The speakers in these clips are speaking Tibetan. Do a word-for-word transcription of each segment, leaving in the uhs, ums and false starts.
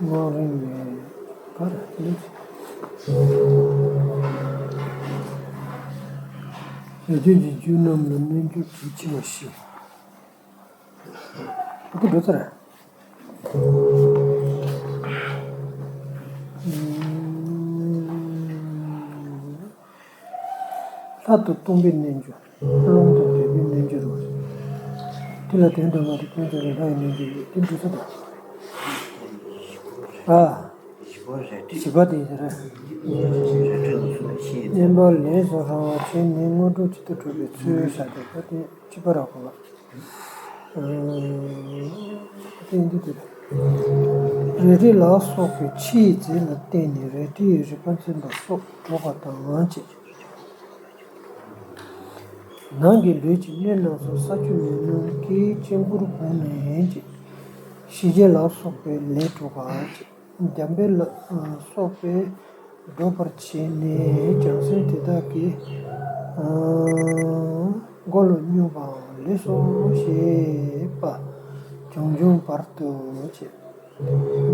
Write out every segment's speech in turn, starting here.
སྔོན་རིང་ནས་ག་རེ་ལས། ལས་དོན་གྱི་རྒྱུན་རྣམས་ལ་རྣལ་འབྱོར་གྱི་ཆེ་བ་ཞིག་ཨ་ཁུ་འགྲོ་ཚར། ལྷ་དང་སྟོང་པའི་རྣལ་འབྱོར། རླུང་དང་འབྲེལ་བའི་རྣལ་འབྱོར་རོ། དེ་ལ་དོན་དུ་མ་དེ་ཀུན་ཀྱང་ལྷའི་རྣལ་འབྱོར་ཡོད་དེ་འདྲ་ས་དང་། ཨ། བཞི་པ་དེ་ཡིན་ཟེར། བསྙེན་པ་ལས་སུ་རང་བ་བྱས་ནས་དངོས་གྲུབ་ཇི་ལྟར་སྒྲུབ་པའི་ཚུལ་ཟེར་ཏེ་ད་དེ་བཅུ་པ་ར་གོ་བ། རེ་ལྡེ་ལ་སོགས་པའི་ཕྱིའི་རྫས་ལ་བརྟེན་ནས་རལ་གྲིའི་རིལ་པ་འཛིན་པ་སོགས་སྒྲོག་པ་དང་བཅས། ནང་གི་ལུས་ཀྱི་གནད་རྣམས་སུ་ས་ཆུ་མེ་རླུང་གི་དཀྱིལ་འཁོར་བསྒོམས་ནས་ཀྱི་ཞི་བྱེད་ལ་སོགས་པའི་ལས་སྒྲུབ་པ་བཅས། འཇམ་དཔལ་ལ་སོགས་པས་སྒྲུབ་པར་བྱས་ནས་བྱང་སེམས་དེ་དག་གི་མགོ་ལ་སྙོམས་པའམ་ལུས་སུ་བྱེད་པ་བྱུང་བྱུང་བར་དུ་བྱེད།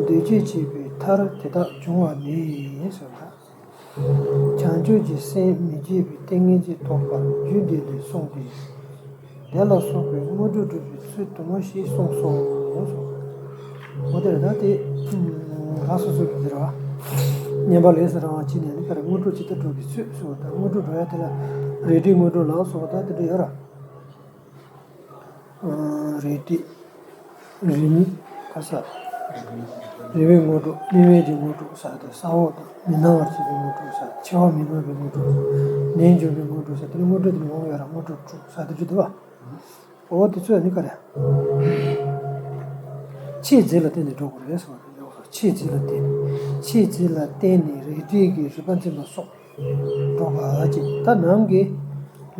འདུས་བྱས་བྱས་པའི་མཐར་དེ་དག་འབྱུང་བ་ནི་ཟེར་བ། བྱང་ཆུབ་ཀྱི་སེམས་མི་བསྐྱེད་པའི་ཏིང་ངེ་འཛིན་ཐོབ་པར་རྒྱུད་འདི་ལས་གསུངས་ཏེ། དེ་ལ་སོགས་པའི་དངོས་གྲུབ་སྒྲུབ་པའི་ཚུལ་དུ་མ་ཞེས་གསུངས་སོ། འོ་དེར་ད་དེ་རང་སོ་སོ་གི་ཟེར་བ། བསྙེན་པ་ལས་སུ་རང་བ་བྱས་ནས་ནི་ཁར་དངོས་གྲུབ་ཇི་ལྟར་སྒྲུབ་པའི་ཚུལ་སོགས་དང་དངོས་གྲུབ་སྒྲུབ་ཡ་དེ་ལ་རལ་གྲིའི་དངོས་གྲུབ་ལ་སོགས་ད་དེ་འདྲ་ཡོད་ར། རལ་གྲི། རིལ་མིག་ག་ས། རིལ་བའི་དངོས་གྲུབ་སྨིན་མེད་ཀྱི་དངོས་གྲུབ་ས་དང་ས་འོག་དང་མི་སྣང་བར་བྱེད་པའི་དངོས་གྲུབ་ས་འཆི་བ་མི་མངོན་པའི་དངོས་གྲུབ། ནད་འབྱུང་བའི་དངོས་གྲུབ་ས་དེ་ནི་དངོས་གྲུབ་དེ་ནི་མང་བོ་ཡོད་ར་དངོས་གྲུབ་དྲུག་ས་དེ་འདྲ་འདུག་བ། འོ་དེ་ཚོ་ནི་ག་རེ། ཕྱིའི་རྫས་ལ་བརྟེན་ནས་འགྲོ་དགོས་རེད་ཟེར་བ་དང་ཡོག་སོ་ཕྱིའི་རྫས་ལ་བརྟེན། ཕྱིའི་རྫས་ལ་བརྟེན་ནས་རལ་གྲིའི་གི་རིལ་པ་འཛིན་པ་སོགས་སྒྲོག་པ་ཅིག་ད་ནང་གི་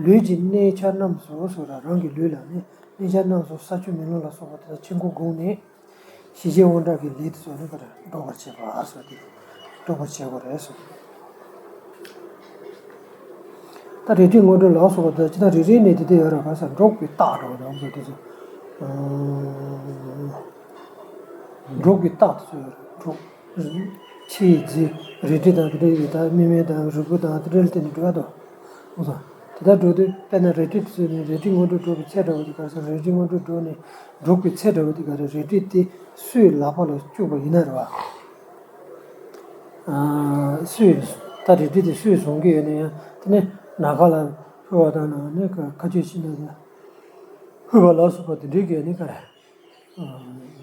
ལུས་ཀྱི་གནས་ཆ་རྣམས་སུ་སོགས་ར་རང་གི་ལུས་ལ་ནི། གནས་ཆ་རྣམས་སུ་ས་ཆུ་མེ་རླུང་ལ་སོགས་པ་དེ་དག་དཀྱིལ་འཁོར་བསྒོམས་ནས་ཞི་བྱེད་དབང་དྲག་གི་ལས་དེ་ཚོ་ནི་ག་རེ་སྒྲོག་པར་བྱེད་པ་ཟེར་ཏེ་སྒྲོག་པར་བྱེད་དགོས་རེད་ཟེར། ད་རལ་གྲིའི་དངོས་གྲུབ་ལ་སོགས་པ་དེ་ཇི་ལྟར་རེ་རེ་ནས་དེ་དེ་ཡོད་རེད་ག་ས་སྒྲོག་པའི་རྟགས་འགྲོ་བ་དང་དེ་ཚོ་སྒྲོག་པའི་རྟགས་དེ་ཚོ་ཡོད་རེད་སྒྲོག་ཕྱིའི་རྫས་རལ་གྲི་དང་དེ་འདྲ་ཡོད་ད་སྨིན་མེད་དང་རིལ་བུ་དང་དེ་འདྲ་ལ་བརྟེན་ནས་འགྲོ་ཡ་དོ། འོ་ཙང་། དེ་ལྟར་འགྲོ་དུས་དཔེར་ན་རལ་གྲི་བཟོས་ནས་རལ་གྲིའི་དངོས་གྲུབ་སྒྲོག་པའི་ཚེ་འདྲ་བོ་དེ་ག་རེ་ཟེར་རལ་གྲིའི་དངོས་གྲུབ་སྒྲོག་ནས་སྒྲོག་པའི་ཚེ་འདྲ་བོ་དེ་ག་རེ་རལ་གྲི་དེ་སུའི་ལག་པ་ལ་བཅུག་པ་ཡིན་ན་རེད་བ། སུས་ད་རལ་གྲི་དེ་སུས་བཟུང་གི་ཡོད་ན་ཡང་དེ་ནས་ན་ཁ་ལ་ཕུལ་བ་དང་ནང་ནས་ཁ་ཆོས་ཤིག་ན་ཡང་ཕུལ་བ་ལ་སོགས་པ་དེ་འདྲའི་གི་ཡོད་ནི་ག་རེ།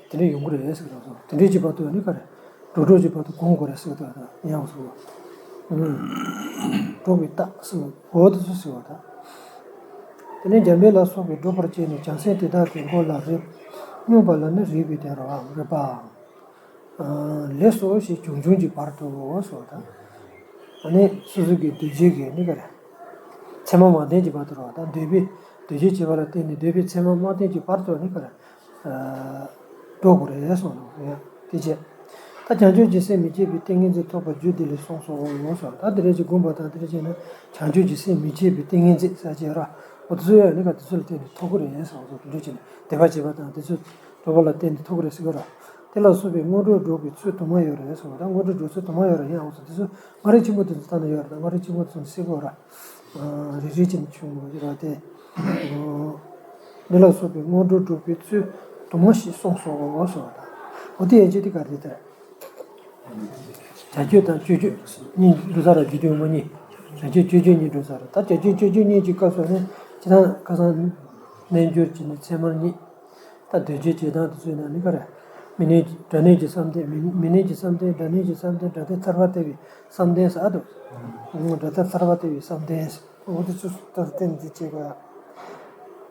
དེ་འདྲ་ཡོང་གི་རེད་ཟེར་གི་རེད་སོ། དེ་འདྲའི་ཅིག་བར་དུ་ནི་ག་རེ། འགྲོ་གྲོགས་ཀྱི་བར་དུ་གོམས་དགོས་རེད་ཟེར་གི་འདུག་ཡང་སོ། སྒྲོག་པའི་རྟགས་ཟེར་བ་འོ་དེ་ཚོ་ཟེར་བ་དང་། དེ་ནས་འཇམ་དཔལ་ལ་སོགས་པས་སྒྲོག་པར་བྱས་ནས་བྱང་སེམས་དེ་དག་གི་མགོ་ལ་རེག་སྙོམས་པ་ལ་ནི་རེག་པའི་དོན་རེད་བ་རེད་པའམ། ལས་སོ་ཞེས་བྱུང་བྱུང་གི་བར་དུ་ཟེར་བ་དང་། ཨ་ནི་སོ་སོ་གི་འདུས་བྱས་ཀྱི་ནི་ག་རེ། མཚན་མ་མ་བསྟན་གྱི་བར་དུ་རེད་བ་དང་འདོད་པའི་འདུས་བྱས་བྱས་པ་ལ་བརྟེན་ནས་འདོད་པའི་མཚན་མ་མ་བསྟན་གྱི་བར་དུ་ནི་ག་རེ། སྒྲོག་དགོས་རེད་གསུངས་ནོ། དེ་བྱས། ད་བྱང་ཆུབ་ཀྱི་སེམས་མི་བསྐྱེད་པའི་ཏིང་ངེ་འཛིན་ཐོབ་པར་རྒྱུད་འདི་ལས་གསུངས་སོ་གསུངས། ད་དེ་འདྲ་ཅིག་སྒོམ་པ་དང་དེ་འདྲ་བྱས་ན་བྱང་ཆུབ་ཀྱི་སེམས་མི་བསྐྱེད་པའི་ཏིང་ངེ་འཛིན་ཟེར་བྱས་ར། འོ་དེ་ཚོ་ཡང་ནི་ག་དེ་ཚོ་ལ་བརྟེན་ནས་ཐོབ་ཀྱི་རེད་གསུངས་སོ། དེ་འདྲ་བྱས་ནས་དད་པ་བྱས་པ་དང་དེ་ཚོ་སྒྲུབ་པ་ལ་བརྟེན་ནས་ཐོབ་ཀྱི་རེད་ཟེར་གི་ར། དེ་ལ་སོགས་པའི་དངོས་གྲུབ་སྒྲུབ་པའི་ཚུལ་དུ་མ་ཡོད་རེད་གསུངས། ད་དངོས་གྲུབ་སྒྲུབ་ཚུལ་དུ་མ་ཡོད་རེད་ཡང་འོ་ཚོ་དེ་ཚོ་མངའ་རིས་ཆེན་པོ་དེ་ཚོ་ལྟ་ན་ཡོད་རེད། ད་མངའ་རིས་ཆེན་པོ་དེ་ཚོ་སེ་གོ་ར། རེ་རེ་ཅན་ཆུང་ངུ་ར་དེ། འདི་ལ་སོགས་པའི་དངོས་གྲུབ་སྒྲུབ་པའི་ཚུལ་དུ་མ་ཞེས་གསུངས་སོ་གསུངས་པ་དང་། འོ་དེ་ཡན་ཆད་དེ་ག་རེ་དེ། བྱ་སྤྱོད་དང་སྤྱོད་བརྗོད་གཉིས་འགྲོ་ས་ར་རྒྱུ་དུས་མ་གཉིས། བྱ་སྤྱོད་སྤྱོད་བརྗོད་གཉིས་འགྲོ་ས་ར་ད་བྱ་སྤྱོད་སྤྱོད་བརྗོད་གཉིས་ཀྱི་སྐབས་སུ་ནི་ཇི་ལྟར་ཁ་སང་རྣལ་འབྱོར་གྱི་ནི་ཚད་མར་གཉིས། ད་འདོད་བྱའི་བྱེད་སྟངས་དེ་ཚོའི་ནང་ནི་ག་རེ། མི་གནས་སྒྲ་གནས་ཀྱི་བསམ་གཏན་མི་མི་གནས་ཀྱི་བསམ་གཏན་སྒྲ་གནས་ཀྱི་བསམ་གཏན་སྒྲ་དོན་ཐར་པ་སྟེར་བའི་བསམ་གཏན་ཟེར་ཨ་དོ། སྒྲ་དོན་ཐར་པ་སྟེར་བའི་བསམ་གཏན་ཟེར། འོ་དེ་ཚོ་ལྟར་བསྟན་འདི་བྱེད་དགོས་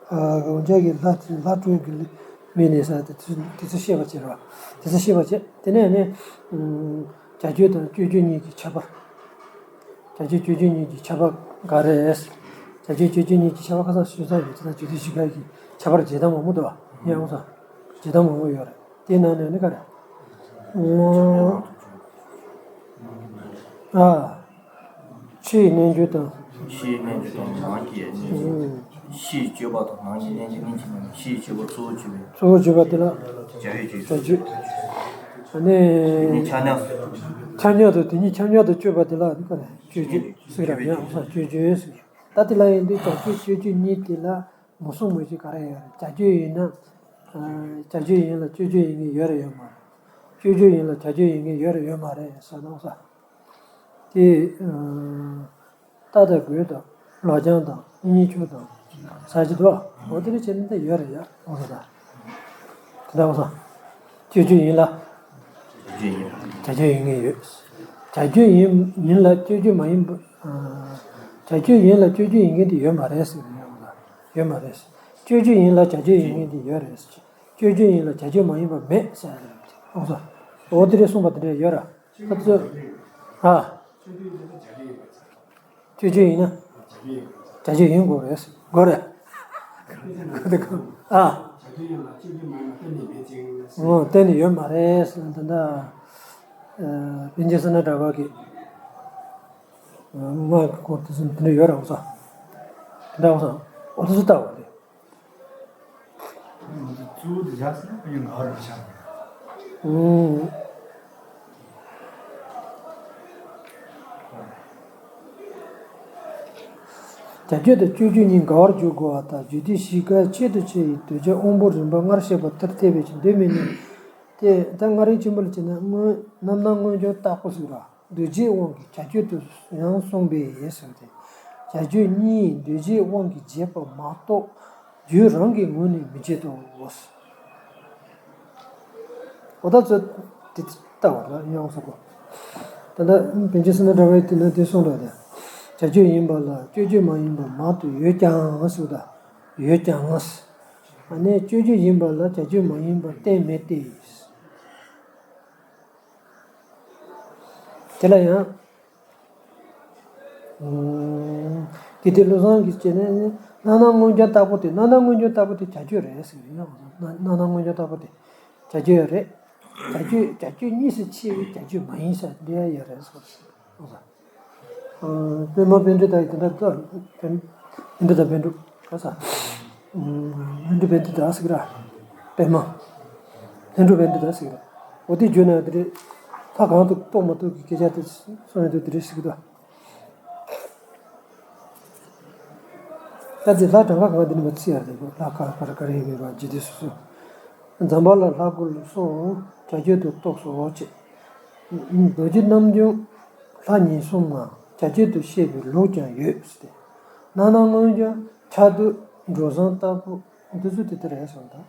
ཡ། འོན་ཀྱང་གི་ལྷ་ལྷ་སྤྲུལ་གྱི་མི་གནས་ས་དེ་ཚོ་དེ་ཚོ་ཤེས་པ་བྱེད་རོགས། དེ་ཚོ་ཤེས་པ་བྱེད་དེ་ནས་ནི། བྱ་སྤྱོད་དང་སྤྱོད་བརྗོད་གཉིས་ཀྱི་ཁྱད་པར། བྱ་སྤྱོད་སྤྱོད་བརྗོད་གཉིས་ཀྱི་ཁྱད་པར་ག་རེ། བྱ་སྤྱོད་སྤྱོད་བརྗོད་གཉིས་ཀྱི་ཁྱད་པར་ཁ་སང་ཞུས་ཚར་ཡོད་ཅེ་ན་བརྗོད་བྱ་བཞི་ཀ་གི་ཁྱད་པར་བྱེད་སྟངས་མང་པོ་འདུག་བ། ཡང་འོང་ས། བྱེད་སྟངས་མང་པོ་ཡོད་རེད། དེའི་ནང་ནས་ནི་ག་རེ། ཨ། ཕྱིའི་རྣལ་འབྱོར་དང་། ཕྱིའི་རྣལ་འབྱོར་དང་ནང་གི་རྣལ་འབྱོར། ཕྱིའི་སྤྱོད་པ་དང་ནང་གི་རྣལ་འབྱོར། གཉིས་ཀྱི་ནང་ནས་ཕྱིའི་སྤྱོད་པ་གཙོ་བོ་གཅོད་པའི། གཙོ་བོ་གཅོད་པ་དེ་ལ། བྱ་བའི་སྤྱོད། བྱ་སྤྱོད། ཨ་ནི། དེ་ཉིད་ཆ་མཉམ། ཆ་མཉམ་དུ། དེ་ཉིད་ཆ་མཉམ་དུ་གཅོད་པ་དེ་ལ་ནི་ག་རེ། སྤྱོད་སྤྱོད་ཟེར་ར་ཡང་སྤྱོད་སྤྱོད་ཟེར། ད་དེ་ལ་ཡིན་དུས་བྱ་སྤྱོད་སྤྱོད་སྤྱོད་གཉིས་དེ་ལ། མུ་གསུམ་མུ་བཞི་ག་རེ་ཡོད་རེད། བྱ་སྤྱོད་ཡིན་ན། ཨ། བྱ་སྤྱོད་ཡིན་ལ་སྤྱོད་བརྗོད་ཡིན་མཁན་ཡོད་རེད་ཡོད་མ་རེད། སྤྱོད་བརྗོད་ཡིན་ལ་བྱ་སྤྱོད་ཡིན་མཁན་ཡོད་རེད་ཡོད་མ་རེད་ཟེར་ན་ས། དེ། ཨ། རྟ་དང་གོས་དང་ལག་བརྐྱང་དང་གཉེན་ཉེ་ཆོས་དང་ཟ་བྱེད་དོ། འོ་དེ་འདྲ་བྱས་ན་ད་ཡོད་རེད་ཡ། འོ་ས་ད། དེ་འདྲ་འོ་ས། སྤྱོད་བརྗོད་ཡིན་ལ། བྱ་སྤྱོད་ཡིན་མཁན་ཡོད། བྱ་སྤྱོད་ཡིན་ཡིན་ལ་སྤྱོད་བརྗོད་མ་ཡིན་པ། ཨ། བྱ་སྤྱོད་ཡིན་ལ་སྤྱོད་བརྗོད་ཡིན་མཁན་དེ་ཡོད་མ་རེད་ཟེར་ཡོད་མ་རེད། སྤྱོད་བརྗོད་ཡིན་ལ་བྱ་སྤྱོད་ཡིན་མཁན་དེ་ཡོད་རེད། སྤྱོད་བརྗོད་ཡིན་ལ་བྱ་སྤྱོད་མ་ཡིན་པ་མེད་ཟེར་ཡ་རེད། འོ་ས། འོ་དེ་རེད་གསུངས་པ་དེ་འདྲ་ཡོད་ར། ཁ་ཚོད། ཨ། སྤྱོད་བརྗོད་ཡིན་ན། བྱ་སྤྱོད་ཡིན་དགོས་རེད། དགོས་རེད། ཨ། འོ་གཏན་ནས་ཡོད་མ་རེད་ཟེར་ན་ད་ལྟ། ཨ། པཎ་ཆེན་བསོད་ནམས་གྲགས་པ་གིས། ཨ། སྔགས་ཀྱི་སྐོར་དེ་ཚོ་འདི་འདྲ་ཡོད་རེད་འོ་ས། དེ་འདྲ་འོ་ས། འོ་དེ་ཚོ་ལྟ་བ་རེད། ང་ཚོ་གཙོ་བོ་དེ་བཞག་ཟེར་ན་ཕ་གི་ང་རང་ཆགས་པ་རེད། ཨང་། བྱ་སྤྱོད་དང་སྤྱོད་བརྗོད་གཉིས་འགལ་བར་འཇུག་དགོས་པ་དང་། རྒྱུད་སྡེ་བཞི་ཀ་ཆེད་དུ་བྱས་པའི་གདུལ་བྱ་དབང་པོ་རིམ་པ་སྔར་བཤད་པ་ལྟར་འཐད་པའི་ཕྱིར་འདོད་མི་ནུས་ཏེ། ད་སྔ་རིམ་ཆེན་པོ་ལ་བྱས་ན་སྔོན་རྣམ་སྣང་མངོན་བྱང་ལྟ་བུ་ཟེར་བ། གདུལ་བྱའི་དབང་གིས་བྱ་སྤྱོད་དུ་ཡང་གསུངས་པས་ཟེར་ཏེ། བྱ་སྤྱོད་གཉིས་གདུལ་བྱའི་དབང་གིས་བྱེད་པ་མ་གཏོགས་རྒྱུད་རང་གི་ངོས་ནས་མི་བྱེད་དོ། འོ་ད་ཚོད་དེ་ལྟ་བ་ལ་ཡོང་ས་གོ། ད་ལྟ་པཎ་ཆེན་བསོད་ནམས་གྲགས་པས་དེ་ན་དེ་གསུངས་འདུག་སྟེ། བྱ་སྤྱོད་ཡིན་པ་ལ་སྤྱོད་བརྗོད་མ་ཡིན་པ་མང་དུ་ཡོད་ཀྱང་ཟེར་བ་དང་། ཡོད་ཀྱང་། ཨ་ནི་སྤྱོད་བརྗོད་ཡིན་པ་ལ་བྱ་སྤྱོད་མ་ཡིན་པ་གཏན་མེད་དེ། དེ་ལ་ཡང་། ཨུམ། དེ་དེ་བློ་བཟང་གིས་བྱས་ནས་རྣམ་སྣང་མངོན་བྱང་ལྟ་བུ་དེ། རྣམ་སྣང་མངོན་བྱང་ལྟ་བུ་དེ་བྱ་སྤྱོད་རེད་ཟེར་གྱི་ཡོད། རྣམ་སྣང་མངོན་བྱང་ལྟ་བུ་དེ་བྱ་སྤྱོད་རེད། བྱ་སྤྱོད་བྱ་སྤྱོད་གཉིས་སུ་ཕྱེ་བའི་བྱ་སྤྱོད་མ་ཡིན་ས་འདི་ཡང་ཡོད་རེད་ཟེར། ཨ། པདྨ་པཎྜི་ཏ་ཡིས་དེ་འདྲ་ལྟ། པཎྜི་ཏ་པཎྜི་ག་ས། ཨུམ། ལྷུན་གྲུབ་པཎྜི་ཏ་ཟེར་གི་ར། པདྨ། ལྷུན་གྲུབ་པཎྜི་ཏ་ཟེར་གི་ར། འོ་དེ་བརྗོད་ན་དེ་རེད། ལྷ་གང་དུ་རྟོགས་མ་ཐུབ་ཀྱི་སྐད་ཆ་དེ་གསུངས་ཡོད་དུས་དེ་རེད་ཟེར་གི་འདུག་ད་དེ་ལྷ་གྲངས་ཀ་གང་དེ་ནི་མ་ཚིག་ཡར་དེ་གོ། ལྷ་ག་པར་ག་རེ་ཡིན་པ་འཇིག་རྟེན་སོ་སོ། ཛམ་བྷ་ལ་ལྷ་སྐུ་ལ་སོགས་བྱ་སྤྱོད་དུ་གཏོགས་སོ་ཅེས། རྡོ་རྗེ་རྣམ་འཇོམས་ལྷ་ཉིད་གསུམ་ངང་བྱ་སྤྱོད་དུ་བཤད་པའི་ལུགས་ཀྱང་ཡོད་ཟེར་ཏེ། རྣམ་སྣང་མངོན་བྱང་ཕྱག་རྡོར་འབྲུ་བཟང་ལྟ་བུ་འདི་ཚོ་དེ་ལྟར་རེད་གསུངས་དང་།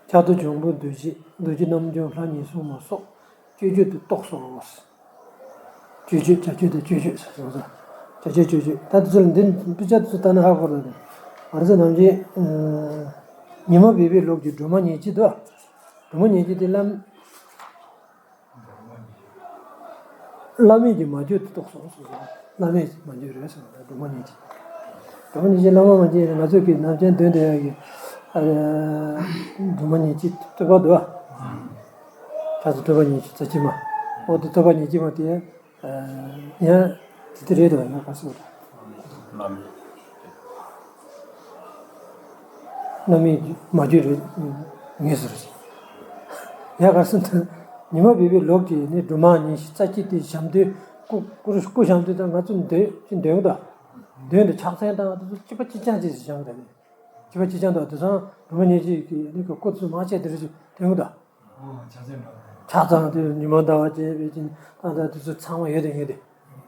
ཕྱག་རྡོར་འབྱུང་པོ་རྡོ་རྗེ། རྡོ་རྗེ་རྣམ་འཇོམས་ལྷ་ཉིད་གསུམ་ལ་སོགས་སྤྱོད་བརྗོད་དུ་གཏོགས་སོ། སྤྱོད་བརྗོད་བྱ་སྤྱོད་དང་སྤྱོད་བརྗོད་ཟེར་སོང་ཙང་། བྱ་སྤྱོད་སྤྱོད་བརྗོད། ད་དེ་ཚོ་ལ་འདི་དཔེ་ཆ་དེ་ཚོ་ལྟ་ན་ཧ་གོ་རེད། ང་ཚོ་ནམ་རྒྱུན། ཉི་མ་སྦས་པའི་ལུགས་ཀྱི་སྒྲོལ་མ་ཉེར་གཅིག་དོ། སྒྲོལ་མ་ཉེར་གཅིག་དེ་བླ། བླ་མེད་ཀྱི་མ་བརྗོད་དུ་གཏོགས་སོ་གསུངས་སོ། བླ་མེད་ཀྱི་མ་བརྗོད་རེད་ཟེར་བ་ལ་སྒྲོལ་མ་ཉེར་གཅིག་སྒྲོལ་མ་ཉེར་གཅིག་བླ་མ་མ་བརྗོད་ཡིན་ན། ང་ཚོ་གི་ནམ་རྒྱུན་འདོན་བསྡད་ཡག་གི། ཨ། སྒྲོལ་མ་ཉེར་གཅིག་བསྟོད་པ་འདུག་ཨ། ཕྱག་རྡོར་བསྟོད་པ་ཉེར་གཅིག་རྩ་ཆེན་མ། འོ་དེ་བསྟོད་པ་ཉེར་གཅིག་མ་དེ། ཡང་དེ་དེ་རེད་དོ། ཡང་ག་སོ། བླ་མེད། བླ་མེད་མ་བརྗོད་རེད། ངེས་སོ་རེད། ཡང་ག་སོ་དོན། ཉི་མ་སྦས་པའི་ལུགས་ཀྱི་ནི་སྒྲོལ་མ་ཉེར་གཅིག་རྩ་གཅིག་དེ་བཞེངས་དུས། སྐུ་སྐུ་སྐུ་བཞེངས་དུས་ད་ང་ཚོ་འདོན་ཅི་འདོན་གི་འདུག་འདོན་དུས་ཕྱག་མཚན་དང་དེ་ཚོ་གཅིག་པ་གཅིག་རྐྱང་ཅིག་བཞེངས་གི་འདུག་གཅིག་པ་གཅིག་རྐྱང་དུ་དེང་སང་སྒྲོལ་མ་ཉེར་གཅིག་གི་ནི་གི་སྐུ་ཚུལ་མང་ཆེ་དེ་རེད་ཅིག་འདོན་གི་འདུག་ཕྱག་མཚན་དེ་ཉི་མ་ཟླ་བ་བཅས་པའི་ཅིག་ད་ལྟ་དེ་ཚོ་ཚང་མ་ཡོད་དེ་ཡོད་དེ།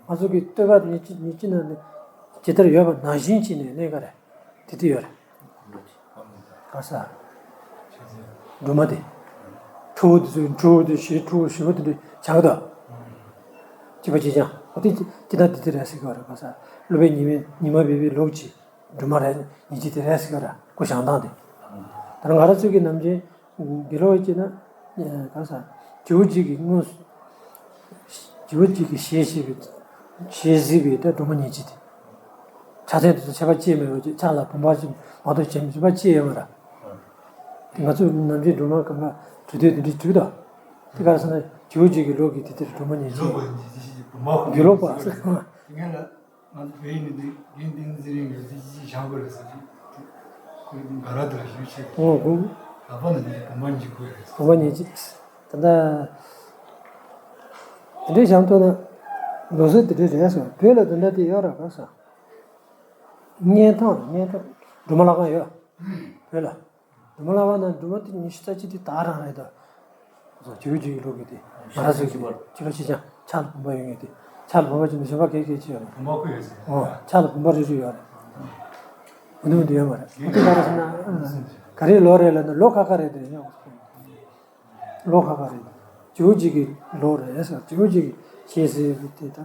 ང་ཚོ་གི་བསྟོད་པ་ཉེར་གཅིག་ཉེར་གཅིག་ནང་ནས་ཇི་ལྟར་ཡོད་པ་ནང་བཞིན་བྱས་ནས་གནས་ག་རེ། དེ་དེ་ཡོད་རེད། ག་ས། སྒྲོལ་མ་དེ། ཁྲོ་བོ་དེ་ཚོ་ཁྲོ་བོ་དེ་བཞི་ཁྲོ་བོ་བཞི་པོ་དེ་འདྲ་བྱ་གི་འདུག་གཅིག་པ་གཅིག་རྐྱང་། འོ་དེ་ཅི་ད་དེ་དེ་རེད་ཟེར་གི་རེད། ག་ས། སློབ་དཔོན་ཉི་མ་ཉི་མ་སྦས་པའི་ལུགས་ཀྱི་སྒྲོལ་མ་རེད། ཉེར་གཅིག་དེ་རེད་ཟེར་གི་རེད། སྐུ་བཞེངས་སྟངས་དེ། ད་ང་རང་ཚོ་གི་ནམ་རྒྱུན་དགེ་སློང་བྱས་ན། ག་ས། རྗེ་བོ་གཅིག་གིས་དངོས། རྗེ་བོ་གཅིག་གིས་ཞལ་བཞེས་པའི། ཞལ་གཟིགས་པའི་ད་སྒྲོལ་མ་ཉེར་གཅིག་དེ། ཕྱག་མཚན་དེ་ཚོ་ཁྱད་པར་ཅི་ཡང་མེད་པ་ཅིག་ཕྱག་ལ་བུམ་པ་ཅིག་མ་གཏོགས་ཁྱད་པར་ཅི་ཡང་མེད་ར། ང་ཚོ་ནམ་རྒྱུན་སྒྲོལ་མ་གང་ག་གྲོལ་སྡེ་དེ་འདྲའི་བྲིས་དང་། དེ་ག་རེ་ཟེར་ན་ཇོ་བོ་རྗེ་གི་ལུགས་ཀྱི་དེ་དེར་སྒྲོལ་མ་ཉེར་གཅིག་དགེ་ལོག་པ་ཟེར། ང་ཚོ་བོད་ཡིག་འདི་འདི་རྒན་བསྟན་འཛིན་རིང་གིས་འདི་ཅི་ཞིག་བཞག་དགོས་རེད་ཟེར་གྱི། ཁོ་འདི་འགའ་ར་དེ་ལ་ཞུ་བྱེད། ཨོ་གོ། ལག་པ་ནི་འདི་བུམ་པ་ཉེར་གཅིག་དགོས་རེད་ཟེར། བུམ་པ་ཉེར་གཅིག་ད་ལྟ་དེ་འདྲའི་བཞག་ཐུབ་ན་ལུགས་སྲོལ་དེ་འདྲའི་རེད་ཟེར། བོད་ལ་དེ་འདྲ་དེ་ཡོད་ར་ག་ས། བརྙན་ཐུང་རེད། བརྙན་ཐུང་སྒྲོལ་མ་ལྷ་ཁང་ཡོད། བོད་ལ། སྒྲོལ་མ་ལྷ་ཁང་ནང་སྒྲོལ་མ་དེ་ཉི་ཤུ་རྩ་གཅིག་དེ་དག་རང་རེད་ད། སོ་ཇོ་བོ་རྗེ་གི་ལུགས་ཀྱི་དེ་ང་རང་ཚོའི་གི་ཕྱི་ལོ་ཕྱི་ལོ་ཕྱག་ལ་བུམ་པ་ཡོད་ངེས་དེ། ཕྱག་ལ་བུམ་པ་ཅིག་ནི་གཞན་པ་གས་གས་ཅི་ཡོད་རེད། བུམ་པ་ཁོ་ཡོད་ཟེར། ཨོ་ཕྱག་ལ་བུམ་པ་རེ་རེ་ཡོད་རེད། འོ་དེ་མོ་དེ་ཡོད་མ་རེད། འོ་དེ་ག་རེ་ཟེར་ན་ག་རེའི་ལོ་རེད་ལབ་ན་ལོ་ཁ་ཁ་རེད་དེ་ཡོད། ལོ་ཁ་ཁ་རེད། ཇོ་བོ་རྗེ་གི་ལོ་རེད་ཟེར། ཇོ་བོ་རྗེ་གི་ཞེས་ཟེར་དེ་ད་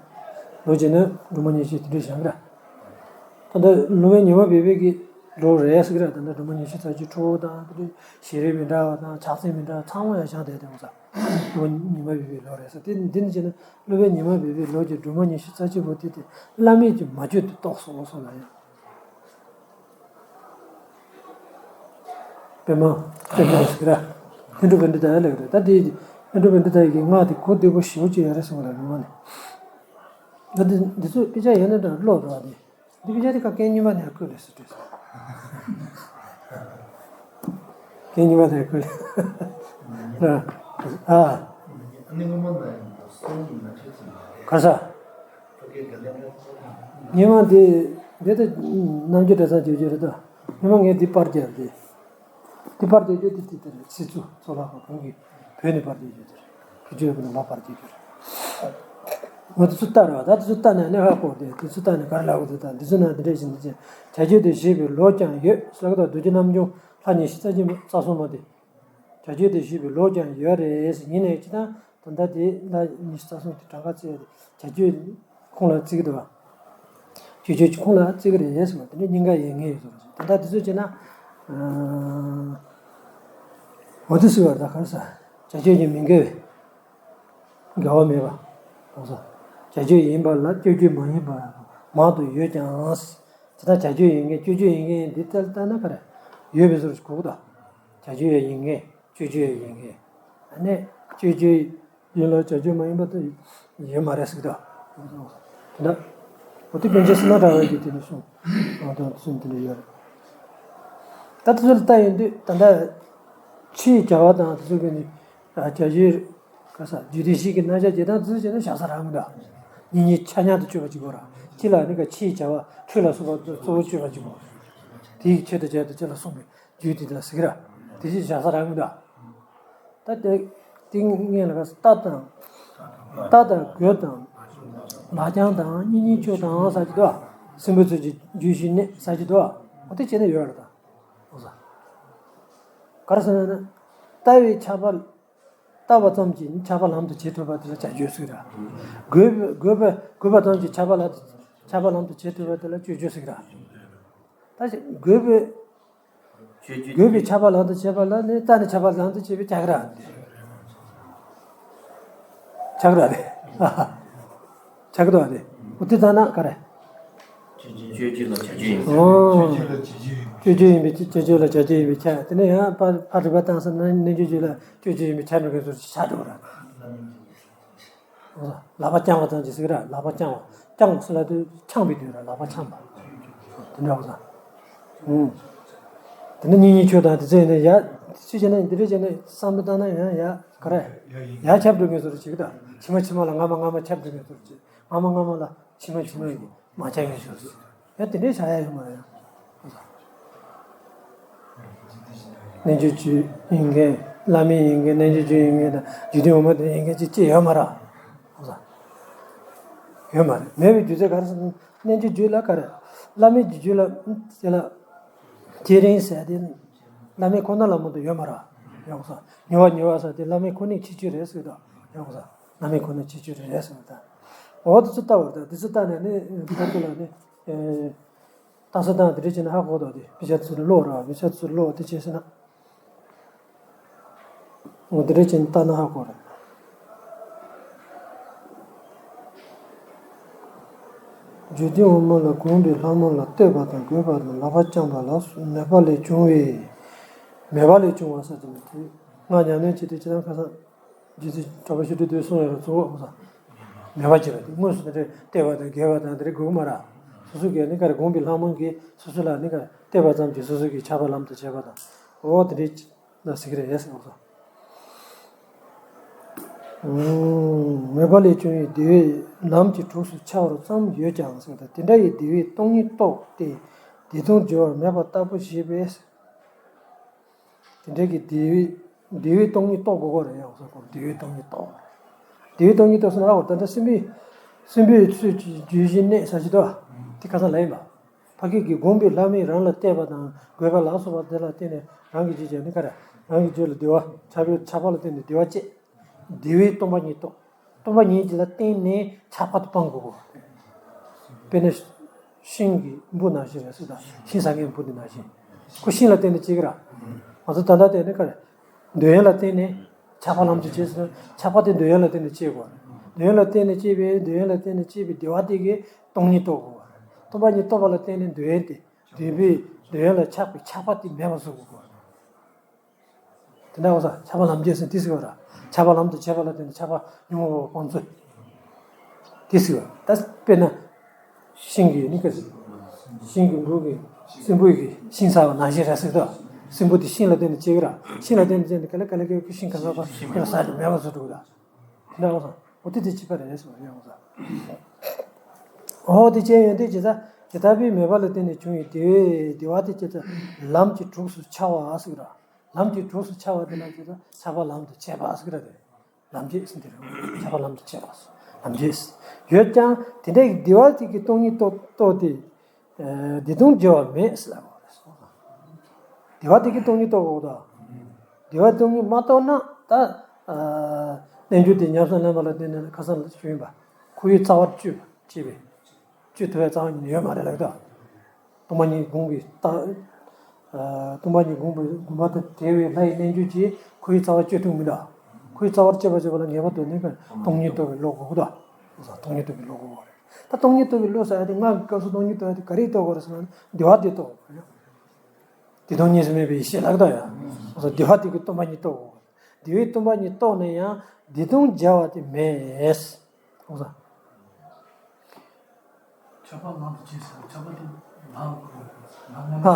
ལོ་རྗེས་ན་སྒྲོལ་མ་ཉེར་གཅིག་དེ་འདྲ་བཞག་གི་ར། ད་ལྟ་སློབ་དཔོན་ཉི་མ་སྦས་པའི་གི་ལོ་རེད་ཟེར་གི་ར། ད་ལྟ་སྒྲོལ་མ་ཉི་ཤུ་རྩ་གཅིག་ཁྲོ་བོ་དང་དེ་འདྲ་ཞལ་རས་མི་འདྲ་བ་དང་ཕྱག་མཚན་མི་འདྲ་བ་ཚང་མ་ཡང་བཞག་བསྡད་དེ་འོང་ས། སློབ་དཔོན་ཉི་མ་སྦས་པའི་ལོ་རེད་ཟེར། དེ་འདི་ནི་བྱས་ན་སློབ་དཔོན་ཉི་མ་སྦས་པའི་ལོ་གི་སྒྲོལ་མ་ཉི་ཤུ་རྩ་གཅིག་པོ་དེ་དེ་བླ་མེད་ཀྱི་མ་བཅོས་དེ་རྟོགས་སོང་སོང་ལ་ཡང་། པདྨ་པདྨ་ཟེར་གི་ར། ལྷུན་གྲུབ་པཎྜི་ཏ་ཡ་ལེགས་རེད། ད་དེ་ལྷུན་གྲུབ་པཎྜི་ཏ་ཡི་གི་སྔགས་དེ་གོ་བདེ་པོ་ཞེ་པོ་ཅིག་ཡོད་རེད་གསུངས་པ་རེད་ནུ་མ་ནི། ད་དེ་འདི་ཚོ་དཔེ་ཆ་ཡོད་ན་འདྲ་ཀློག་འགྲོ་བ་དེ། འདི་དཔེ་ཆ་དེ་ཁ་སྐད་རྙིང་པ་ནས་བཀོད་རེད་ཟེར་དུས། སྐད་རྙིང་པ་ནས་བཀོད་རེད། ཨ། ག་ས། སྔོན་མ་དེ་འདི་ལྟ་རྣམ་འགྱུར་གྲྭ་ཚང་བརྗོད་རྒྱུ་རེད་དོ། སྔོན་མ་ངས་འདི་པར་རྒྱབ་སྟེ། འདི་པར་རྒྱབ་རྒྱུ་དེ་དེ་དེ་རེད། ཚིག་མཛོད་ཚོ་ལག་ཁང་གོང་གི་བོད་ནས་པར་རྒྱབ་རྒྱུ་དེ་རེད། བོད་ཆོས་བོད་ནས་མ་པར་རྒྱབ་རྒྱུ་རེད། ང་དེ་ཚོ་ལྟ་ར་བ། ད་དེ་ཚོ་ལྟ་ནས་ནས་ཧ་གོ་དེ། དེ་ཚོ་ལྟ་ནས་ག་རེ་ལབ་དགོས་འདུག་ད་འདི་ཚོ་ནང་འདི་འདྲ་ཞིག་འདི་ཅན་བྱ་རྒྱུད་དེ་བཞེས་པའི་ལོ་ཀྱང་ཡོད་ཟེར་གི་འདུག་རྡོ་རྗེ་རྣམ་འབྱུང་ལྷ་ཉི་ཤུ་རྩ་གཅིག་རྩ་གསུམ་པ་དེ། བྱ་རྒྱུད་དེ་བཞེས་པའི་ལོ་ཀྱང་ཡོད་རེད་ཟེར། ཡིན་ནའི་ཅི་ད་ད་ལྟ་དེ་ལ་ཉི་ཤུ་རྩ་གསུམ་དེ་གྲངས་ཀ་བརྩིས་ཏེ་བྱ་རྒྱུད་ཁོང་ལ་བརྩི་གི་འདུག་བ། བྱ་རྒྱུད་ཀྱི་ཁོང་ལ་བརྩི་གི་རེད་ཟེར་བ་དེ་འདྲ་སྙིང་ག་ཡོད་ངེས་ཡོད་ཟེར་བ་ཞིག་ད་ལྟ་དེ་ཚོ་བྱས་ན། འོ་དེ་ཟེར་བ་ད་ག་རེ་ཟ། བྱ་རྒྱུད་ཀྱི་མི་འགལ་བའི་འགལ་བ་མེད་པ། འོ་ཟ། བྱ་རྒྱུད་ཡིན་པ་ལ་སྤྱོད་རྒྱུད་མ་ཡིན་པ་མང་དུ་ཡོད་ཀྱང་། དེ་ལྟར་བྱ་རྒྱུད་ཡིན་མཁན་སྤྱོད་རྒྱུད་ཡིན་མཁན་འདི་ལྟར་ལྟ་ན་ག་རེ་ཡོད་པའི་བཟོ་ཞིག་གོ་གི་འདུག་བྱ་རྒྱུད་ཡིན་མཁན་སྤྱོད་རྒྱུད་ཡིན་མཁན། ཨ་ནི་སྤྱོད་རྒྱུད་ཡིན་ལ་བྱ་རྒྱུད་མ་ཡིན་པ་དེ་ཡོད་མ་རེད་ཟེར་གི་འདུག་དེ་འདྲ། འོ་དེ་པཎ་ཆེན་བསོད་ནམས་གྲགས་པས་ཀྱིས་དེ་ནས་གསུངས། ཨ་དང་དེ་ཚོ་དེ་འདྲ་ཡོད་རེད། ད་དེ་ཚོ་ལ་ལྟ་ཡོང་དུས་ད་ལྟ་ཕྱིའི་བྱ་བ་དང་དེ་ཚོ་གི་ནི་བྱ་རྒྱུད་ག་ས་རྒྱུད་སྡེ་བཞི་གི་རྣམ་གཞག་བྱེད་སྟངས་དེ་ཚོ་བྱས་ན་བཞག་ས་རག་མི་འདུག་གཉེན་ཉེ་ཆ་མཉམ་དུ་སྤྱོད་པ་གཅིག་པོ་ར། སྤྱི་ལ་ནི་ག་ཕྱིའི་བྱ་བ་འཕྲུལ་ལ་སོགས་པ་གཙོ་བོ་སྤྱོད་པ་གཅིག་པོ། དེའི་ཆེད་དུ་བྱས་ཏེ་ཅི་ལ་གསུངས་པའི་རྒྱུད་དེ་ལ་ཟེར་གི་ར། དེ་བཞིན་བཞག་ས་རག་མི་འདུག་ད་དེ་དེ་ངས་ལ་ག་རྟ་དང་། རྟ་དང་གོས་དང་། ལག་བརྐྱང་དང་གཉེན་ཉེ་ཆོས་དང་ཟེར་གྱི་འདུག་སྲིན་པོ་ཚོས་ཀྱི་རྒྱུད་བཞི་གནས་ཟེར་གྱི་འདུག་འོ་དེ་བྱས་ན་ཡོད་རེད་ད། འོ་ས། ག་རེ་ཟེར་ན་ནི། ལྟ་བའི་ཆགས་པ། ལྟ་བ་ཙམ་གྱིས་ནི་ཆགས་པ་ལམ་དུ་བྱེད་ཐུབ་པ་དེ་ལ་བྱ་རྒྱུད་ཟེར་གི་ར། རྒོད་པའི་རྒོད་པའི་རྒོད་པ་ཙམ་གྱིས་ཆགས་པ་ལ་ཆགས་པ་ལམ་དུ་བྱེད་ཐུབ་པ་དེ་ལ་སྤྱོད་རྒྱུད་ཟེར་གི་ར། ད་ཅི་རྒོད་པའི་རྒོད་པའི་ཆགས་པ་ལམ་དུ་བྱེད་པ་ལ་ནི་རྟ་ནི་ཆགས་པ་ལམ་དུ་བྱེད་པའི་ཆགས་ར། ཆགས་ར་རེད། ཆགས་ར་རེད། འོ་དེ་ལྟ་ན་ག་རེ། སྤྱོད་རྒྱུད་ལ་བྱ་རྒྱུད་ཡིན་ཟེར། ཨོ། སྤྱོད་རྒྱུད་ཡིན་པའི་སྤྱོད་རྒྱུད་ལ་བྱ་རྒྱུད་ཡིན་པའི་ཆ་དེ་ནས་ཡང་ཕར་ཕར་རིག་པ་བཏང་ས་ན་རྣལ་འབྱོར་རྒྱུད་ལ་སྤྱོད་རྒྱུད་ཡིན་པའི་ཆ་འགྲོ་མཁན་ཚོར་ཆགས་འགྲོ་ར། ལག་པ་བརྐྱང་བ་ཙམ་གྱིས་ཟེར་གི་ར། ལག་པ་བརྐྱང་བ། བརྐྱང་ཟེར་ལབ་དུས་འཆང་བའི་དུས་ར། ལག་པ་འཆང་བ། དེ་འདྲ་བ་ཙམ། ཨུམ། དེ་ནི་གཉེན་ཉེ་ཆོས་དང་དེ་ཚོ་ཡིན་ན་ཡ། ཅི་བྱས་ན་འདི་འདྲ་བྱས་ན་བསམ་བློ་བཏང་ན་ཡང་ཡ་ག་རེ། ཡ་ཁྱབ་འགྲོ་མཁན་ཚོ་རེ་བྱེད་གི་ད། ཕྱི་མ་ཕྱི་མ་ལ་སྔ་མ་སྔ་མ་ཁྱབ་འགྲོ་མཁན་ཚོ་རེ་བྱེད། སྔ་མ་སྔ་མ་ལ་ཕྱི་མ་ཕྱི་མ་ཡིན་མ་ཁྱབ་མཁན་ཚོ་རེ་བྱེད། ཡ་དེ་འདྲའི་བྱ་ཡ་ཡོད་མ་རེད། རྣལ་འབྱོར་རྒྱུད་ཡིན་མཁན། བླ་མེད་ཡིན་མཁན། རྣལ་འབྱོར་རྒྱུད་ཡིན་མཁན་དང་རྒྱུད་སྡེ་འོག་མ་དེ་ཡིན་མཁན་ཅིག་ཅིག་ཡོད་མ་རེད། ཡོད་མ་རེད། མེད་པའི་རྒྱུ་མཚན་ག་རེ་ཟེར་ན། རྣལ་འབྱོར་རྒྱུད་ལ་ག་རེ། བླ་མེད་ཀྱི་རྒྱུད་ལ་དེ་ལ་བསྐྱེད་རིམ་ཟེར་དེ་བླ་མེད་ཁོ་ན་ལ་མ་གཏོགས་ཡོད་མ་རེད། ཡོང་ས། མྱུར་བ་མྱུར་བ་ཟེར་དེ་བླ་མེད་ཁོ་ནའི་ཁྱད་ཆོས་རེད་ཟེར་དང་། ཡོང་ས། བླ་མེད་ཁོ་ནའི་ཁྱད་ཆོས་རེད་ཟེར་དང་། འོ་དེ་ཚོ་ལྟ་བར་དང་དེ་ཚོ་ལྟ་ནས་ནི་ད་ལྟ་ལ་ནི། ལྟ་ས་དང་དེ་འདྲ་བྱས་ན་ཧ་གོ་དོ་དེ་དཔེ་ཆ་ཚུར་ཀློག་ར། དཔེ་ཆ་ཚུར་ཀློག་དེ་བྱས་ཟེར་ན། འོ་དེ་འདྲ་བྱས་ན་ལྟ་ན་ཧ་གོ་ར། རྒྱུད་སྡེ་འོག་མ་ལ་དགོངས་པའི་ལྷ་མོ་ལ་བསྟོད་པ་དང་རྒོད་པ་དང་ལག་པ་བརྐྱང་པ་ལ་སོགས་ནོད་པ་ལས་བྱུང་བའི་ མེད་པ་ལས་བྱུང་བ་ཟེར་དུས་དེ་སྔགས་ཉམས་ལེན་བྱེད་དུས་ཅི་ལྟར་ཁ་སང་རྗེ་བཙུན་གྲགས་པ་ཆོས་སྒྲོན་དུ་གསུངས་ཡོད་ར་གཙོ་བོ་ཧ་གོ་ས། མེད་པ་བྱེད་པ་དེ་དངོས་སུ་དེ་འདྲའི་བལྟས་པ་དང་རྒྱས་པ་དང་དེ་འདྲའི་དགོས་ཀྱི་མ་རེད། སོ་སོ་གིས་ནི་ག་རེ་དགོངས་པའི་ལྷ་མོ་གིས་སོ་སོ་ལ་ནི་ག་རེ་བལྟས་པ་ཙམ་གྱིས་སོ་སོ་གི་ཆགས་པ་ལམ་དུ་བྱེད་པ་དང་འོ་དེ་འདྲའི་ལ་ཟེར་གྱི་རེད་ཟེར་གོ་ས། མེད་པ་ལས་བྱུང་བའི་བདེ་བས་ལམ་གྱི་གྲོགས་སུ་འཆར་བ་ཙམ་ཡོད་ཀྱང་ཟེར་ད་དེ་འདྲ་ཡི་བདེ་བའི་སྟོང་ཉིད་རྟོགས་ཏེ་བདེ་སྟོང་སྦྱོར་བ་མེད་པ་ལྟ་བུ་ཞེས་པས། དེ་འདྲ་གི་བདེ་བའི་བདེ་བའི་སྟོང་ཉིད་རྟོགས་དགོས་ཀྱི་རེད་ཡང་ཟེར་གོ་བདེ་བའི་སྟོང་ཉིད་རྟོགས། བདེ་བའི་སྟོང་ཉིད་རྟོགས་ཟེར་ན་ཨ་ད་ལྟ་སྲིན་པོའི་སྲིན་པོའི་ཚུལ་གྱི་བརྗོད་བཞིན་གནས་ས་ཅི་ཏོ་དེ་ཁ་སང་ལ་ཡིན་པ། ཕ་སྐད་ཀྱི་དགོངས་པའི་ལྷ་མིས་རང་ལ་བལྟས་པ་དང་དགོས་པ་ལ་སོགས་པ་དེ་ལ་བརྟེན་ནས་རང་གི་རྒྱུད་ཀྱི་ནི་ཁ་ར་རང་གི་རྒྱུད་ལ་བདེ་བ་ཆགས་པའི་ཆགས་པ་ལ་བརྟེན་ནས་བདེ་བ་སྐྱེ། བདེ་བའི་སྟོང་པ་ཉིད་རྟོགས། སྟོང་པ་ཉིད་ཀྱི་ལ་བརྟེན་ནས་ཆགས་པ་དེ་སྤང་དགོས་གོ། དཔེར་ན་ཤིང་གི་འབུ་ནང་བཞིན་རེད་ཟེར་ད་ཤིང་ཟ་མཁན་འབུ་དེ་ནང་བཞིན། ཁོ་ཤིང་ལ་བརྟེན་ནས་སྐྱེ་གི་ར། ང་ཚོ་ད་ལྟ་དེ་ནི་ཁ་ར་འདོད་ཡོན་ལ་བརྟེན་ནས་ཆགས་པ་ལམ་དུ་བྱེད་ཟེར་ན་ཆགས་པ་དེ་འདོད་ཡོན་ལ་བརྟེན་ནས་སྐྱེ་དགོས། འདོད་ཡོན་ལ་བརྟེན་ནས་སྐྱེས་པའི་འདོད་ཡོན་ལ་བརྟེན་ནས་སྐྱེས་པའི་བདེ་བ་དེ་གིས་སྟོང་ཉིད་རྟོགས་དགོས། སྟོང་པ་ཉིད་རྟོགས་པ་ལ་བརྟེན་ནས་འདོད་ཡོན་དེ་འདོད་པའི་འདོད་ཡོན་ལ་ཆགས་པའི་ཆགས་པ་དེ་མེད་པར་བཟོ་དགོས། དེ་འདྲ་བ་ས་ཆགས་པ་ལམ་བྱེད་ཟེར་དེ་ཟེར་བ་ར། ཆགས་པ་ལམ་དུ་བྱེད་པ་ལ་བརྟེན་ནས་ཆགས་པ་ཉོན་མོངས་པ་སྤོང་ཚུལ། དེ་ཟེར་བ་ད་དཔེར་ན། ཤིང་གི་ནི་ག་ཟེར། ཤིང་གི་འབུ་གི་སྲིན་པོ་གི་ཤིང་ཟ་བ་ནང་བཞིན་རེད་ཟེར་ཏོ། སྲིན་པོ་དེ་ཤིང་ལ་བརྟེན་ནས་སྐྱེ་གི་ར། ཤིང་ལ་བརྟེན་ནས་སྐྱེ་ནས་ག་ལེ་ག་ལེ་གི་ཤིང་གང་ག་པ་ཡང་ཟ་དེ་མེད་པ་བཟོ་འགྲོ་གི་ར། དེ་འདྲ་བ་ས་འོ་དེ་དེ་ཅི་པ་རེད་ཟེར་བ་ཡང་བ་ས། འོ་དེ་ཅན་ཡོན་ཏན་ཇི་ལྟ་ཇི་ལྟ་བུའི་མེད་པ་ལ་བརྟེན་ནས་བྱུང་བའི་བདེ་བའི་བདེ་བ་དེ་ཇི་ལྟར་ལམ་གྱི་གྲོགས་སུ་འཆར་བ་ཟེར་གི་ར། ལམ་གྱི་གྲོགས་སུ་འཆར་བ་དེ་ལ་ཇི་ལྟར་འཆར་བ་ལམ་དུ་བྱེད་པ་ཟེར་གི་ར་དེ། ལམ་བྱེད་ཟེར་དེ་རེད། འཆར་བ་ལམ་དུ་བྱེད་པ་ཟེར། ལམ་བྱེད་ཟེར། ཡོད་ཀྱང་དེ་འདྲའི་བདེ་བ་དེ་གི་སྟོང་ཉིད་རྟོགས་རྟོགས་ཏེ། བདེ་སྟོང་སྦྱོར་བ་མེད་ཟེར་ལ་གོ་རེད། བདེ་བ་དེ་གི་སྟོང་ཉིད་རྟོགས་དགོས་དོ། བདེ་བ་སྟོང་ཉིད་མ་རྟོགས་ན་ད། རྣལ་འབྱོར་དེ་ཉམས་སུ་ལེན་པ་ལ་བརྟེན་ནས་ཁ་སང་ལ་ཞུས་པ། ཁོ་བོའི་རྩ་བར་གཅོད་པ་ཅེས་པའི། གཅོད་ཐུབ་པའི་རྩ་བ་ཉིད་ཡོད་མ་རེད་ལབ་ད། སྟོང་པ་ཉིད་དགོངས་པའི་རྟགས། སྟོང་པ་ཉིད་དགོངས་པའི་དགོངས་པ་དང་བྲལ་བའི་ལྷ་ཡི་རྣལ་འབྱོར་གྱིས་ཁོ་བོའི་རྩ་བར་གཅོད་ཐུབ་མི་འདུག་ཁོ་བོའི་རྩ་བར་གཅོད་པ་བྱེད་པ་ལ་ངེས་པར་དུ་ནི་སྟོང་ཉིད་རྟོགས་པའི་བློ་དགོས་ཀྱི་འདུག་སྟོང་ཉིད་རྟོགས་པའི་བློ་དགོས་པ་རེད། ད་སྟོང་ཉིད་རྟོགས་པའི་བློ་ཟེར་ཡ་དེ་སྔགས་ཀྱི་སྐབས་སུ་སྟོང་ཉིད་རྟོགས་ཡ་དེ་ག་རེ་རྟོགས་དགོས་རེད་ཟེར་ན་བདེ་བ་དེ་རྟོགས་དགོས་རེད། བདེ་སྟོང་གཉིས་སུ་མེད་པའི་ཡེ་ཤེས་ལབ་ཀྱི་འདུག་ཡ། བདེ་བ་དེ་གི་སྟོང་པ་ཉིད་རྟོགས་དགོས། བདེ་བའི་སྟོང་པ་ཉིད་རྟོགས་ནས་ཡང་བདེ་སྟོང་སྦྱར་བ་དེ་མེད། ཁྱབ་པ་ལམ་དུ་བྱེད་ཟེར་ཁྱབ་པ་དེ་ལམ་ལམ་ངོ་ནས།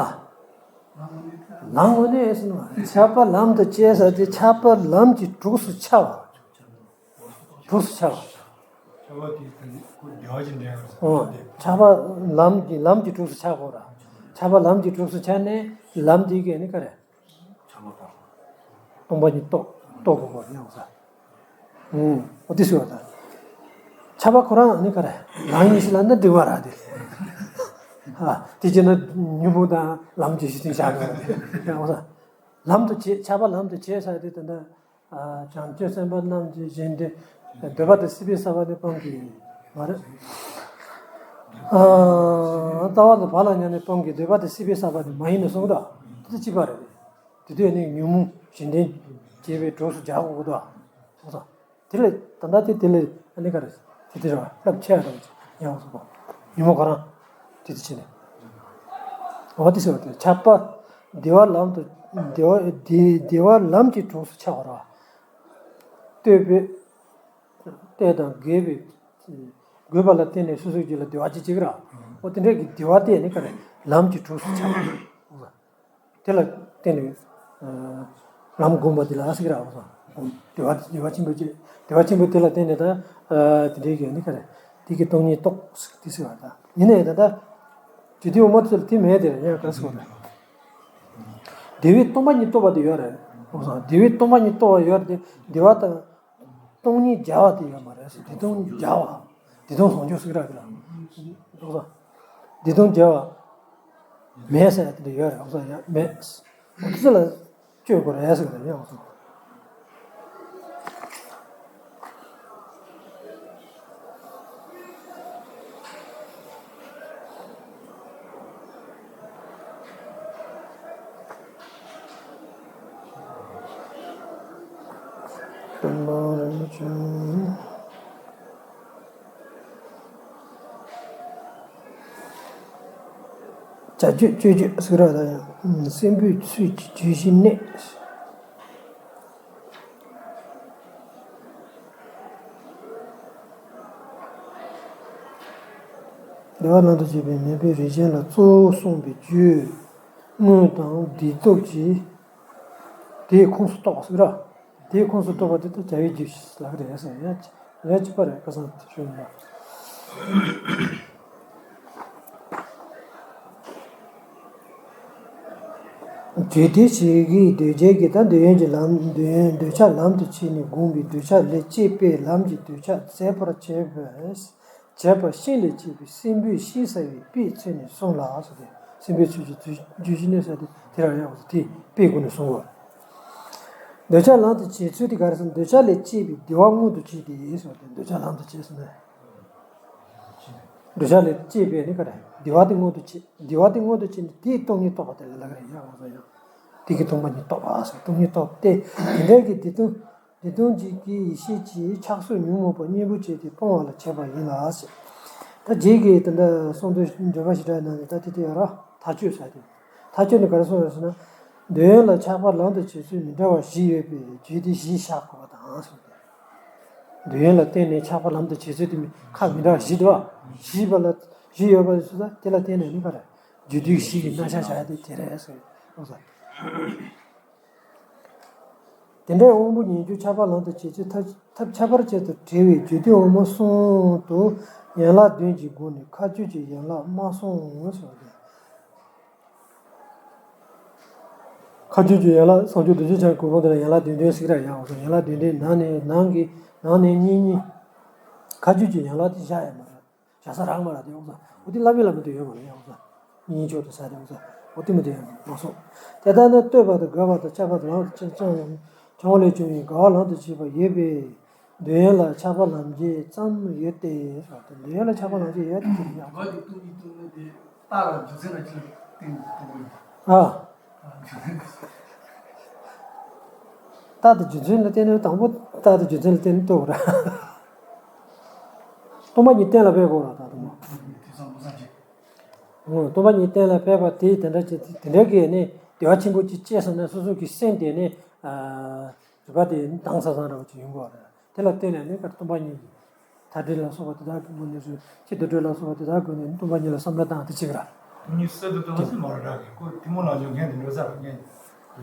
ཨ། ལམ་ངོ་ནས། ལམ་ངོ་ནས་ཟེར་ན་ཁྱབ་པ་ལམ་དུ་བྱེད་ཟེར་དེ་ཁྱབ་པ་ལམ་གྱི་གྲོགས་སུ་འཆར་བ། གྲོགས་སུ་འཆར་བ། ཁྱབ་པ་དེ་ཁོ་བདེ་བ་ཅན་འདྲ་བར་ཨོ། ཁྱབ་པ་ལམ་གྱི་ལམ་གྱི་གྲོགས་སུ་འཆར་དགོས་ར། ཁྱབ་པ་ལམ་གྱི་གྲོགས་སུ་འཆར་ནས་ལམ་དེ་གས་ནི་ག་རེ། སྟོང་པ་ཉིད་རྟོགས་རྟོགས་དགོས་པར་སྙམ་ས། ཨུམ། འོ་དེ་ཟེར་བ་དང་། ཁྱབ་པ་ཁོ་རང་ནི་ག་རེ། ལམ་ཡིན་ཞེས་ལབ་ན་འགྲིག་པ་ར་དེ། ཨ། དེ་བྱས་ན་ཉོན་མོངས་དང་ལམ་གྱི་གཞི་མཐུན་བྱ་དགོས་ར་དེ། ཡང་འོ་ས། ལམ་དུ་བྱེད་ཁྱབ་པ་ལམ་དུ་བྱེད་ས་དེ་ད་ལྟ། བྱང་ཆུབ་སེམས་དཔའ་རྣམས་ཀྱི་གཞན་དོན། འདོད་པ་དང་སྲིད་པའི་ས་བོན་ནི་སྤང་གི་མ་རེད། ལྟ་བ་དང་བག་ལ་ཉལ་ནི་སྤང་གི་འདོད་པ་དང་སྲིད་པའི་ས་བོན་ནི་མ་ཡིན་ནོ་གསུངས་ད། དེ་ཅི་པ་རེད། དེ་དུས་ནི་ཉོན་མོངས་གཞན་དོན་བྱེད་པའི་གྲོགས་སུ་བྱ་དགོས་ཀྱི་འདུག་གསུངས་ས། དེ་ལས་ད་ལྟ་དེ་དེ་ལས་ཨ་ནི་ག་རེ། དེ་དེ་རེད་བ་རླབས་ཆེ་བ་རེད་བ་ཡང་གསུངས་པ། ཉོན་མོངས་ཁོ་རང་། དེ་དེ་ཕྱིན་ནས། འོ་དེ་ཟེར་བ་དེ་ཁྱབ་པ། བདེ་བ་ལམ་དུ། བདེ་བ་བདེ་བདེ་བ་ལམ་གྱི་གྲོགས་སུ་འཆར་བ་རེད་བ། ལྟོས་པའི། ལྟོས་དང་དགོས་པའི། དགོས་པ་ལ་བརྟེན་ནས་སོ་སོའི་རྒྱུད་ལ་བདེ་བ་ཅི་ཅིག་ར། འོ་དེ་འདྲ་གི་བདེ་བ་དེ་ནི་ག་རེ་ལམ་གྱི་གྲོགས་སུ་འཆར་བ་རེད། དེ་ལ་བརྟེན་ནས་ལམ་བསྒོམ་པ་དེ་ལ་ཟེར་གི་ར། བདེ་བ་བདེ་བ་ཆེན་པོ་ཅིག་བདེ་བ་ཆེན་པོ་དེ་ལ་བརྟེན་ནས་ད་དེ་འདྲའི་གི་ནི་ག་རེ་དེ་གི་སྟོང་ཉིད་རྟོགས་ཟེར་དེ་ཟེར་བ་ད་ཡིན་ནའི་ད་ད་དེ་དུས་འོ་མ་ཚོ་ལ་དེ་མེད་དེ་རེད་ཡང་ག་ཟེར་བ་རེད། བདེ་བའི་སྟོང་པ་ཉིད་རྟོགས་པ་དེ་ཡོད་རེད། བདེ་བའི་སྟོང་པ་ཉིད་རྟོགས་པ་ཡོད་རེད་དེ་བདེ་བ་དང་། སྟོང་ཉིད་སྦྱར་བ་དེ་ཡོད་མ་རེད་ཟེར། བདེ་སྟོང་སྦྱར་བ། བདེ་སྟོང་ཟུང་འཇུག་ཟེར་གི་ར་དེ་ལ། འདུག་ས། བདེ་སྟོང་སྦྱར་བ། མེད་ཟེར་ཡ་དེ་འདྲ་ཡོད་རེད་འདུག་ས་ཡ་མེད། འོ་དེ་ཚོ་ལ་བཅོས་དགོས་རེད་ཟེར་གི་ར་ཡང་འདུག་ས། སྟོན་པ་རིན་པོ་ཆེ། བྱ་སྤྱོད་སྤྱོད་བརྗོད་ཟེར་བ་དང་ཡང་། སྲིན་པོའི་ཚུལ་གྱིས་བྱོས་ཤིང་གནས། བདེ་བ་ལམ་དུ་བྱེད་པའི་ནད་པའི་རིགས་ཅན་ལ་གཙོ་བོ་གསུངས་པའི་རྒྱུ་དངོས་དང་བདེ་སྟོབས་ཀྱིས་དེའི་ཁོངས་སུ་གཏོགས་པ་ཟེར་ར། དེའི་ཁོངས་སུ་གཏོགས་པ་དེ་ལྟར་བྱ་བའི་རྒྱུ་ཞེས་ལབ་ཀྱི་རེད་ཟེར་ཡ། ཡ་གཅིག་པ་རེད། ཁ་སང་དེ་ཞུས་ཡིན་པ། རྒྱུད་སྡེ་ཆེ་གེའི་འདོད་བྱེད་ཀྱི་ད་འདོད་ཡོན་གྱི་ལམ། འདོད་ཡོན་འདོད་ཆགས་ལམ་དུ་བྱས་ནས་བསྒོམས་པའི་འདོད་ཆགས་ལས་སྐྱེས་པའི་ལམ་གྱི་འདོད་ཆགས་ཟད་པར་བྱེད་པ། བྱེད་པ་ཤིང་ལས་སྐྱེས་པའི་སྲིན་པོའི་ཤིང་ཟ་བའི་དཔེས་མཚོན་ནས་གསུངས་ལ་ཟེར་ཏེ། སྲིན་པོའི་ཚུལ་གྱིས་རྒྱུ་ཞིང་གནས་ཟེར་ཏེ་དེ་རང་ཡང་དེ་དཔེའི་སྒོ་ནས་གསུངས་པ། འདོད་ཆགས་ལམ་དུ་བྱེད་ཚུལ་དེ་ག་རེ་ཟེར་ན། འདོད་ཆགས་ལས་སྐྱེས་པའི་བདེ་བ་མངོན་དུ་བྱེད་དེ་ཟེར་ཏེ། འདོད་ཆགས་ལམ་དུ་བྱེད་ཟེར་ན། འདོད་ཆགས་ལས་སྐྱེས་པའི་ནི་ག་རེ། བདེ་བ་དེ་མངོན་དུ་བྱེད། བདེ་བ་དེ་མངོན་དུ་བྱེད་ནི་དེའི་སྟོང་ཉིད་རྟོགས་པ་དེ་ལ་ལབ་ཀྱི་རེད། ཡ་འོ་ཟེར་ཡང་། དེ་གི་སྟོང་པ་ཉིད་རྟོགས་པ་ཟེར། སྟོང་ཉིད་རྟོགས་ཏེ། དེ་འདྲའི་གི་བདེ་སྟོང་། བདེ་སྟོང་གི་ཡེ་ཤེས་ཀྱི་ཆགས་སོགས་ཉོན་མོངས་པ་གཉེན་པོ་བྱས་ཏེ་སྤོང་བ་ལ་བྱེད་པ་ཡིན་ལ་ཟེར། ད་རྗེས་ཀྱི་དེ་འདྲ་གསུང་དོན་འགྲེལ་པ་ཞེ་དྲག་ནང་ནས་ད་དེ་དེ་ཡོད་ར། མཐའ་དཔྱོད་ཟེར་དེ། མཐའ་དཔྱོད་ནི་ག་རེ་གསུངས་ཡོད་ཟེར་ན། འདོད་ཡོན་ལ་ཆགས་པ་ལམ་དུ་བྱེད་ཚུལ་མི་འདྲ་བ་བཞི་ཡོད་པས་རྒྱུད་སྡེ་བཞི་བཞག་དགོས་པ་དང་གསུངས་ཏེ། འདོད་ཡོན་ལ་བརྟེན་ནས་ཆགས་པ་ལམ་དུ་བྱེད་ཚུལ་དེ་མི་ཁ་མི་འདྲ་བ་བཞི་འདུག་བ། བཞི་པ་ལ་བཞི་ཡོད་པ་སུ་ད་དེ་ལ་བརྟེན་ནས་ནི་ག་རེ། རྒྱུད་སྡེ་བཞི་གི་རྣམ་གཞག་བྱ་ཡ་དེ་དེ་རེད་ཟེར། དེ་འདྲའི་དབང་པོ་ཉིད་སྦྱོར་ཆགས་པ་ལམ་དུ་བྱེད་ཚུལ་ཐབས་ཐབས་ཁྱད་པར་ཅན་དུ་བྲི་བའི་རྒྱུད་སྡེ་འོག་མ་གསུམ་དུ་ཡན་ལག་བདུན་གྱི་སྒོ་ནས་མཁའ་སྤྱོད་ཀྱི་ཡན་ལག་མ་གསུངས་ཟེར་བ་དེ། མཁའ་སྤྱོད་ཀྱི་ཡན་ལག་སངས་རྒྱས་རྡོ་རྗེ་འཆང་གི་གོ་འཕང་དེ་ལ་ཡན་ལག་བདུན་ལྡན་ཟེར་གྱི་རེད། ཡང་འོ་ཡན་ལག་བདུན་ལྡན་ནང་ནས་ནང་གི་ནང་ནས་གཉིས་གཉིས། མཁའ་སྤྱོད་ཀྱི་ཡན་ལག་དེ་བཞག་ཡ་མ་རེད། བཞག་ས་རག་མ་རག་དེ་འོ་ས་འོ་དེ་བླ་མེད་བླ་མེད་དུ་ཡོད་མ་རེད། ཡང་འོ་ས་གཉིས་ཆོག་ཏུ་ས་དེ་འོ་ས་འོ་དེ་མ་དེ་ཡང་མ་སོང་། དེ་ལྟར་ན་ལྟོས་པ་དང་དགའ་བ་དང་ཆགས་པ་དང་ལམ་དུ་བྱེད་ཅང་ཡང་བྱུང་བ་ལས་བྱུང་བའི་དགའ་བ་ལམ་དུ་བྱེད་པ་ཡོད་པས། འདོད་ཡོན་ལ་ཆགས་པ་ལམ་བྱེད་ཙམ་ཡོད་དེ། འདོད་ཡོན་ལ་ཆགས་པ་ལམ་བྱེད་ཡོད་དེ་དེ་ཡང་། ག་དེ་ཏུ་ནི་ཏུ་ནི་དེ་རྟགས་ལ་རྒྱུ་མཚན་ལ་ཅི་ལ་བརྟེན་ཏུ་ཨ། རྟགས་དང་རྒྱུ་མཚན་ལ་བརྟེན་ནས་དང་པོ་རྟགས་དང་རྒྱུ་མཚན་ལ་བརྟེན་ནས་རྟོགས་དགོས་ར། སྟོང་པ་ཉིད་གཏན་ལ་ཕེབས་དགོས་ར་ད་དུང་། སྟོང་པ་ཉིད་གཏན་ལ་ཕེབས་པ་དེ་དེ་འདྲ་ཅིག་དེ་འདྲ་གི་ནི་བདེ་བ་ཆེན་པོ་ཅིག་སྐྱེས་སོང་ན་སོ་སོ་གི་སེམས་དེ་ནི་རིག་པ་དེ་དྭངས་སང་སང་འདྲ་བོ་ཅིག་ཡོང་གི་རེད། དེ་ལ་བརྟེན་ནས་ནི་སྟོང་པ་ཉིད་ཀྱི་མཐའ་བྲལ་ལ་སོགས་པ་དེ་དག་གི་སྒོ་ནས་སུ་ཁྱི་དུད་འགྲོ་ལ་སོགས་པ་དེ་དག་གི་སྒོ་ནས་སྟོང་པ་ཉིད་ལ་བསམ་བློ་བཏང་དེ་ཅིག་ར། སྟོང་ཉིད་གསར་དུ་བཏོན་སྲིད་མ་ར་འདྲ་གི་ཁོ་ཐུན་མོང་ལམ་སྦྱོར་ངན་དུ་འགྲོ་ས་ར་ངན།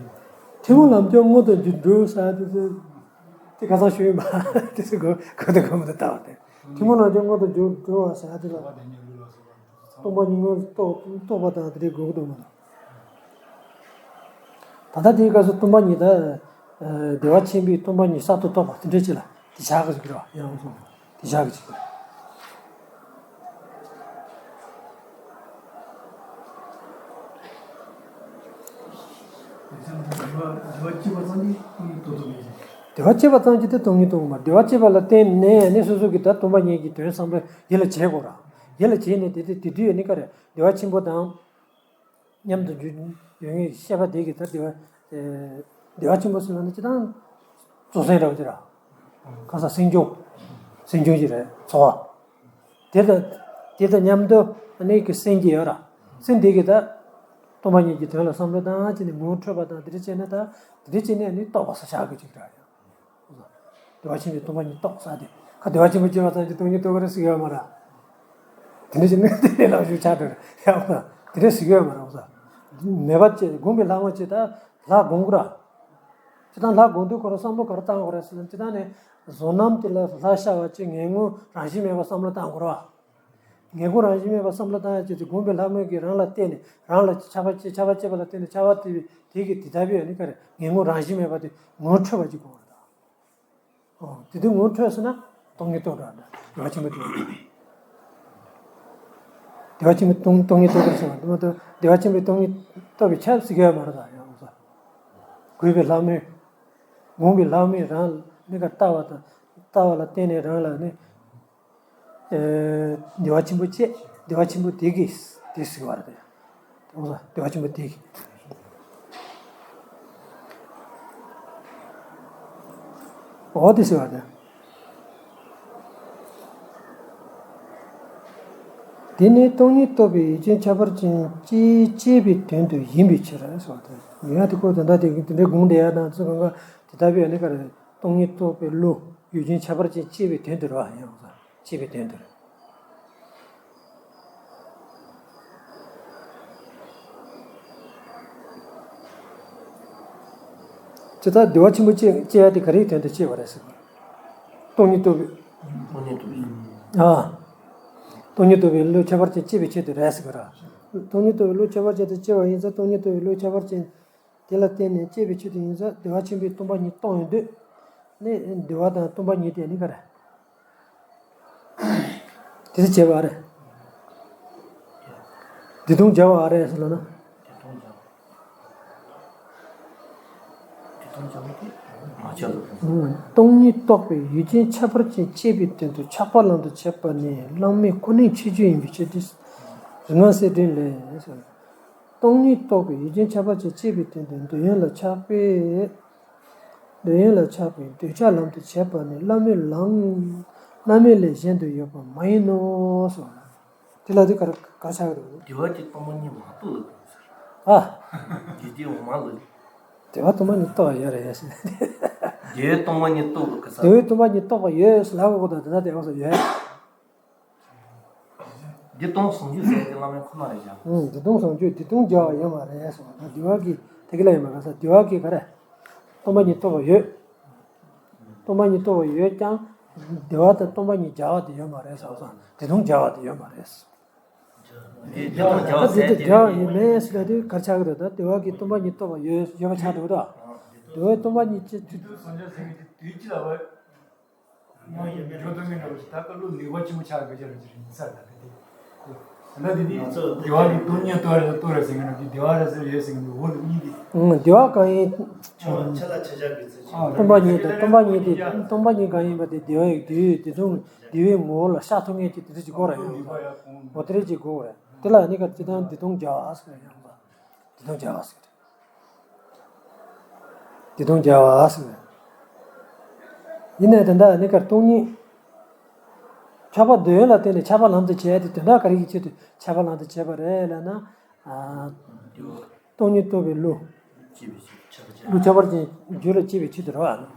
ཐུན་མོང་ལམ་སྦྱོར་མངོན་དུ་འགྲོ་ས་དེ་ཚོ་དེ་ཁ་སང་ཞུས་ཡིན་པ་དེ་ཚོ་གོ་གོ་དུ་གོ་མི་འདུག་ལྟ་བ་དེ། ཐུན་མོང་ལམ་སྦྱོར་མངོན་དུ་འགྲོ་འགྲོ་བ་ཟེར་ཡ་དེ་ལ་སྟོང་པ་ཉིད་མངོན་རྟོགས་རྟོགས་པ་དང་དེ་འདྲའི་དགོས་ཀྱི་འདུག་མ་གཏོགས། ད་ལྟ་དེའི་སྐབས་སུ་སྟོང་པ་ཉིད་ད། བདེ་བ་ཆེན་པོའི་སྟོང་པ་ཉིད་གསར་དུ་རྟོགས་པ་དེ་འདྲ་ཅིག་ལ་དེ་བཞག་གི་ཅིག་རེད་བ། ཡང་སོང་དེ་བཞག་གི་ཅིག་རེད། བདེ་བ་སྐྱེས་པ་ཙམ་གྱིས་དེ་སྟོང་ཉིད་རྟོགས་མ། བདེ་བ་སྐྱེས་པ་ལ་བརྟེན་ནས་ནི་སོ་སོ་གི་ད་སྟོང་པ་ཉིད་ཀྱི་དོན་བསམ་པ་ཡིད་ལ་བྱེད་དགོས་ར། ཡིད་ལ་བྱེད་ནས་དེ་དེ་དེ་དུས་ནི་ག་རེ་བདེ་བ་ཆེན་པོ་དང་། མཉམ་དུ་འཇུག་ཡོད་ངེས་ཤེས་པ་དེ་གི་ད་བདེ་བ། བདེ་བ་ཆེན་པོ་ཟེར་ན་ནི་སྤྱིར་བཏང་གཙོ་སེམས་འདྲ་བོ་ཅིག་ར། གང་ཟག་སེམས་བྱུང་། སེམས་བྱུང་ཅིག་རེད་ཚོར་བ། དེ་དང་དེ་དང་མཉམ་དུ་ནི་གི་སེམས་ཀྱི་ཡོད་ར། སེམས་དེ་གི་ད་སྟོང་པ་ཉིད་ཀྱི་དོན་ལ་བསམ་བློ་བཏང་བྱས་ནས་ངོ་འཕྲོད་པ་དང་དེ་འདྲ་བྱས་ན་ད་དེ་འདྲ་བྱས་ནས་ནི་རྟོགས་པ་སོགས་བྱ་དགོས་ཅིག་ར་ཡང་། བདེ་བ་ཆེན་པོའི་སྟོང་པ་ཉིད་རྟོགས་ས་དེ། ཁ་བདེ་བ་ཆེན་པོ་སྐྱེ་བ་ཙམ་གྱིས་སྟོང་ཉིད་རྟོགས་ཀྱི་རེད་ཟེར་གྱི་ཡོད་མ་རེད། དེ་འདྲ་ཞིག་ནི་དེ་ནས་ལག་ཞུ་ཆགས་འགྲོ་རེད་ཡག་པོ། དེ་འདྲ་ཟེར་གྱི་ཡོད་མ་རེད་འོ་ས། མེད་པ་ཅིག་སྒོམ་པའི་ལྷག་མ་ཅིག་ད་ལྷ་སྒོམ་དགོས་ར། ཅི་ལྟར་ལྷ་སྒོམ་དུས་ཁོ་རང་བསམ་བློ་ག་རེ་བཏང་དགོས་རེད་ཟེར་ན་ཅི་ལྟར་ནས་བཟོད་ནམས་དེ་ལ་ལྷ་ཤར་བ་ཅིག་ངན་ངོན་རང་བཞིན་མེད་པ་བསམ་བློ་བཏང་དགོས་ར། ངན་ངོན་རང་བཞིན་མེད་པ་བསམ་བློ་བཏང་ཡ་ཅིག་དེ་སྒོམ་པའི་ལྷག་མ་གིས་རང་ལ་བལྟས་ནས་རང་ལ་ཆགས་པ་སྐྱེ་ཆགས་པ་སྐྱེས་པ་ལ་བལྟས་ནས་ཆགས་པ་དེ་དེ་གིས་དེ་ལྟ་བུའི་ནི་ག་རེ་ངན་ངོན་རང་བཞིན་མེད་པ་དེ་ངོ་འཕྲོད་པ་ཅིག་དགོས་པ་རེད། ཨོ། དེ་དུས་ངོ་འཕྲོད་ཟེར་ན་སྟོང་ཉིད་རྟོགས་འགྲོ་བ་འདྲ། བདེ་བ་ཆེན་པོ་རྟོགས། བདེ་བ་ཆེན་པོ་སྟོང་སྟོང་ཉིད་རྟོགས་པར་བྱ་བ་དུ་མ་དང་བདེ་བ་ཆེན་པོའི་སྟོང་ཉིད་རྟོགས་པའི་ཆ་ཟིག་ཡོད་མ་རེད་ད་ཡང་ས། གུས་པའི་ལྷག་མས། དགོངས་པའི་ལྷག་མས་རང་ལ་ནི་ག་ལྟ་བ་དང་ལྟ་བ་ལ་བརྟེན་ནས་རང་ལ་ནི། བདེ་བ་ཆེན་པོ་བཅས་བདེ་བ་ཆེན་པོ་དེ་གིས་དེ་ཟིག་བར་དེ། དེ་བདེ་བ་ཆེན་པོ་དེ་གིས། འོ་དེ་ཟེར་བ་དེ། འདི་ནི་སྟོང་ཉིད་རྟོགས་པའི་ཡུལ་ཅན་ཁྱད་པར་ཅན་སྐྱེ་སྐྱེ་བའི་དོན་དུ་ཡིན་པའི་ཕྱིར་ཟེར་བ་དང་། ཡིན་ཡང་དེ་ཁོ་དེ་འདྲ་དེ་དེ་འདྲའི་དགོངས་དེ་ཡང་ན་ཚོ་གང་ག་དེ་ལྟ་བུའི་ནི་ག་རེ་སྟོང་ཉིད་རྟོགས་པའི་བློ་ཡུལ་ཅན་ཁྱད་པར་ཅན་སྐྱེ་བའི་དོན་དུ་རེད་བ། ཡང་སྐྱེ་བའི་དོན་དུ་རེད། ཇི་ལྟར་བདེ་བ་ཆེན་པོ་སྐྱེ་སྐྱེ་ཡ་དེ་ག་རེའི་དོན་དུ་སྐྱེ་བ་རེད་ཟེར་བ། སྟོང་ཉིད་རྟོགས་པའི། སྟོང་ཉིད་རྟོགས་པའི། ཨ། སྟོང་ཉིད་རྟོགས་པའི་བློ་ཁྱད་པར་ཅན་སྐྱེ་བའི་ཆེད་དུ་རེད་ཟེར་གི་ར། སྟོང་ཉིད་རྟོགས་པའི་བློ་ཁྱད་པར་ཅན་དུ་སྐྱེ་བ་ཡིན་ཙང་སྟོང་ཉིད་རྟོགས་པའི་བློ་ཁྱད་པར་ཅན་དེ་ལ་བརྟེན་ནས་སྐྱེ་བའི་ཆེད་དུ་ཡིན་ཙང་བདེ་བ་ཆེན་པོའི་སྟོང་པ་ཉིད་རྟོགས་ཡོང་དུས། ནི་བདེ་བ་དང་སྟོང་པ་ཉིད་དེ་ནི་ག་རེ། དེ་ཚོ་བྱས་པ་རེད། བདེ་སྟོང་སྦྱར་བ་རེད་ཟེར་ལ་ན། སྟོང་ཉིད་རྟོགས་པའི་ཡུལ་ཅན་ཁྱད་པར་ཅན་སྐྱེ་བའི་དོན་དུ་ཆགས་པ་ལམ་དུ་བྱེད་པ་ནི་བླ་མེད་ཁོ་ནའི་ཁྱད་ཆོས་ཡིན་པའི་ཕྱིར་ཏེ། རིག་སྔགས་གསལ་འགྲེལ་ལས། སྟོང་ཉིད་རྟོགས་པའི་ཡུལ་ཅན་ཁྱད་པར་ཅན་སྐྱེ་བའི་དོན་དུ་འདོད་ཡོན་ལ་ཆགས་པའི། འདོད་ཡོན་ལ་ཆགས་པའི་འདོད་ཆགས་ལམ་དུ་བྱེད་པ་ནི་བླ་མེད་ལམ། བླ་མེད་ལས་གཞན་དུ་ཡོད་པ་མ་ཡིན་ནོ་གསུངས། དེ་ལ་དེ་ག་ག་ཆགས་ཀྱི་འདུག་བདེ་བ་གྱི་སྟོང་པ་ཉིད་མ་རྟོགས་ལ་དགོས་ཟེར། ཨ། ཡིད་དེ་འོ་མ་ལ། བདེ་བ་སྟོང་པ་ཉིད་རྟོགས་པ་ཡོད་རེད་ཟེར། བདེ་བའི་སྟོང་པ་ཉིད་རྟོགས་ལ་དགོས་ཟེར། བདེ་བའི་སྟོང་པ་ཉིད་རྟོགས་པ་ཡོད་ཟེར་ལབ་དགོས་དང་དེ་ལྟ་དེ་འོ་ཟེར་ཡོད། བདེ་སྟོང་ཟུང་འཇུག་ཟེར་དེ་བླ་མའི་ཁོ་ན་རེད་ཀྱང་། ཨང་། བདེ་སྟོང་ཟུང་འཇུག་བདེ་སྟོང་སྦྱར་བ་ཡོད་མ་རེད་གསུངས་པ་དང་། བདེ་བ་གི་དེ་གི་ལ་ཡོད་མ་རེད་ཟེར། བདེ་བ་གི་ག་རེ། སྟོང་པ་ཉིད་རྟོགས་པ་ཡོད། སྟོང་པ་ཉིད་རྟོགས་པ་ཡོད་ཀྱང་། བདེ་བ་དང་སྟོང་པ་ཉིད་སྦྱར་བ་དེ་ཡོད་མ་རེད་ཟེར་བ་དང་། བདེ་སྟོང་སྦྱར་བ་དེ་ཡོད་མ་རེད། བདེ་སྟོང་སྦྱར་བ་ཟེར་དེ་སྦྱར་བ་ཡོད་མེད་ཟེར་ལ་དེ་ག་རེ་ཆགས་ཀྱི་འདུག་ད་བདེ་བ་གི་སྟོང་པ་ཉིད་རྟོགས་པ་ཡོད་ཡོད་པ་ཆགས་འདུག་ད་བདེ་བའི་སྟོང་པ་ཉིད་ཅི། དུས་ཚོད་སངས་རྒྱས་ཟེར་གྱི་དེ་དུས་ཅི་ལ་བ། ཡོད་དོན་མིན་འགྲོ་ཞིག་ད་ཀ་ལུ་ནུས་པ་ཆེན་པོ་ཆགས་དགོས་ཀྱི་རེད་ཟེར་ཡིན་ས་རེད། ད་དེ་ད་དེ་ནི་བདེ་བ་གི་སྟོང་ཉིད་རྟོགས་རེད་རྟོགས་རེད་ཟེར་མཁན་ནི་བདེ་བ་རེད་ཟེར་ཡོད་ཟེར་མཁན་ནི་འོ་དེ་གཉིས་དེ། ཨང་། བདེ་བ་གང་ཡིན། ཆ་ལ་ཆ་བཞག་གི་ཚེ་ཆ། སྟོང་པ་ཉིད་དང་སྟོང་པ་ཉིད་དེ་སྟོང་པ་ཉིད་གང་ཡིན་པ་དེ་བདེ་བ་ཡི་བདེ་བའི་བདེ་སྟོང་བདེ་བའི་ངོ་བོ་ལ་ཤར་ཐུབ་མཁན་གྱི་དེ་འདྲ་ཅིག་དགོས་རེད། ཡང་འོ་དེ་འདྲ་ཅིག་དགོས་རེད། དེ་ལ་ནི་ག་ཅི་དང་བདེ་སྟོང་སྦྱར་བ་ཟེར་ཡང་བདེ་སྟོང་སྦྱར་བ་ཟེར། བདེ་སྟོང་སྦྱར་བ་ཟེར། ཡིན་ནའི་དེ་འདྲ་ནི་གར་སྟོང་ཉིད། ཆགས་པ་འདོད་ཡོན་ལ་བརྟེན་ནས་ཆགས་པ་ལམ་དུ་བྱས་ཏེ་དོན་དག་ག་རེ་གི་ཆེད་དུ་ཆགས་པ་ལམ་དུ་བྱས་པ་རེད་ལབ་ན། ཨ། སྟོང་ཉིད་རྟོགས་པའི་བློ། བློ་ཁྱད་པར་ཅན་རྒྱུད་ལ་སྐྱེ་བའི་ཆེད་དུ་རེད་བ།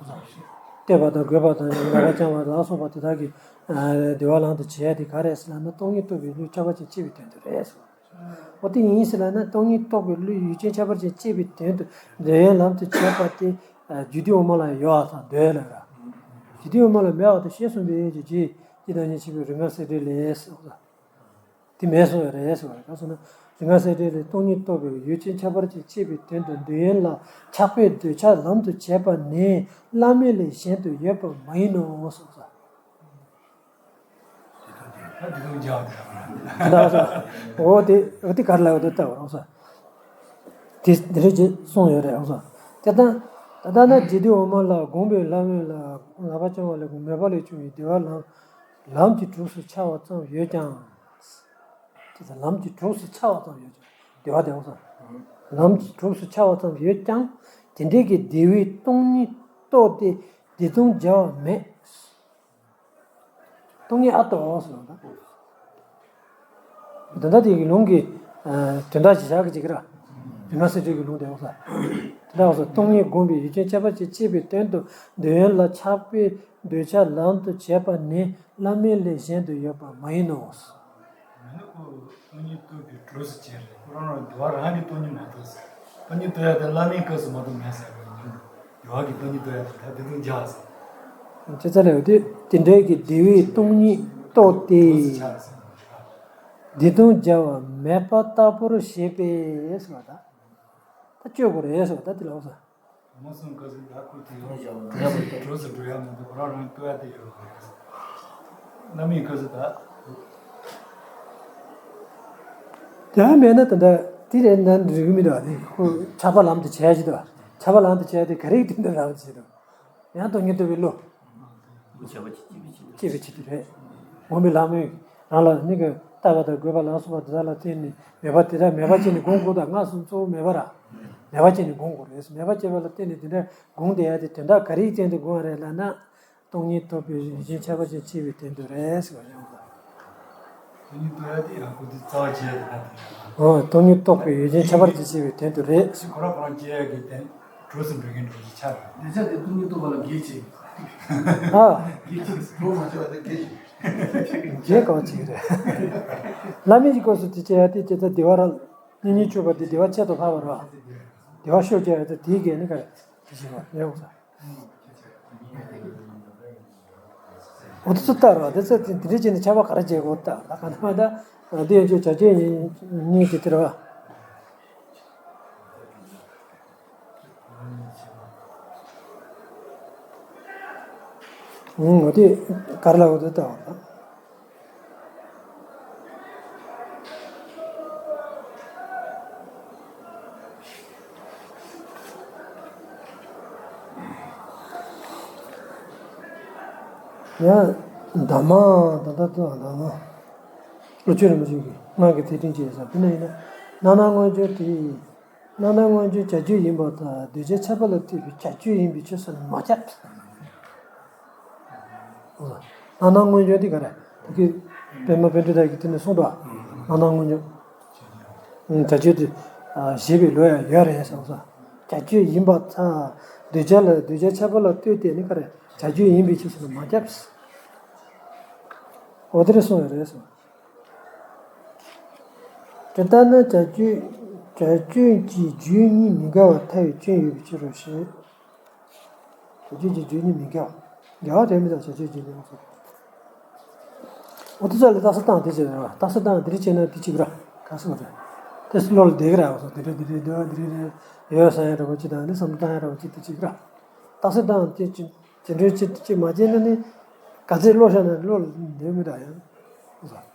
བསྟོད་པ་དང་རྒོད་པ་དང་ལག་པ་བརྐྱང་བ་ལ་སོགས་པ་དེ་དག་གི། ཨ། བདེ་བ་ལམ་དུ་བྱས་ཏེ་ག་རེ་ཟེར་ལབ་ན་སྟོང་ཉིད་རྟོགས་པའི་བློ་ཁྱད་པར་ཅན་སྐྱེ་བའི་དོན་དུ་རེད། འོ་དེ་ཡིན་ཟེར་ལབ་ན་སྟོང་ཉིད་རྟོགས་པའི་བློའི་ཡུལ་ཅན་ཁྱད་པར་ཅན་སྐྱེ་བའི་དོན་དུ་འདོད་ཡོན་ལམ་དུ་བྱེད་པ་དེ་རྒྱུད་སྡེ་འོག་མ་ལ་ཡོད་པ་དང་འདོད་ལ་ར། རྒྱུད་སྡེ་འོག་མ་ལ་མེད་པ་དང་ཞེས་གསུངས་པའི་རྒྱུད་ཀྱི་ཇི་ལྟར་ཉན་ཆེན་པོའི་རིག་སྔགས་གསལ་འགྲེལ་ལས་སོགས་ལ། དེ་མེད་གསུངས་ཡོད་རེད་ཟེར་བ་རེད། གང་ཟེར་ན་རིག་སྔགས་གསལ་འགྲེལ་ལས་སྟོང་ཉིད་རྟོགས་པའི་ཡུལ་ཅན་ཁྱད་པར་ཅན་སྐྱེ་བའི་དོན་དུ་འདོད་ཡོན་ལ་ཆགས་པས་འདོད་ཆགས་ལམ་དུ་བྱེད་པ་ནི་བླ་མེད་ལས་གཞན་དུ་ཡོད་པ་མ་ཡིན་ནོ་གསུངས་སོ། ད་འདི་ཚོ་འཇགས་འདྲ་བ། འོ་དེ་འོ་དེ་གར་ལ་འོ་དེ་ལྟ་བ་རང་ས། དེ་འདི་རེད་ཅེས་གསུངས་ཡོད་རེད་རང་ས། དེ་ལྟ་ད་ལྟ་ན་རྒྱུད་སྡེ་འོག་མ་ལ་དགོངས་པའི་ལམ་ཡོད་ལ་ལག་པ་བརྐྱང་བ་ལས་དགོངས་མོས་པ་ལས་བྱུང་བའི་བདེ་བ་ལམ་ལམ་གྱི་གྲོགས་སུ་འཆར་བ་ཙམ་ཡོད་ཀྱང་། དེ་ལྟ་ལམ་གྱི་གྲོགས་སུ་འཆར་བ་ཙམ་ཡོད་ཀྱང་བདེ་བ་བདེ་བ་ཙམ། ལམ་གྱི་གྲོགས་སུ་འཆར་བ་ཙམ་ཡོད་ཀྱང་དེ་འདྲའི་གི་བདེ་བའི་སྟོང་ཉིད་རྟོགས་ཏེ་བདེ་སྟོང་སྦྱར་བ་མེད། སྟོང་ཉིད་ཨ་རྟོགས་ཟེར་བ་དང་། དོན་དག་དེ་གི་ལུང་གི་དོན་དག་ཅིག་བཞག་གི་ཅིག་ར། རིག་སྔགས་གསལ་འགྲེལ་གྱི་ལུང་དེ་འོང་ས། དེ་འདྲ་འོང་ས་སྟོང་ཉིད་བསྒོམས་པའི་ཡུལ་ཅན་ཁྱད་པར་ཅན་སྐྱེ་བའི་དོན་དུ་འདོད་ཡོན་ལ་ཆགས་པས་འདོད་ཆགས་ལམ་དུ་བྱེད་པ་ནི་བླ་མེད་ལས་གཞན་དུ་ཡོད་པ་མ་ཡིན་ནོ། མི་ནུས་ཁོ་སྟོང་ཉིད་རྟོགས་པའི་གྲོགས་སུ་བྱས་རེད། ཁོ་རང་རང་འདུལ་བ་རང་གི་སྟོང་ཉིད་མ་རྟོགས་ཟེར། སྟོང་ཉིད་རྟོགས་ཡ་དེ་བླ་མའི་སྐབས་སུ་མ་གཏོགས་མེད་ཟེར་བའི་ཉིན་དུ་འདུལ་བ་གི་སྟོང་ཉིད་རྟོགས་ཡ་དེ་ད་དེ་དུས་འཇགས་ཟེར། ཅི་ཙ་ལས་དེ་དེ་འདྲའི་གི་བདེ་བའི་སྟོང་ཉིད་རྟོགས་ཏེ། གྲོགས་སུ་ཆགས་ཟེར་བ་རེད། བདེ་སྟོང་སྦྱར་བ་མེད་པ་ལྟ་བུར་བཞེད་པས་ཟེར་བ་ད། ད་སྤྱོད་དགོས་རེད་ཟེར་བ་ད་དེ་ལ་འོ་ས། མ་གསུངས་སྐབས་སུ་ད་ཁོ་དེ་ཡང་གྲོགས་སུ་གྲོགས་སུ་འགྲོ་ཡ་མ་གཏོགས་ཁོ་རང་རང་ལྟོས་ཡ་དེ་ཡོད་མ་རེད། བླ་མའི་སྐབས་སུ་ད། དེ་མེད་ན་ད་ལྟ་དེ་རེད་ན་འགྲིག་གི་མི་འདུག་ཨ་ནི་ཁོ་ཆགས་པ་ལམ་དུ་བྱས་ཀྱི་འདུག་ཆགས་པ་ལམ་དུ་བྱས་ཏེ་ག་རེ་དེ་འདྲ་རང་བྱེད་འདུག་ཡང་སྟོང་ཉིད་རྟོགས་པའི་བློ། བློ་ཁྱད་པར་ཅན་སྐྱེ་བའི་ཕྱིར་དུ། སྐྱེ་བའི་ཕྱིར་དུ་རེད། སྒོམ་པའི་ལམ་མོས་རང་ལ་ནི་གི་ལྟ་བ་དང་དགོས་པ་ལ་སོགས་པ་དེ་དག་ལ་བརྟེན་ནས་མེད་པ་དེ་དག་མེད་པ་ཅན་ནི་སྒོམ་དགོས་དང་སྔགས་སུ་གཙོ་བོ་མེད་པ་ར། མེད་པ་ཅན་ནི་སྒོམ་དགོས་རེད། མེད་པ་སྐྱེ་བ་ལ་བརྟེན་ནས་དེ་འདྲ་སྒོམ་བསྡད་ཡ་དེ་དོན་དག་ག་རེའི་སྟེང་དུ་སྒོམ་པ་རེད་ལབ་ན། སྟོང་ཉིད་རྟོགས་པའི་རིགས་ཅན་ཁྱད་པར་ཅན་སྐྱེ་བའི་དོན་དུ་རེད་ཟེར་བ་ཡང་དང་། སྟོང་ཉིད་རྟོགས་ཡ་དེ་ཡང་ཁོ་དེ་རྩ་བ་བྱས་ཡ་དེ་ད་དེ་རེད། ཨོ། སྟོང་ཉིད་རྟོགས་པའི་ཡུལ་ཅན་ཁྱད་པར་དུ་བྱས་པའི་དོན་དུ་རེད། ཁོ་རང་ཁོ་རང་སྐྱེ་ཡ་གི་དོན་གྲོགས་སུ་འགྲོ་མཁན་འགྲོ་རྒྱུ་ཆགས་རེད། འདོད་ཆགས་དེ་སྟོང་ཉིད་རྟོགས་པ་ལ་འགེལ་བྱེད། ཨ། འགེལ་བྱེད་གྲོགས་མ་བྱས་པ་དེ་འགེལ་བྱེད། འགེལ་གང་བྱེད་རེད། བླ་མེད་ཀྱི་སྐབས་སུ་དེ་བྱས་ཡ་དེ་ཇི་ལྟར་བདེ་བ་ར། གཉེན་ཉེ་སྤྱོད་པ་དེ་བདེ་བ་ཆེད་དུ་ལྷག་པ་ར། བདེ་བ་ཤོར་བྱས་ཡ་དེ་དེའི་འགལ་ནི་ག་རེ། དེ་བྱེད་པ་ཡོད་ས། འོ་དེ་ཚོ་ལྟར་བ་དེ་ཚོ་དེ་འདྲའི་བྱས་ནས་ཁྱབ་པ་ག་རེ་བྱེད་དགོས་ལྟ་ལ་ག་ན་མ་ད་འདི་ཡོད་ཆོས་བྱ་སྤྱོད་ཡིན་གཉིས་ཀྱི་དེར་བ། འོ་དེ་ག་རེ་ལ་འོ་དེ་ལྟ་བ་ལ། ཡང་། གདམས་ངག་ད་ལྟ་ལྟ་བ་གདམས་ངག་བློ་ཆོས་རིན་པོ་ཆེ་གིས་སྔགས་ཀྱི་ཐེག་ཆེན་གྱི་ཡིན་ས་དེ་ན་ཡིན་ན། རྣམ་སྣང་མངོན་གྱུར་དེ། རྣམ་སྣང་མངོན་གྱུར་བྱ་སྤྱོད་ཡིན་པ་དང་གདུལ་བྱ་ཁྱབ་པ་ལ་ལྟོས་པའི་བྱ་སྤྱོད་ཡིན་པའི་ཕྱིར་ཟེར་ནས་མ་ཁྱབ། རྣམ་སྣང་མངོན་གྱུར་དེ་ག་རེ། ད་གིན་པདྨ་པཎྜི་ཏ་གིས་དེ་ནས་གསུངས་འདུག་རྣམ་སྣང་མངོན་གྱུར། བྱ་སྤྱོད་དེ། ཞེས་པའི་ལོ་ཡང་ཡོད་རེད་ཟེར་བ། བྱ་སྤྱོད་ཡིན་པ་ཚ། གདུལ་བྱ་ལ་གདུལ་བྱ་ཁྱབ་པ་ལ་ལྟོས་ཏེ་ནི་ག་རེ། བྱ་སྤྱོད་ཡིན་པའི་ཕྱིར་ཟེར་ནས་མ་ཁྱབ། འོ་དེ་རེད་གསུངས་ཡོད་རེད་ཟེར། དེ་ལྟར་ན་བྱ་སྤྱོད་བྱ་སྤྱོད་ཀྱི་རྒྱུ་གཉིས་མི་འགལ་བར་ཐལ་བའི་སྐྱོན་ཡོད་པའི་ཕྱིར་རོ་ཞེས། བྱ་སྤྱོད་ཀྱི་རྒྱུ་གཉིས་མི་འགལ་བ། འགལ་བ་རེད་མི་འདུག་བྱ་སྤྱོད་ཀྱི་རྒྱུ་གཉིས་སོགས། འོ་དེ་ཚོ་ལ་རྟགས་གསལ་བཏང་དེ་བྱེད་རེད་བ། རྟགས་གསལ་བཏང་དེ་རིགས་བྱས་ན་དེ་གཅིག་ར་ག་སོགས་རེད། དེ་བློ་ལ་བསྡད་ཀྱི་ར་བ་སོགས་དེ་རེད་དེ་རེད་འདི་རེད་དེ་རེད་ཡོད་བསམ་ཡ་འདྲ་བོ་ཅིག་དང་ནི་བསམ་བློ་བཏང་ཡ་འདྲ་བོ་ཅིག་དེ་གཅིག་ར། རྟགས་གསལ་བཏང་དེ་གཅིག་དེ་འདྲའི་ཅི་ཅི་མ་བྱས་ན་ནི། ག་ཚོད་བློ་ཤར་ན་བློ་ལ་འདོད་མི་འདྲ་ཡང་།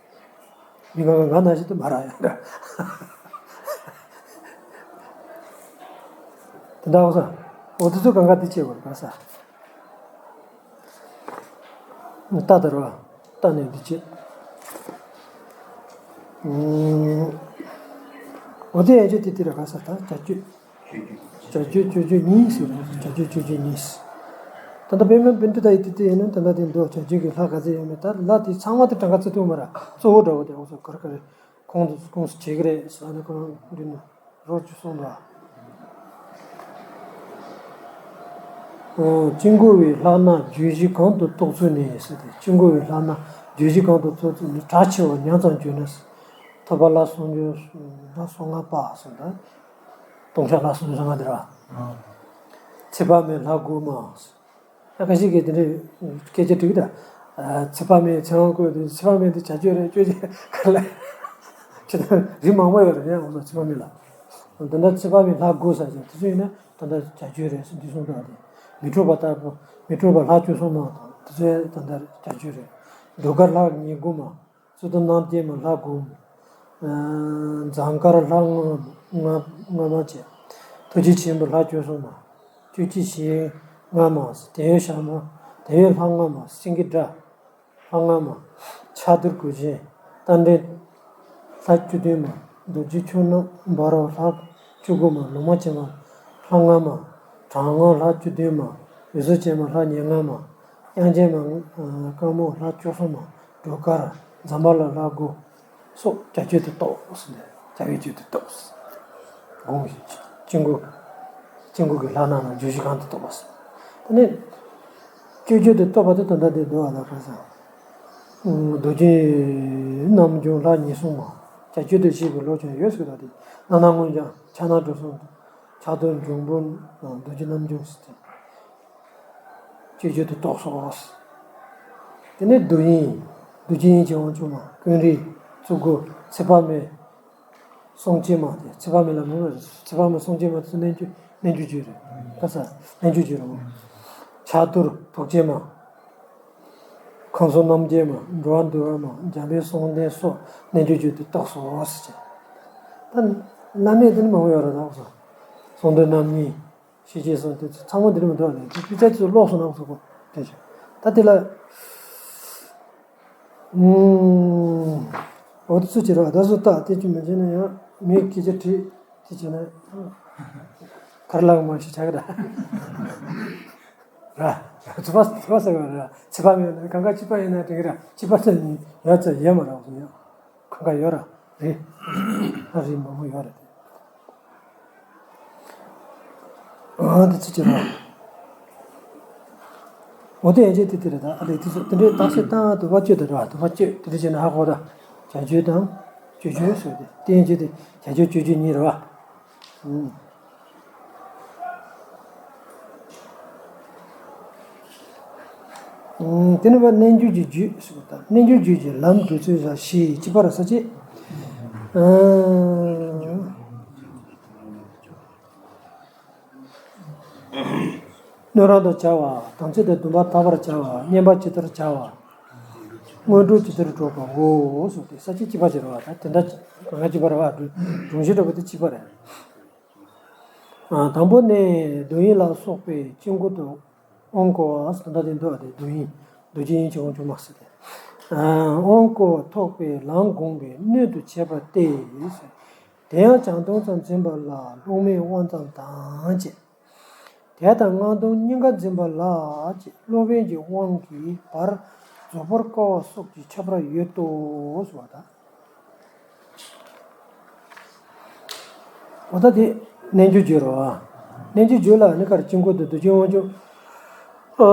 མི་གང་ག་ང་ན་ཞིག་ཏུ་མ་རག་ཡང་འདྲ། དེ་འདྲ་འོ་ས། འོ་དེ་ཚོ་གང་ག་དེ་བྱེད་དགོས་ག་ས། ལྟ་དར་བ། ལྟ་ནས་འདི་བྱེད། འོ་དེ་ཡང་བྱེད་དེ་དེ་ར་ག་ས་ད་བྱ་སྤྱོད། བྱ་སྤྱོད་སྤྱོད་སྤྱོད་གཉིས་ཟེར་རེད། བྱ་སྤྱོད་སྤྱོད་སྤྱོད་གཉིས། ད་ལྟ་པདྨ་པཎྜི་ཏ་ཡི་དུས་དེ་ཡིན་ན་ད་ལྟ་དེ་འདུག་བྱ་སྤྱོད་ཀྱི་ལྷ་ག་ཚོད་ཡོད་མེད་ད་ལྷ་དེ་ཚང་མ་དེ་གྲངས་ཀ་བརྩི་ཐུབ་མ་ར་གཙོ་བོ་འདྲ་བོ་དེ་འོ་ཚོ་གར་ག་རེ་ཁོང་དུ་ཁོངས་སུ་བྱེད་ཀྱི་རེད་ཟེར་ན་ཁོ་རང་འདི་ནས་རོ་བཅུ་གསུངས་པ། སྐྱེ་འགོ་བའི་ལྷག་མ་བརྗོད་གཞི་གང་དུ་རྟོགས་ཚུལ་ནི་ཟེར་ཏེ་སྐྱེ་འགོ་བའི་ལྷག་མ་བརྗོད་གཞི་གང་དུ་རྟོགས་ཚུལ་ནི་གྲགས་ཆེ་བ་ཉམས་ཙམ་བརྗོད་ན། ཐོབ་པ་ལྷག་སོང་བརྗོད་ལྷག་སོང་ལྔ་པ་ཟེར་ད། སྟོང་ཆ་ལྷག་སོང་བརྗོད་ལྔ་དེ་ར། ཚེ་དཔག་མེད་ལྷག་དགུ་མ། ཁ་ཤས་ཀྱིས་དེ་འདྲའི་སྐད་ཆ་དྲིས་ཀྱི་ད། ཚེ་དཔག་མེད་ཚེ་དབང་བཀོད་དེ་ཚེ་དཔག་མེད་དེ་བྱ་སྤྱོད་རེད་སྤྱོད་བྱེད་ག་ལ། ཅི་ད་རིགས་མང་པོ་ཡོད་རེད་ཡང་འོ་ཚེ་དཔག་མེད་ལ། ད་ལྟ་ཚེ་དཔག་མེད་ལྷག་དགུ་ཟེར་ཅིང་དེ་ཚོ་ཡིན་ན་ད་ལྟ་བྱ་སྤྱོད་རེད་ཟེར་འདི་གསུངས་འདུག་བ་དེ། མི་འཕྲོགས་པ་ལྟ་བུ་མི་འཕྲོགས་པ་ལྷག་བཅུ་གསུམ་མ་དང་དེ་ཚོ་ད་ལྟ་བྱ་སྤྱོད་རེད། ཟློས་གར་ལྷག་ཉེར་དགུ་མ། གཙུག་ཏོར་རྣམ་བསྒྱིངས་མ་ལྷག་དགུ། ཟངས་དཀར་ལྷག་ལྔ་ལྔ་ལྔ་མ་བཅས། ཐུགས་རྗེ་ཆེན་པོ་ལྷག་བཅུ་གསུམ་མ། བཅུ་གཅིག་ཞལ་ལྔ་མ། དེ་ཡི་ཞགས་མ། དེ་ཡི་ལྷག་ལྔ་མ། སེང་གེ་སྒྲ་ལྷག་ལྔ་མ། ཕྱག་རྡོར་གུར་ཆེན་རྟ་མགྲིན་ལྷག་བཅུ་བདུན་མ། རྡོ་རྗེ་ཁྱུང་རྣམས་འབར་བ་ལྷག་བཅུ་དགུ་མ། ལུང་མ་བྱེ་མ་ལྷག་ལྔ་མ། གྲང་ངར་ལྷག་བཅུ་བདུན་མ། འོད་ཟེར་ཅན་མ་ལྷག་ཉེར་ལྔ་མ། དབྱངས་ཅན་མ་དཀར་མོ་ལྷག་བཅུ་གསུམ་མ། སྒྲོལ་དཀར་ཛམ་བྷ་ལ་ལྷག་དགུ། སོགས་བྱ་སྤྱོད་དུ་གཏོགས་ཟེར་ནས་བྱ་བའི་སྤྱོད་དུ་གཏོགས། དགོངས་སྐྱེ་འགོ་སྐྱེ་འགོ་གི་ལྷག་རྣམ་ལ་བརྗོད་གཞི་གང་དུ་གཏོགས་པ་ཟེར། དེ་ནས་སྤྱོད་བརྗོད་དུ་གཏོགས་པ་དེ་དོན་དག་དེ་འདུལ་བ་ལ་ཁ་སང་། རྡོ་རྗེ་རྣམ་འཇོམས་ལྷག་ཉེར་གསུམ་མ། བྱ་སྤྱོད་དུ་བཤད་པའི་ལོ་ཀྱང་ཡོད་ཟེར་ད་དེ་རྣམ་སྣང་མངོན་བྱང་ཕྱག་ན་བགྲོ་གསུམ་ཕྱག་རྡོར་འབྱུང་པོ་རྡོ་རྗེ་རྣམ་འཇོམས་ཟེར་ཏེ། སྤྱོད་བརྗོད་དུ་གཏོགས་སོ། དེ་ནས་བསྡུ་དབྱིངས། བསྡུ་བྱེད་དབྱིངས་ཀྱི་དབང་ཕྱུག་མ། ཀུན་རིག། གཙུག་སྒོ། ཚེ་དཔག་མེད། སྲུང་བྱེད་མ་སྟེ་ཚེ་དཔག་མེད་ལ་མིང་ལ་ཚེ་དཔག་མེད་སྲུང་བྱེད་མ་དེ་ཚོ་རྣལ་འབྱོར་རྣལ་འབྱོར་རྒྱུད་རེད། ད་ས་རྣལ་འབྱོར་རྒྱུད་རེད། ཕྱག་རྡོར་ཐུགས་རྗེ་མ། ཁམས་གསུམ་རྣམ་རྒྱལ་མ། འགྲོ་བ་འདུལ་བ་མ། འཇམ་དཔལ་གསུང་ལྡན་སོགས་རྣལ་འབྱོར་རྒྱུད་དུ་གཏོགས་སོ་ཟེར་བྱས། ད་བླ་མེད་དེ་ནི་མང་པོ་ཡོད་རེད་ད་གསུང་ལྡན་རྣམ་གཉིས། ཤེས་བྱའི་གསུང་དེ་ཚོ་ཚང་མ་འདི་ནས་མི་འདུག་ལས་དེ་དཔེ་ཆ་ཚོ་ཀློག་སོང་ན་སོགས་པ་དེ་བྱས། ད་དེ་ལ། ཨུམ། འོ་དེ་ཚོ་བྱེད་རོགས་ད་བཟོ་ལྟ་དེ་ཅུ་མི་བྱེད་ན་ཡང་མིའི་སྐད་ཆ་དྲིས་དེ་བྱེད་ན་ཁར་ལག་མ་ཞིག་ཆགས་གི་ར། ར། ཚོ་པ་ཚོ་པ་ཟེར་བ་ར་ཚེ་དཔག་མེད་ན་གང་ག་གཅིག་པ་ཡིན་ན་དྲན་གི་ར་གཅིག་པ་ཚོ་ཡིན་ཡ་ཚོ་ཡེ་མ་ར་བཟོ་ཡ། ག་ཡོད་ར། རེད། ཨ་རི་མང་པོ་ཡོད་རེད། ཨ་དེ་ཚོ་ཅི་ར། འོ་དེ་ཡན་ཆད་དེ་དེ་རེད་ད། ཨ་ལས་དེ་ཚོ་དེ་འདྲའི་རྟགས་ཤིག་བཏང་དུ་བ་སྤྱོད་དུ་ར་དུ་བ་སྤྱོད་དེ་འདྲ་བྱས་ན་ཧ་གོ་ད། བྱ་སྤྱོད་དང་། སྤྱོད་སྤྱོད་ཟེར་ཏེ་དེ་ཡན་ཆད་དེ་བྱ་སྤྱོད་སྤྱོད་སྤྱོད་གཉིས་རེད་བ། ཨུམ། དེ་ནི་བ་རྣལ་འབྱོར་གྱི་རྒྱུད་ཟེར་བ་དང་། རྣལ་འབྱོར་རྒྱུད་ཀྱི་ལམ་བགྲོད་ཚུལ་ཟེར་བཞི་གཅིག་པ་ར་ས་བཅད། སྣོད་རང་དུ་བྱ་བ། དམ་ཚིག་དང་སྡོམ་པ་དག་པར་བྱ་བ། བསྙེན་པ་ཇི་ལྟར་བྱ་བ། སྔོན་འགྲོ་ཇི་ལྟར་སྒྲུབ་པའོ་གསུངས་ཏེ་ས་བཅད་གཅིག་པ་ཅིག་རེད་བ། ད་དེ་འདྲ་གང་ག་གཅིག་པ་རེད་བ། སྒྲུབ་སྒྲུབ་གཞི་འདྲ་པོ་དེ་གཅིག་པ་རེད། དང་པོ་ནི་མདོ་དབྱིངས་ལ་སོགས་པའི་དཀྱིལ་འཁོར་དུ་དབང་བསྐུར་བ་ཟེར། ད་དེ་འདུག་བ། དེ་མདོ་དབྱིངས་མདོ་རྒྱུད་དབྱིངས་ཀྱི་དབང་ཕྱུག་མ་ཟེར་ཏེ། དབང་བསྐུར་བ་ཐོབ་པའི་ལམ་བསྒོམས་པའི་སྣོད་དུ་བྱས་པ་སྟེ། དེ་ཡང་བྱང་སྡོམ་ཙམ་འཛིན་པ་ལ་སློབ་མའི་དབང་ཙམ་དང་བཅས། དེ་ལྟར་སྔགས་སྡོམ་གཉིས་ཀ་འཛིན་པ་ལ་བཅས་སློབ་དཔོན་གྱི་དབང་གིས་བར་རྫོགས་པར་བསྐུལ་བ་སོགས་ཀྱི་ཁྱད་པར་ཡོད་དོ་ཟེར་བ་དང་། འོ་ད་དེ་རྣལ་འབྱོར་རྒྱུད་རོ། རྣལ་འབྱོར་རྒྱུད་ལ་ནི་ག་རེ། དཀྱིལ་འཁོར་དུ་མདོ་རྒྱུད་དབང་ཕྱུག་ཨ་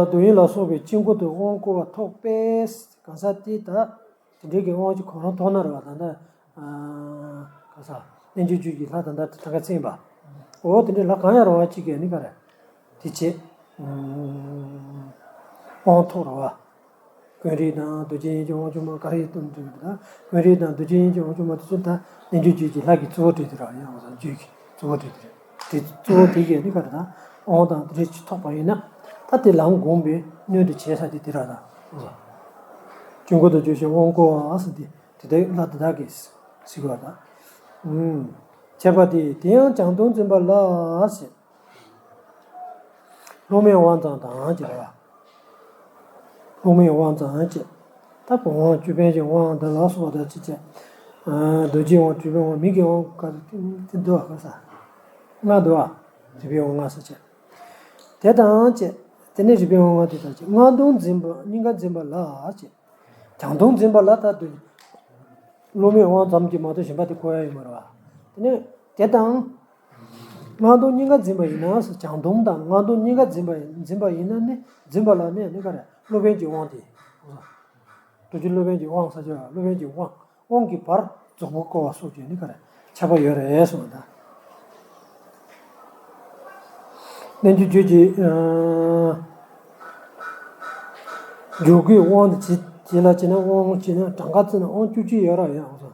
མདོ་དབྱིངས་ལ་སོགས་པའི་དཀྱིལ་འཁོར་དུ་དབང་བསྐུར་བ་ཐོབ་པས། གང་ཟག་དེ་ད་དེ་འདྲའི་གི་དབང་ཅིག་ཁོ་རང་ཐོབ་ན་རེད་བ། ད་ལྟ་ཨ་ག་ས་རྣལ་འབྱོར་རྒྱུད་ཀྱི་ལྷ་ད་ལྟ་གྲངས་ཀ་ཚན་པ། འོ་དེ་འདྲའི་ལྷ་གང་ཡང་རུང་བ་གཅིག་གིས་ནི་ག་རེ། དེ་བྱེད། དབང་ཐོབ་རེད་བ། ཀུན་རིག་དང་རྡོ་རྗེ་དབྱིངས་ཀྱི་དབང་ཕྱུག་མ་ག་རེ་ཡིན་དུ་འདུག་ད། ཀུན་རིག་དང་རྡོ་རྗེ་དབྱིངས་ཀྱི་དབང་ཕྱུག་མ་དེ་ཚོ་ད་རྣལ་འབྱོར་རྒྱུད་ཀྱི་ལྷ་གི་གཙོ་བོ་སྒྲིག་དེ་ར། ཡང་རྒྱུད་ཀྱི་གཙོ་བོ་སྒྲིག་དེ་རེད། དེ་གཙོ་བོ་དེ་གས་ནི་ག་རེ་ད། དབང་དང་དེ་འདྲ་ཅིག་ཐོབ་པ་ཡིན་ན། ད་དེ་ལམ་བསྒོམས་པའི་སྣོད་དུ་བྱས་ས་དེ་དེ་ར་ད། དཀྱིལ་འཁོར་དུ་བྱོན་ཞིང་དབང་བསྐུར་བ་ཟེར་དེ་དེ་དག་ལ་དེ་དག་གིས་ཟེར་བ་ད། བྱས་པ་དེ། དེ་ཡང་བྱང་སྡོམ་འཛིན་པ་ལ་ཟེར། སློབ་མའི་དབང་ཙམ་དང་ཅེས་རེད་བ། སློབ་མའི་དབང་ཙམ་ཅེས། ད་དབང་ཅོད་པན་གྱི་དབང་འདི་ལ་སོགས་པ་དང་ཅི་བྱ། རྡོ་རྗེའི་དབང་ཅོད་པན་དབང་མིག་གི་དབང་ག་རེ་དེ་འདུག་ག་ས། ལྔ་འདུག་བ། རིག་པའི་དབང་ལྔ་ཟེར་བྱས། དེ་དང་བཅས། དེ་ནས་རིག་པའི་དབང་ལྔ་དེ་དང་བཅས་སྔགས་སྡོམ་འཛིན་པ་གཉིས་ཀ་འཛིན་པ་ལ་བཅས། བྱང་སྡོམ་འཛིན་པ་ལ་ད་དུ། སློབ་མའི་དབང་ཙམ་གྱིས་མ་གཏོགས་གཞན་པ་དེ་གོ་ཡ་ཡོད་མ་རེད་བ། དེ་ནས་དེ་དང་། སྔགས་སྡོམ་གཉིས་ཀ་འཛིན་པ་ཡིན་ན་ཟེར། བྱང་སྡོམ་དང་སྔགས་སྡོམ་གཉིས་ཀ་འཛིན་པ་ཡིན་འཛིན་པ་ཡིན་ན་ནི་འཛིན་པ་ལ་ནི་ནི་ག་རེ། སློབ་དཔོན་གྱི་དབང་དེ། རྡོ་རྗེ་སློབ་དཔོན་གྱི་དབང་ཟེར་བྱས་སློབ་དཔོན་གྱི་དབང་། དབང་གི་བར་རྫོགས་པ་བསྐུལ་བ་སོགས་ཀྱི་ནི་ག་རེ་ཁྱད་པར་ཡོད་རེད་གསུངས་པ་དང་། རྣལ་འབྱོར་རྒྱུད་ཀྱི་ཨ་འཇུག་སྒོའི་དབང་དུ་བྱས་བྱས་ལ་བྱས་ན་དབང་བྱས་ན་གྲངས་ཀ་བརྩིས་ན་དབང་བཅུ་གཅིག་ཡོད་ར་ཡང་སོ།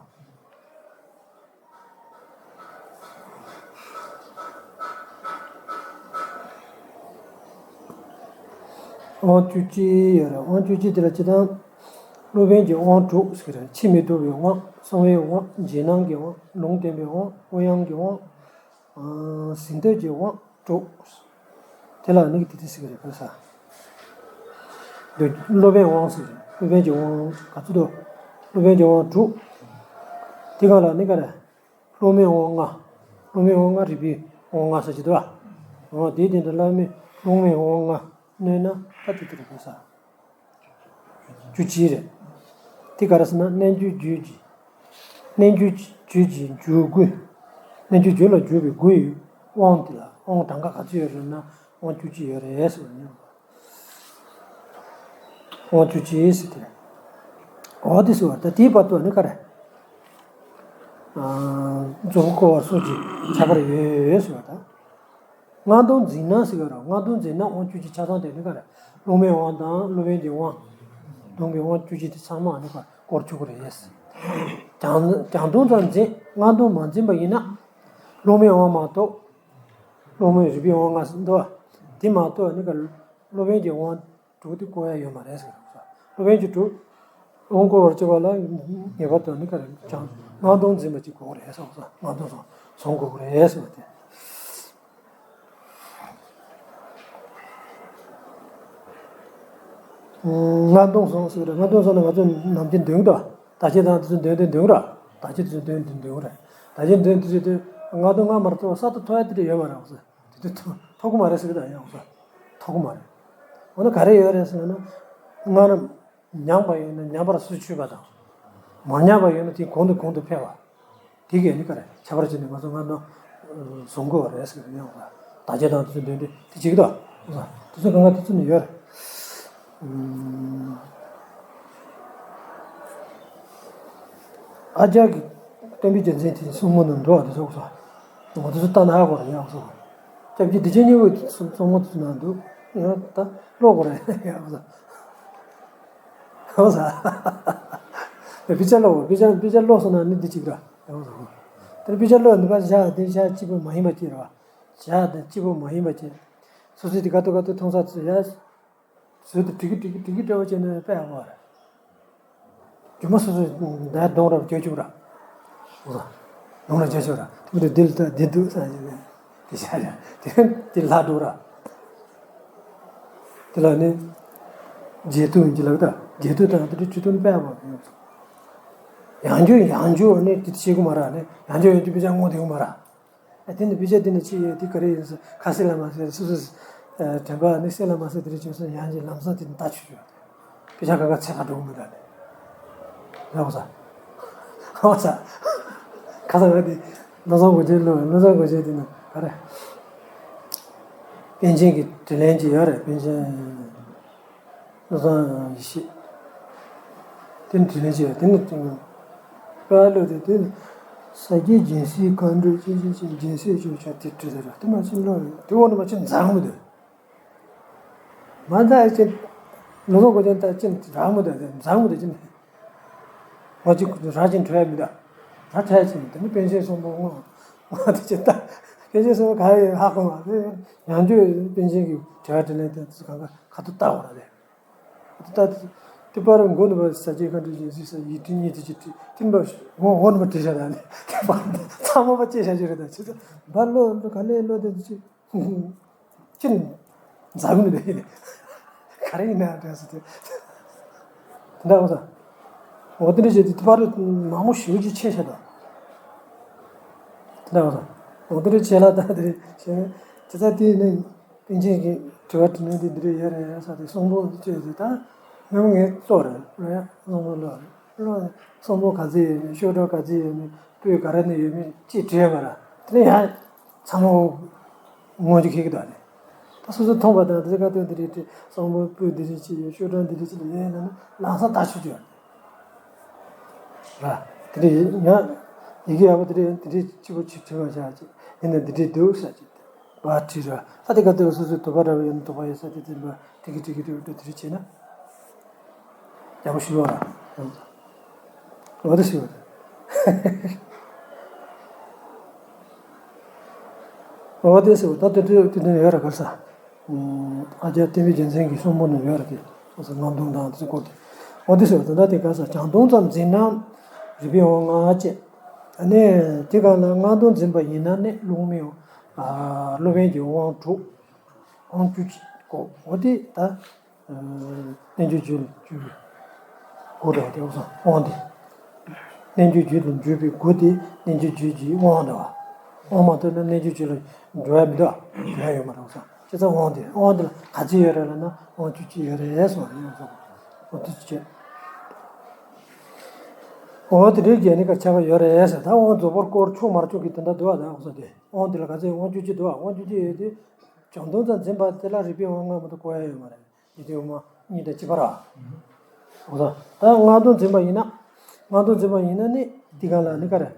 དབང་བཅུ་གཅིག་ཡོད་རེད། དབང་བཅུ་གཅིག་དེ་ལ་སྤྱིར་བཏང་སློབ་དཔོན་གྱི་དབང་དྲུག་ཟེར་གྱི་རེད། ཕྱིར་མི་ལྡོག་པའི་དབང་། གསང་བའི་དབང་། རྗེས་གནང་གི་དབང་། ལུང་བསྟན་པའི་དབང་། ཨུ་ཡོན་གྱི་དབང་། ཨ་ཟིན་ཐོབ་ཀྱི་དབང་དྲུག་དེ་ལ་ནི་དེ་དེ་ཟེར་གྱི་རེད། ཁ་ས་འདི་སློབ་དཔོན་དབང་ཟེར་གྱི་རེད། སློབ་དཔོན་གྱི་དབང་ག་ཚོད་དོ། སློབ་དཔོན་གྱི་དབང་དྲུག་དེ་ག་ལ་ནི་ག་རེ། སློབ་མའི་དབང་ལྔ། སློབ་མའི་དབང་ལྔ། རིག་པའི་དབང་ལྔ་ཟེར་གྱི་འདུག་བ། འོ་དེའི་སྟེང་དུ་བླ་མའི་སློབ་མའི་དབང་ལྔ་སྣོན་ན་ད་དེ་དེ་རེད། ཁ་ས་བཅུ་གཅིག་རེད། དེ་ག་རེ་ཟེར་ན་རྣལ་འབྱོར་རྒྱུད་ཀྱི། རྣལ་འབྱོར་རྒྱུད་ཀྱི་འཇུག་སྒོ། རྣལ་འབྱོར་རྒྱུད་ལ་འཇུག་པའི་སྒོ་ཡི་དབང་དེ་ལ་དབང་གྲངས་ཀ་ག་ཚོད་ཡོད་རེད་ན་དབང་བཅུ་གཅིག་ཡོད་རེད་ཟེར་བ་ནི། དབང་བཅུ་གཅིག་ཟེར་དེ་རེད། འོ་དེ་ཟེར་བ་ད་དེའི་བར་དུ་ནི་ག་རེ། རྫོགས་པ་བསྐུལ་བ་སོགས་ཀྱི་ཁྱད་པར་ཡོད་ཟེར་བ་ད། སྔགས་སྡོམ་འཛིན་ན་ཟེར་ག་རེ། སྔགས་སྡོམ་འཛིན་ན་དབང་བཅུ་གཅིག་ཆ་ཚང་དེ་ནི་ག་རེ། སློབ་མའི་དབང་དང་སློབ་དཔོན་གྱི་དབང་། སྡོམ་པའི་དབང་བཅུ་གཅིག་དེ་ཚང་མ་ནི་ག་རེ་བསྐོར་ཆོག་གི་རེད། བྱང་བྱང་སྡོམ་ཙམ་འཛིན། སྔགས་སྡོམ་མ་འཛིན་པ་ཡིན་ན། སློབ་མའི་དབང་མ་གཏོགས། སློབ་མའི་རིག་པའི་དབང་ལྔ་ཟེར་འདུག་བ། དེ་མ་གཏོགས་ནི་ག་རེ། སློབ་དཔོན་གྱི་དབང་དྲུག་དེ་བསྐུར་ཡ་ཡོད་མ་རེད་ཟེར། སློབ་དཔོན་གྱི་དྲུག་དབང་བསྐུར་བར་བྱེད་པ་ལ་ངེས་པར་དུ་ནི་ག་རེ་ཀྱང་སྔགས་སྡོམ་འཛིན་པ་ཅིག་དགོས་རེད་ཟེར། སྔགས་སྡོམ་སོང་སོང་དགོས་རེད་ཟེར་བ་དེ། སྔགས་སྡོམ་སོང་ཟེར་རེད། སྔགས་སྡོམ་སོང་ན་ང་ཚོ་ནམ་རྒྱུན་འདོན་གི་འདུག་དག་ཆ་དང་དེ་ཚོ་འདོན་དེ་འདོན་ར། དག་ཆ་དེ་ཚོ་འདོན་དེ་འདོན་ར། དག་ཆ་འདོན་དེ་ཚོ་འདོན། སྔགས་སྡོམ་སྔགས་མ་གཏོགས་གསར་དུ་ཐོབ་ཡ་དེ་འདྲ་ཡོད་མ་རེད་ཟེར། དེ་དུས་ཐོ་ཐོ་གུ་མ་རེད་ཟེར་གི་དང་ཡང་ཟེར། ཐོ་གུ་མ་རེད། འོ་ན་ག་རེ་ཡོད་རེད་ཟེར་ན། སྔགས་རྣམས་ཉམས་པ་ཡིན་ན་ཉམས་པར་སུ་ཆུད་པ་དང་། མ་ཉམས་པ་ཡོད་ན་དེ་གོང་དུ་གོང་དུ་འཕེལ་བ། དེ་གས་ནི་ག་རེ་ཁྱད་པར་ཅན་ནི་ང་ཚོ་སྔ་ནོ་བཟུང་དགོས་པ་རེད་ཟེར་ཡོང་བ། བདག་རྐྱེན་དང་དེ་ཚོ་འདོན་དུས་དེ་གཅིག་ཏོ། དེ་ཚོ་གང་ག་དེ་ཚོ་ནི་ཡོད་རེད། ཨ་ཅག་གི་སྟོན་པའི་རྒྱལ་མཚན་དེ་གསུང་མོ་ནང་འགྲོ་བ་དེ་ཚོ་གོ་ས། ང་དེ་ཚོ་ལྟ་ན་ཧ་གོ་རེད་ཡང་གསུང་། སྐྱབས་རྗེ་བདེ་ཆེན་སྙིང་པོའི་གསུང་མོ་དེ་ཚོ་ནང་འདུག་ཡང་ད་ཀློག་གོ་རེད་ཡང་གསུང་། ཧོ་ས། དཔེ་ཆ་ཀློག་དཔེ་ཆ་དཔེ་ཆ་ཀློག་སོང་ན་ནི་འདི་གཅིག་ར། དེ་དཔེ་ཆ་ཀློག་འདི་པ་བཞག་དེ་བཞག་གཅིག་པོ་མ་ཡིན་པ་གཅིག་ར། བཞག་དེ་གཅིག་པོ་མ་ཡིན་པ་གཅིག་སོ་སོས་དེ་ག་ཏོ་ག་ཏོ་མཐོང་ས་ཚོ་ཡ། ཟོས་དེ་དྲི་གི་དྲི་གི་དྲི་གི་འདྲ་བོ་བྱས་ན་དཔེ་ཨ་མ་ར། རྒྱུ་མ་སོ་སོས་ད་གདོང་ར་བརྗོད་ཆོག་ར། གདོང་ར་བརྗོད་ཆོག་ར། དེ་འདྲ་འདི་ལ་ད་འདི་འདུག་ས་ཡིན་ནས། དེ་བྱ་ཡ། དེ་དེ་ལྷ་འགྲོ་ར། དེ་ལ་ནི། རྗེས་མཐུན་གྱི་ལག་བརྡ། རྗེས་མཐུན་དང་དེ་འདྲའི་ཆུ་དོན་དཔེ་བ་ཡོད། ཡང་རྒྱུ་ཡང་རྒྱུ་ནི་དེ་ཤེས་གི་མ་ར་ནི་ཡང་རྒྱུ་ཡང་རྒྱུ་དཔེ་ཆ་ངོ་དེ་གི་མ་ར། ཨ་དེ་ནི་དཔེ་ཆ་དེ་ནི་ཅི་ཡོད་དེ་ག་རེ་ཡིན་ཟེར་ཁ་གསལ་ལ་མ་གསལ་སུ་སུ། དྲན་པ་ནི་གསལ་ལ་མ་གསལ་དེ་འདྲ་བྱུང་སོང་ཡང་རྒྱུ་ལམ་སང་དེ་ནི་ལྟ་ཆུ་ཆུ། དཔེ་ཆ་ག་ག་ཚད་ག་འགྲོ་གི་མི་འདྲ་ནི། ཡག་པོ་ས། ཧོ་ས། ཁ་སང་ང་དེ། བློ་བཟང་གོ་ཆེན་ལོ་བློ་བཟང་གོ་ཆེན་དེ་ན་ག་རེ། པཎ་ཆེན་གྱི་དྲིན་ལན་ཅིག་ཡོད་རེད་པཎ་ཆེན། བློ་བཟང་ཡེ་ཤེས། དེ་ནི་དྲིན་ལན་ཅིག་ཡོད་དེ་ནི་དྲིན་ལན། དཔའ་བློ་དེ་དེ་ནི། ས་སྐྱའི་སྦྱིན་སྲེག་མཁའ་འགྲོ་ཅི་ཅི་ཅི་སྦྱིན་སྲེག་ཅོ་ཅོ་དེ་བྲིས་དེ་ར་དེ་མ་ཕྱིན་ལོ་དེ་འོག་ནས་མ་ཕྱིན་འཛམ་གི་འདུག་མ་ད་ཅི། ལོ་ལོ་གོ་ཅན་ད་ཅི་རག་མོ་ད་འཛམ་གི་འདུག་ཅི་ནི། ང་ཅི་རག་ཅིང་བྲོ་ཡ་མི་ད། ར་ཐལ་ཅིང་དེ་ནི་པཎ་ཆེན་གསུམ་པོ་ངོ་། ང་དེ་ཅི་ད། པཎ་ཆེན་གསུམ་པོ་ག་ཡི་ཧ་གོ་བ་རེད། ཡང་བསྐྱར་པཎ་ཆེན་གྱི་དྲི་བ་དྲིས་ལན་དེ་ཚོ་གང་ག་ཁ་ཐུག་ལྟ་བ་རེད། ཁ་ཐུག་ལྟ། དེ་པར་མགོ་ནས་པར་ས་སྐྱའི་མཁའ་འགྲོ་སྦྱིན་སྲེག་ས་ཡིག་དྲི་གཉིས་དེ་ཅི་དྲི་དེ་པར་འོ་འོ་ནས་པར་དྲི་བྱ་ད་ནི་དེ་པར་ཚང་མ་པར་ཅི་བྱ་རྒྱུ་རེད་ད་ཅི་ད་པར་ལོ་ག་ལེ་ལོ་དེ་ཅི། ཅི་ནས་འཛམ་གི་འདུག་ཡིན། ག་རེ་ཡིན་ན་དྲན་སོང་དེ། དེ་འདྲ་འོ་ས། འོ་དེ་འདྲ་བྱས་ཏེ་དེ་པར་མང་པོ་ཞེ་པོ་ཅིག་ཆད་ཤག་ད། དེ་འདྲ་འོ་ས། འོ་དེ་འདྲ་བྱས་ལ་ད་དེ་རེད་བྱས་ནས་དེ་ཚ་དེ་ནི་པཎ་ཆེན་གྱི་དྲི་བ་དྲིས་ལན་དེ་འདི་འདྲ་ཡོད་རེད་ས་དེ་གསུང་འབུམ་བཅས་ཏེ་ད་སྔོན་མ་ངས་ཙོག་རེད་ལོ་ཡ་གསུང་འབུམ་ལོ་རེད་ལོ་གསུང་འབུམ་ག་ཚོད་ཡོད་མེད་ཤོག་གྲངས་ག་ཚོད་ཡོད་མེད་པོད་ག་རེ་ནས་ཡོད་མེད་ཅེས་དྲིས་པ་ར་དེ་ནས་ཡང་ཚང་མ། ངོ་ཅིག་ཁེག་གི་འདུག་ནི། ད་སོ་སོ་མཐོང་པ་དང་དེ་ཁ་ཏོན་དེ་རེད་དེ་གསང་བ་སྤུས་དེ་རེད་ཅི་ཡོད་ཤོག་གྲངས་དེ་རེད་ཅི་ལ་ཡོད་ན་ནི་ལམ་སང་ལྟ་ཆོག་ཅིག་ཡོད་ར། དེ་རེད་ཡང་ཡི་གེ་ཡག་པོ་དེ་རེད་དེ་རེད་གཅིག་པོ་ཅིག་བྲིས་པ་བྱ་ཅིག་ཡིན་ན་འདི་འདྲས་འདུག་ས་ཅིག་བ་བྲིས་ར་ས་དེ་ཁ་ཏོན་སོ་སོའི་དོགས་པ་འདྲ་བ་ཡོད་ན་དོགས་པ་ཡོད་ས་དེ་དེ་འདྲ་ཏིག་གི་ཏིག་གི་ཏིག་གི་དེ་རེད་བྱས་ན། ཡག་པོ་ཞུ་བ་ར། འོ་དེ་ཞུ་བ་རེད། འོ་དེ་ཞུ་བ་ད་དེ་དུས་དེ་དུས་ཡོད་ར་གར་ས། ཨ་ཅག་བསྟན་པའི་རྒྱལ་མཚན་གྱི་གསུང་འབུམ་ནང་ཡོད་ར་དེ། ཨོ་ས་ལྔ་བདུན་དང་དེ་སྐོར་དེ། འོ་དེ་ཞུ་བ་ད་ད་དེ་གར་ས་བྱང་སྡོམ་ཙམ་འཛིན་ན་རིག་པའི་དབང་ལྔ་བཅས། ཨ་ནི་དེ་ག་ལ་ལྔ་བདུན་འཛིན་པ་ཡིན་ན་ནི་སློབ་མའི་སློབ་དཔོན་གྱི་དབང་དྲུག་དབང་བཅུ་གཅིག་གོ་འོ་དེ་ད། རྣལ་འབྱོར་རྒྱུད་ལ་འཇུག་པའི་སྒོ་འདྲ་བ་དེ་འོ་ས་དབང་དེ། རྣལ་འབྱོར་རྒྱུད་ལ་འཇུག་པའི་སྒོ་དེ་རྣལ་འབྱོར་རྒྱུད་ཀྱི་དབང་འདྲ་བ། དབང་མ་ཐོབ་ན་རྣལ་འབྱོར་རྒྱུད་ལ་འགྲོ་ཡ་མི་འདུག་འགྲོ་ཡ་ཡོད་མ་རེད་འོ་ས་ཅི་ཙམ་དབང་དེ་དབང་དེ་ལ་ག་ཚོད་ཡོད་རེད་ལབ་ན་དབང་བཅུ་གཅིག་ཡོད་རེད་གསུངས་རེད་འོ་ས། འོ་དེ་ཅི་བྱས། འོ་དེ་འདྲའི་རྒྱན་ནི་ཁ་ཆགས་པ་ཡོད་རེད་ཟེར་ད་དབང་རྫོགས་པར་བསྐོར་ཆོག་མ་ཆོག་གི་དེ་འདྲ་འདུག་ཨ་ད་འོ་ས་དེ་དབང་དེ་ལ་ག་ཚོད་དབང་བཅུ་གཅིག་འདུག་ཨ་དབང་བཅུ་གཅིག་ཡོད་དེ། བྱང་སྡོམ་དང་འཛིན་པ་དེ་ལ་རིག་པའི་དབང་ལྔ་མ་གཏོགས་བསྐོར་ཡ་ཡོད་མ་རེད། ཡིད་དུ་འོང་མ་གཉིས་དང་བཅུ་པ་ར། འོ་ད་ལྔ་བདུན་འཛིན་པ་ཡིན་ན། ལྔ་བདུན་འཛིན་པ་ཡིན་ན་ནི་འདི་ག་ལ་ནི་ག་རེ།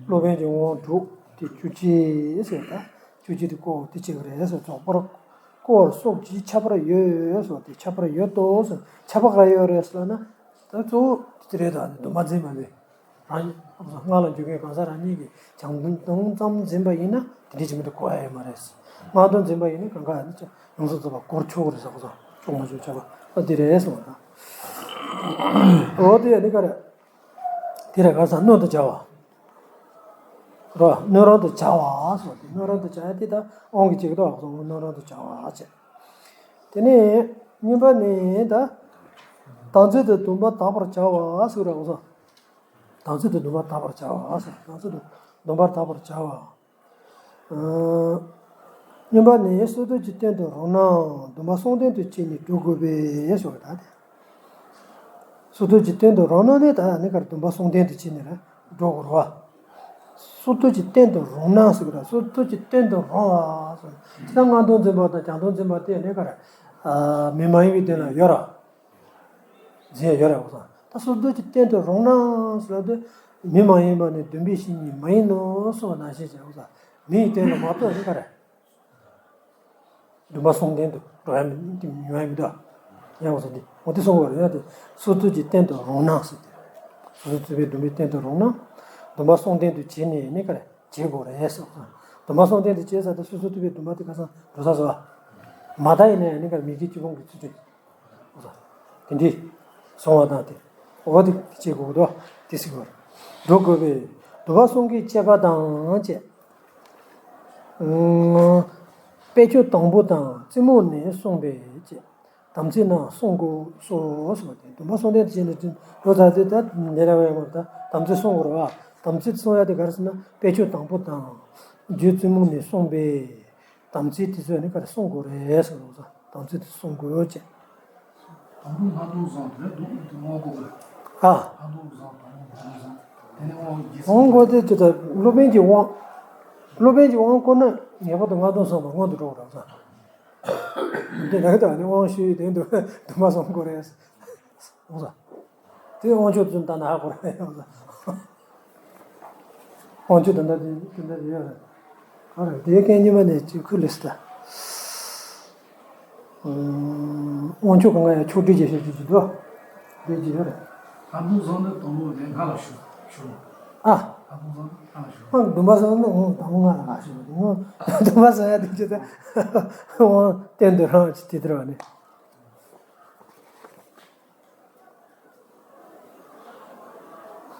སློབ་དཔོན་གྱི་དབང་དྲུག་དེ་བཅུ་གཅིག་ཟེར་ད། བཅུ་གཅིག་དེ་བསྐོར་དེ་གཅིག་རེད་ཟེར་རྫོགས་པར་བསྐོར་སོགས་ཀྱི་ཁྱད་པར་ཡོད་སོགས་དེ་ཁྱད་པར་ཡོད་དོ་ཟེར་ཁྱད་པར་ག་རེ་ཡོད་རེད་ཟེར་ལབ་ན། ད་གཙོ་བོ་དེ་རེད་ད་ནི་སྡོམ་པ་འཛིན་པ་ལས། རང་ཉིད་སྔགས་ལ་འཇུག་མཁན་གང་ཟག་རང་ཉིད་ཀྱིས་བྱང་སྡོམ་ཙམ་འཛིན་པ་ཡིན་ན་དེ་འདྲའི་བྱེད་མི་འདུག་གོ་ཡ་ཡོད་མ་རེད། ལྔ་བདུན་འཛིན་པ་ཡིན་ན་གང་ག་ནི་ཡོངས་སུ་རྫོགས་པ་བསྐོར་ཆོག་གི་རེད་ཟེར་གོ་སོང་ཆོག་མ་ཆོག་བྱ་བ་ཨ་དེ་རེད་གསུངས་པ་དང་། འོ་དེ་ཡ་ནི་ག་རེད། དེ་རེད་ག་ས་སྣོད་དུ་བྱ་བ། རོ་སྣོད་རུང་དུ་བྱ་བ་སོགས་དེ་སྣོད་རུང་དུ་བྱ་ཡ་དེ་ད་དབང་གི་ཅིག་ཏུ་སོང་སྣོད་རུང་དུ་བྱ་བ་བྱས། དེ་ནས་གཉིས་པ་ནི་ད། དམ་ཚིག་ཏུ་སྡོམ་པ་དག་པར་བྱ་བ་སོགས་རེད་གོ་སོང་། དམ་ཚིག་ཏུ་སྡོམ་པ་དག་པར་བྱ་བ་ཟེར་དམ་ཚིག་ཏུ་སྡོམ་པར་དག་པར་བྱ་བ། ཨ། གཉིས་པ་ནི་སོ་སོ་ཀྱི་སྟེང་དུ་རུང་ན་སྡོམ་པ་གསུམ་ལྡན་དུ་བྱས་ནས་འགྲོ་དགོས་པས་ཞུ་བ་དང་། སོ་ཐར་གྱི་རྟེན་དུ་རུང་ན་ནི་ད་ནི་གར་སྡོམ་པ་གསུམ་ལྡན་དུ་བྱས་ནས་ར་འགྲོ་དགོས་རེད་བ། སོ་ཐར་གྱི་རྟེན་དུ་རུང་ན་ཟེར་གི་ར། སོ་ཐར་གྱི་རྟེན་དུ་རུང་བ་ཟེར། ད་སྔགས་དང་འཛིན་པ་དང་བྱང་དང་འཛིན་པ་དེ་ནི་གར་མི་མ་ཡིན་པའི་དོན་ལ་ཡོད་ར། འཛིན་ཡ་ཡོད་ར་བ། ད་སོ་ཐར་གྱི་རྟེན་དུ་རུང་ན་ཟེར་ལ་དེ་མི་མ་ཡིན་པ་ནི་སྡོམ་པའི་བཤེས་གཉེན་མ་ཡིན་ནོ་གསུངས་པ་ནང་བཞིན་བྱས་བ། མིའི་རྟེན་ལ་མ་གཏོགས་ནི་གར། སྡོམ་པ་གསུམ་ལྡན་དུ་འགྲོ་ཡ་མི་འདུག་ཡོང་ཡ་མི་འདུག་ཡང་འོ་ཟེར་འདི་འོ་དེ་གསུང་བར་ཡང་དེ་སོ་ཐར་གྱི་རྟེན་དུ་རུང་ན་ཟེར་ཏེ། སོ་སོར་ཐུབ་པའི་སྡོམ་པའི་རྟེན་དུ་རུང་ན། སྡོམ་པ་གསུམ་ལྡན་དུ་བྱས་ནས་ནི་གར་བྱེད་དགོས་རེད་ཟེར། སྡོམ་པ་གསུམ་ལྡན་དུ་བྱས་ཟེར་ཏེ་སོ་སོར་ཐུབ་པའི་སྡོམ་པ་དེ་ཁ་སང་འགྲོ་ས་ཟེར་བ། མ་དག་ཡིན་ན་ཡང་ནི་གར་མི་དགེ་བཅུ་སྤོང་གི་ཚུལ་ཁྲིམས། དེ་འདྲའི་སོང་བ་དང་དེ། འོ་དེ་བྱེད་དགོས་འདུག་དེ་སྲིད་པར་འགྲོ་དགོས་པས། སྡོམ་པ་གསུམ་གྱི་བཅས་པ་དང་བཅས། ཨང་། དཔེ་ཆོས་དང་པོ་དང་རྩེ་མོ་ནས་གསུངས་པས་བཅས། དམ་ཚིག་རྣམས་བསྲུང་དགོས་སོ་ཟེར་བ་དེ། སྡོམ་པ་གསུམ་ལྡན་དུ་བྱས་ནས་འགྲོ་ཚར་ཚེ་ད་ལས་ར་བའི་ངོར་ད་དམ་ཚིག་བསྲུང་དགོས་རེད་བ། དམ་ཚིག་བསྲུང་ཡ་དེ་ག་རེ་ཟེར་ན་དཔེ་ཆོས་དང་པོ་དང་། རྒྱུད་རྩེ་མོ་ནས་གསུངས་པས། དམ་ཚིག་དེ་ཚོ་ནི་ག་རེ་བསྲུང་དགོས་རེད་ཟེར་བ། དམ་ཚིག་དེ་བསྲུང་དགོས་ཅེས། དང་པོ་སྔགས་དང་བཟང་དེ་ལ་འདུག་དེ་སྔོན་འགོག་གི་རེད། ཨ། སྔགས་དང་བཟང་དང་པོ་སྔགས་དང་བཟང་། དེ་ནས་དབང་རྒྱས་སྔོན་འགོག་དེ་ཅི་ལྟར་སློབ་དཔོན་གྱི་དབང་། སློབ་དཔོན་གྱི་དབང་བསྐུར་ན་ངེས་པར་དུ་སྔགས་དང་བཟང་པོ་སྔོན་དུ་འགྲོ་བར་བསམ། དེ་ལ་ད་ནི་དབང་ཞུས་དེ་འདུག་སྡོམ་པ་བསྲུང་དགོས་རེད། འོང་ས། དེ་དབང་ཆོག་ཙམ་ལྟ་ན་ཧ་གོ་ར་ཡོང་ས། དབང་ཆོག་དེ་འདྲ་དེ་དེ་འདྲ་ཡོད་རེད། ཨ་རེད་དེ་སྐད་གཉིས་པ་ནས་ཅིག་ཁུ་ལེ་སི་ད། དབང་ཆོག་གང་ག་ཡང་ཆོག་སྒྲིག་བྱེད་ཤེས་ཀྱི་འདུག་དེ་ཅི་ཡོད་རེད། ཨ་དུང་བཟང་དུ་དང་པོ་དེ་ང་ལ་ཞུ་ཞུ། ཨ། ཨ་དུང་བཟང་དུ་ང་ལ་ཞུ། ཨ་སྡོམ་པ་བཟང་ནི་ངོ་དང་པོ་ང་ལ་ང་ཞུ། ངོ་སྡོམ་པ་བཟང་ཡ་དེ་ཅི་ད། དབང་གཏན་དུ་རང་ཅི་དེ་དེར་བ་ནི།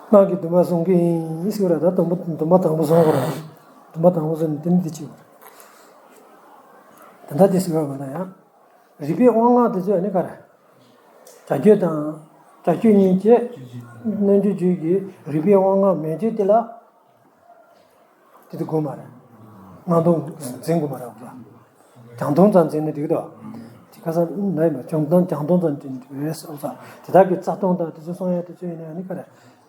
སྔགས་ཀྱི་སྡོམ་པ་བཟུང་གི་ཡིན་ཟེར་བ་ར། ད་སྡོམ་པ་སྡོམ་པ་དང་པོ་བཟུང་བ་ར། སྡོམ་པ་དང་པོ་བཟུང་ནས་དེ་ནི་དེ་བྱེད་པ་ར། ད་ལྟ་དེ་ཟེར་བ་ལ་ཡང་། རིག་པའི་དབང་ལྔ་དེ་ཚོ་ནི་ག་རེ། བྱ་སྤྱོད་དང་། བྱ་སྤྱོད་གཉིས་ཀྱི། རྣལ་འབྱོར་རྒྱུད་ཀྱི་རིག་པའི་དབང་ལྔ་མེད་རྒྱུ་དེ་ལ། དེ་དུ་དགོས་མ་རེད། སྔགས་དང་འཛིན་དགོས་མ་རེད་འོ་ཙ། བྱང་སྡོམ་ཙམ་འཛིན་ནས་འགྲིག་གི་འདུག་དེ་ཁ་སང་ན་ཡིན་པ་བྱང་སྡོམ་བྱང་སྡོམ་ཙམ་འཛིན་འགྲིག་རེད་འོ་ཙ། དེ་དག་གི་རྩ་ལྟུང་དང་དེ་ཚོ་གསུང་ཡ་དེ་ཚོ་ཡིན་ན་ཡང་ནི་ག་རེ།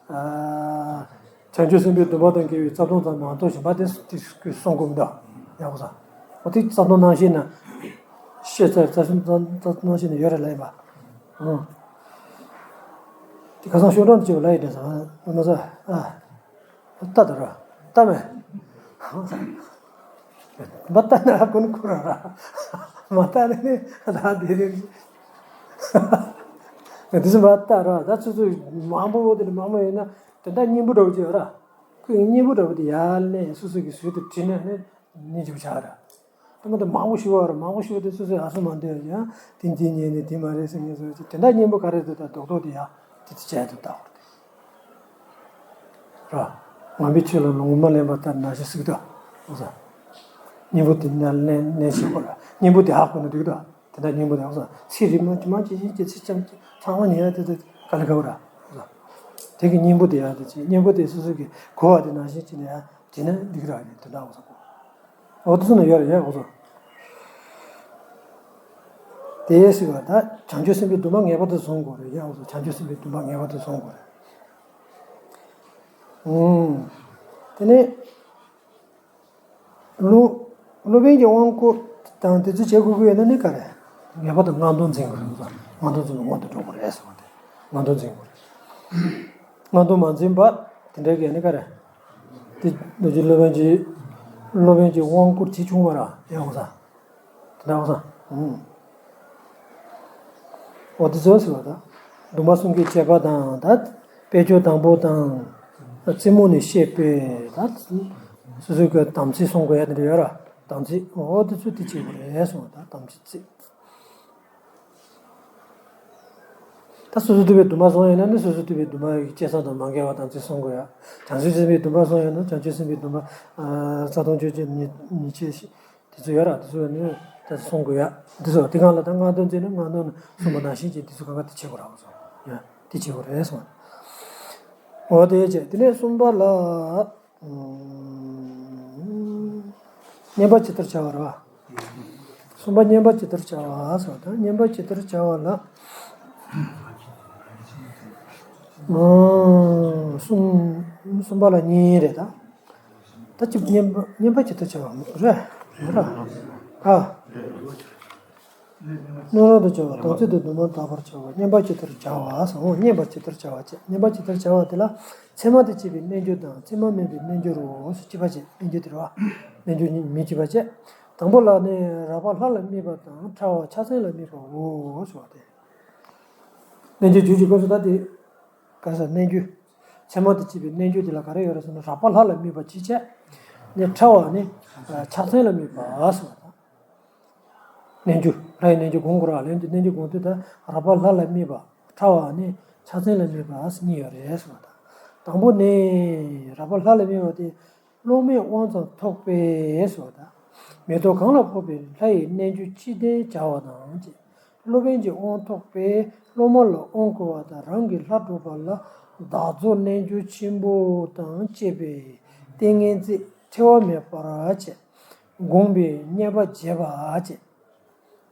ཨ། བྱང་ཆུབ་སེམས་དཔའི་སྡོམ་པ་དང་འགལ་བའི་རྩ་ལྟུང་ཙམ་མ་གཏོགས་གཞན་པ་དེ་དེ་གསུང་དགོས་མི་འདུག་ཡག་པོ་ཙ། འོ་དེ་རྩ་ལྟུང་རྣམ་བཤད་ན། བཤད་ཚར་རྩ་ལྟུང་རྩ་ལྟུང་རྣམ་བཤད་ན་ཡོད་རེད་ལབ་ཡིན་པ། ཨང་། དེ་ཁ་སང་ཤོག་གྲངས་དེ་བཅས་པ་ལ་ཡི་དྲན་སོང་ཨ་ན་ཙ། ཨ། ལྟ་དང་ར། ལྟ་མེད། མ་ལྟ་ན་ཀུན་ཁོ་ར་ར། མ་ལྟ་ན་ནི་ར་དེ་རེད། དེ་ཚོ་མ་ལྟ་ར། ད་ཚོ་ཚོ་མང་པོ་བོ་དེ་ནི་མང་པོ་ཡོད་ན་དེ་འདྲ་སྙིང་པོ་འདྲ་བོ་ཅིག་ཡོད་ར། ཁོས་སྙིང་པོ་འདྲ་བོ་དེ་ཡར་ལེན་སོ་སོ་གི་ཟུར་དུ་བྲིས་ན་ནི་ནི་འཇུག་བྱ་ར། ད་མ་དེ་མང་པོ་ཞུ་བ་ར། མང་པོ་ཞུ་བ་དེ་སོ་སོའི་ཨ་སུ་མ་འདོད་ཡང་དེ་འདི་ཉན་ནས་དེ་མ་རེད་ཟེར་ངེས་སོ་ཅིག་དེ་འདྲ་སྙིང་པོ་ག་རེ་འདུག་ད་རྡོག་རྡོག་དེ་ཡ་དེ་དེ་བྱས་དུ་ལྟ་བར་དེ། ར། ངན་པའི་ཆོས་ལ་ལོངས་སྤྱོད་མ་ལེན་པ་ལྟར་ན་ཞེས་གསུངས་ཏོ། འོ་ས། སྙིང་པོ་དེ་ནས་ལེན་ལེན་ཤེས་དགོས་ར། སྙིང་པོ་དེ་ཧ་གོ་ན་འགྲིག་ཏོ། དེ་འདྲ་སྙིང་པོ་དེ་འོ་ས། ཚིག་རིང་མོ་དེ་མ་ཅི་ཞིག་གི་ཚིག་ཙམ་ཚང་མ་ཉན་ཡ་དེ་དེ་དཀའ་ལས་ཁག་པོ་ར། འོ་ས། དེ་གི་སྙིང་པོ་དེ་ཡ་དེ་ཅི་སྙིང་པོ་དེ་སོ་སོ་གི་གོ་བ་དེ་ནང་བཞིན་ཅི་ནས་ཡ་དེ་ནས་འགྲིག་ར་ཡིན་དེ་འདྲ་འོ་ས་གོ། འོ་དེ་ཚོ་ན་ཡོད་རེད་ཡ་འོ་ས། དེ་ཟེར་བ་ད་བྱང་ཆུབ་སེམས་དཔའི་སྡོམ་པ་ངེས་པར་དུ་བཟུང་དགོས་རེད་ཡ་འོ་ས། བྱང་ཆུབ་སེམས་དཔའི་སྡོམ་པ་ངེས་པར་དུ་བཟུང་དགོས་རེད། ཨུམ། དེ་ནས། སློབ། སློབ་དཔོན་གྱི་དབང་བསྐུར་དང་དེ་ཚོ་བྱེད་དགོས་ཀྱི་ཡོད་ན་ནི་ག་རེ། ངེས་པར་དུ་སྔགས་དང་འཛིན་དགོས་རེད། སྔགས་དང་འཛིན་ལ་སྔོན་དུ་འགྲོ་དགོས་རེད་ཟེར་བ་དེ། སྔགས་དང་འཛིན་དགོས་རེད། སྔགས་དང་མ་འཛིན་པ་དེ་འདྲ་གི་ནི་ག་རེ། དེ་ནུ་ཅི་སློབ་དཔོན་གྱི། སློབ་དཔོན་གྱི་དབང་བསྐུར་བྱེད་ཆུང་བ་ར་ཡང་འོ་ས། དེ་འདྲ་འོ་ས། ཨུམ། འོ་དེ་ཚོ་ཟེར་བ་དང་། སྡོམ་པ་གསུམ་གྱི་བཅས་པ་དང་ད། དཔེ་བརྗོད་དང་པོ་དང་། རྩེ་མོ་ནས་བཤད་པའི་ད། སོ་སོའི་གི་དམ་ཚིག་སྲུང་དགོས་ཡ་དེ་འདྲ་ཡོད་ར། དམ་ཚིག་འོ་དེ་ཚོ་དེ་བྱེད་དགོས་རེད་གསུངས་པ་ད་དམ་ཚིག་ཚིག་ད་སོ་སོ་ཐུབ་པའི་སྡོམ་པ་སྲུང་ཡོད་ན་ནི་སོ་སོ་ཐུབ་པའི་སྡོམ་པ་ཡི་བཅད་ས་དང་མ་འགལ་བ་དམ་ཚིག་སྲུང་དགོས་ཡ། བྱང་ཆུབ་སེམས་དཔའི་སྡོམ་པ་སྲུང་ཡོད་ན་བྱང་ཆུབ་སེམས་དཔའི་སྡོམ་པ། རྩ་ལྟུང་ཆོས་ཅན་ཉེས་ཉེས་བྱས་ཤིག་དེ་ཚོ་ཡོད་ར། དེ་ཚོ་ནི་ད་གསུང་དགོས་ཡ། དེ་ཚོ་དེ་གང་ལ་ད་སྔགས་དང་འཛིན་ན་སྔགས་དང་གསུངས་པ་ནང་བཞིན་གྱི་དེ་ཚོ་གང་ག་དེ་བྱེད་དགོས་ར་བ་སོང་ཡ། དེ་བྱེད་དགོས་རེད་གསུངས། འོ་དེ་བྱས་དེ་ནས་གསུམ་པ་ལ། བསྙེན་པ་ཇི་ལྟར་བྱ་བ་རེད་བ། གསུམ་པ་བསྙེན་པ་ཇི་ལྟར་བྱ་བ་ཟེར་བ་དང་བསྙེན་པ་ཇི་ལྟར་བྱ་བ་ལ། ཨང་། གསུམ། གསུམ་པ་ལ་གཉིས་རེད་ད། ད་ཅི་བསྙེན་པ་བསྙེན་པ་ཇི་ལྟར་བྱ་བ་རེད་རེད་ར། ཨ། སྣོད་རུང་དུ་བྱ་བ་དམ་ཚིག་ཏུ་དུ་མར་དག་པར་བྱ་བ་བསྙེན་པ་ཇི་ལྟར་བྱ་བ་ཟེར། འོ་བསྙེན་པ་ཇི་ལྟར་བྱ་བ་བྱས། བསྙེན་པ་ཇི་ལྟར་བྱ་བ་དེ་ལ་མཚན་མ་དང་བཅས་པའི་རྣལ་འབྱོར་དང་མཚན་མ་མིན་པའི་རྣལ་འབྱོར་རོ་ཟེར། གཅིག་པ་བྱས་རྣལ་འབྱོར་དེ་རེད་བ། རྣལ་འབྱོར་གཉིས་མི་གཅིག་པ་བྱས། དང་པོ་ལ་ནི་རགས་པ་ལྷ་ལ་དམིགས་པ་དང་ཕྲ་བ་ཕྱག་མཚན་ལ་དམིགས་པའོ་ཟེར་བ་སྟེ། རྣལ་འབྱོར་རྒྱུད་ཀྱི་སྐབས་སུ་ད་དེ། ག་ས་རྣལ་འབྱོར། མཚན་མ་དང་བཅས་པའི་རྣལ་འབྱོར་དེ་ལ་ག་རེ་ཡོད་རེད་ཟེར་ན་རགས་པ་ལྷ་ལ་དམིགས་པ་གཅིག་བྱས། ནི་ཕྲ་བ་ནི་ཕྱག་མཚན་ལ་དམིགས་པ་ཟེར་བ་དང་། རྣལ་འབྱོར་ལྷའི་རྣལ་འབྱོར་སྒོམ་དགོས་ར། ལན་དུ་རྣལ་འབྱོར་སྒོམ་དུས་ད་རགས་པ་ལྷ་ལ་དམིགས་པ་ཕྲ་བ་ནི་ཕྱག་མཚན་ལ་དམིགས་པ་གཉིས་ཡོད་རེད་ཟེར་བ་དང་། དང་པོ་ནི་རགས་པ་ལྷ་ལ་དམིགས་པ་དེ། སློབ་མའི་དབང་ཙམ་ཐོབ་པས་ཟེར་བ་དང་། མེ་ཏོག་གང་ལ་ཕོག་པའི་ལྷ་ཡི་རྣལ་འབྱོར་ཅི་ལྡན་བྱ་བ་དང་བཅས། སློབ་དཔོན་གྱི་དབང་ཐོབ་པས་སློབ་མ་ལ་དབང་བསྐུར་བ་དང་རང་གི་ལྷ་སྒྲུབ་པ་ལ་བདག་རྫོགས་རྣལ་འབྱོར་ཆེན་པོ་དང་བཅས་པའི་ཏིང་ངེ་འཛིན་འཁྲུལ་བ་མེད་པར་བྱས། བསྒོམས་པས་བསྙེན་པ་བྱས་པ་བྱས།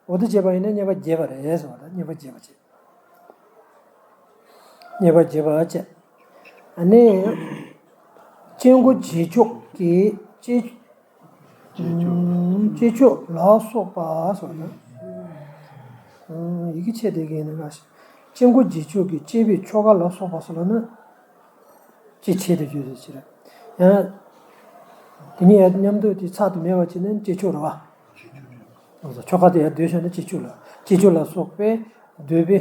འོ་དེ་བྱས་པ་ཡིན་ན་བསྙེན་པ་བྱས་པ་རེད་ཟེར་བ་དང་། བསྙེན་པ་བྱས་པ་བྱས། བསྙེན་པ་བྱས་པ་བྱས། ཨ་ནི། སྐྱེ་འགོག་རྗེས་ཆོག་གི་སྐྱེ། སྐྱེ་ཆོག་སྐྱེ་ཆོག་ལ་སོགས་པ་ཟེར་བ་དང་། ཡི་གེ་ཆད་བསྡད་ཀྱི་ཡིན་ན་འགའ་ཞིག་སྐྱེ་འགོག་རྗེས་ཆོག་གི་སྐྱེ་བའི་ཆོ་ག་ལ་སོགས་པ་ཟེར་ལ་ནི། ཅི་ཆེད་དུ་བརྗོད་དུ་ཕྱིར། ཡང་། དེ་གཉིས་མཉམ་དུ་དེ་ཚར་དུ་མེད་པ་བྱས་ན་སྐྱེ་ཆོག་རེད་བ། ཆོ་ག་དེ་ཡར་ཟློས་བྱས་ན་སྐྱེ་ཆོག་ལ། སྐྱེ་ཆོག་ལ་སོགས་པས་ཟློས་པའི།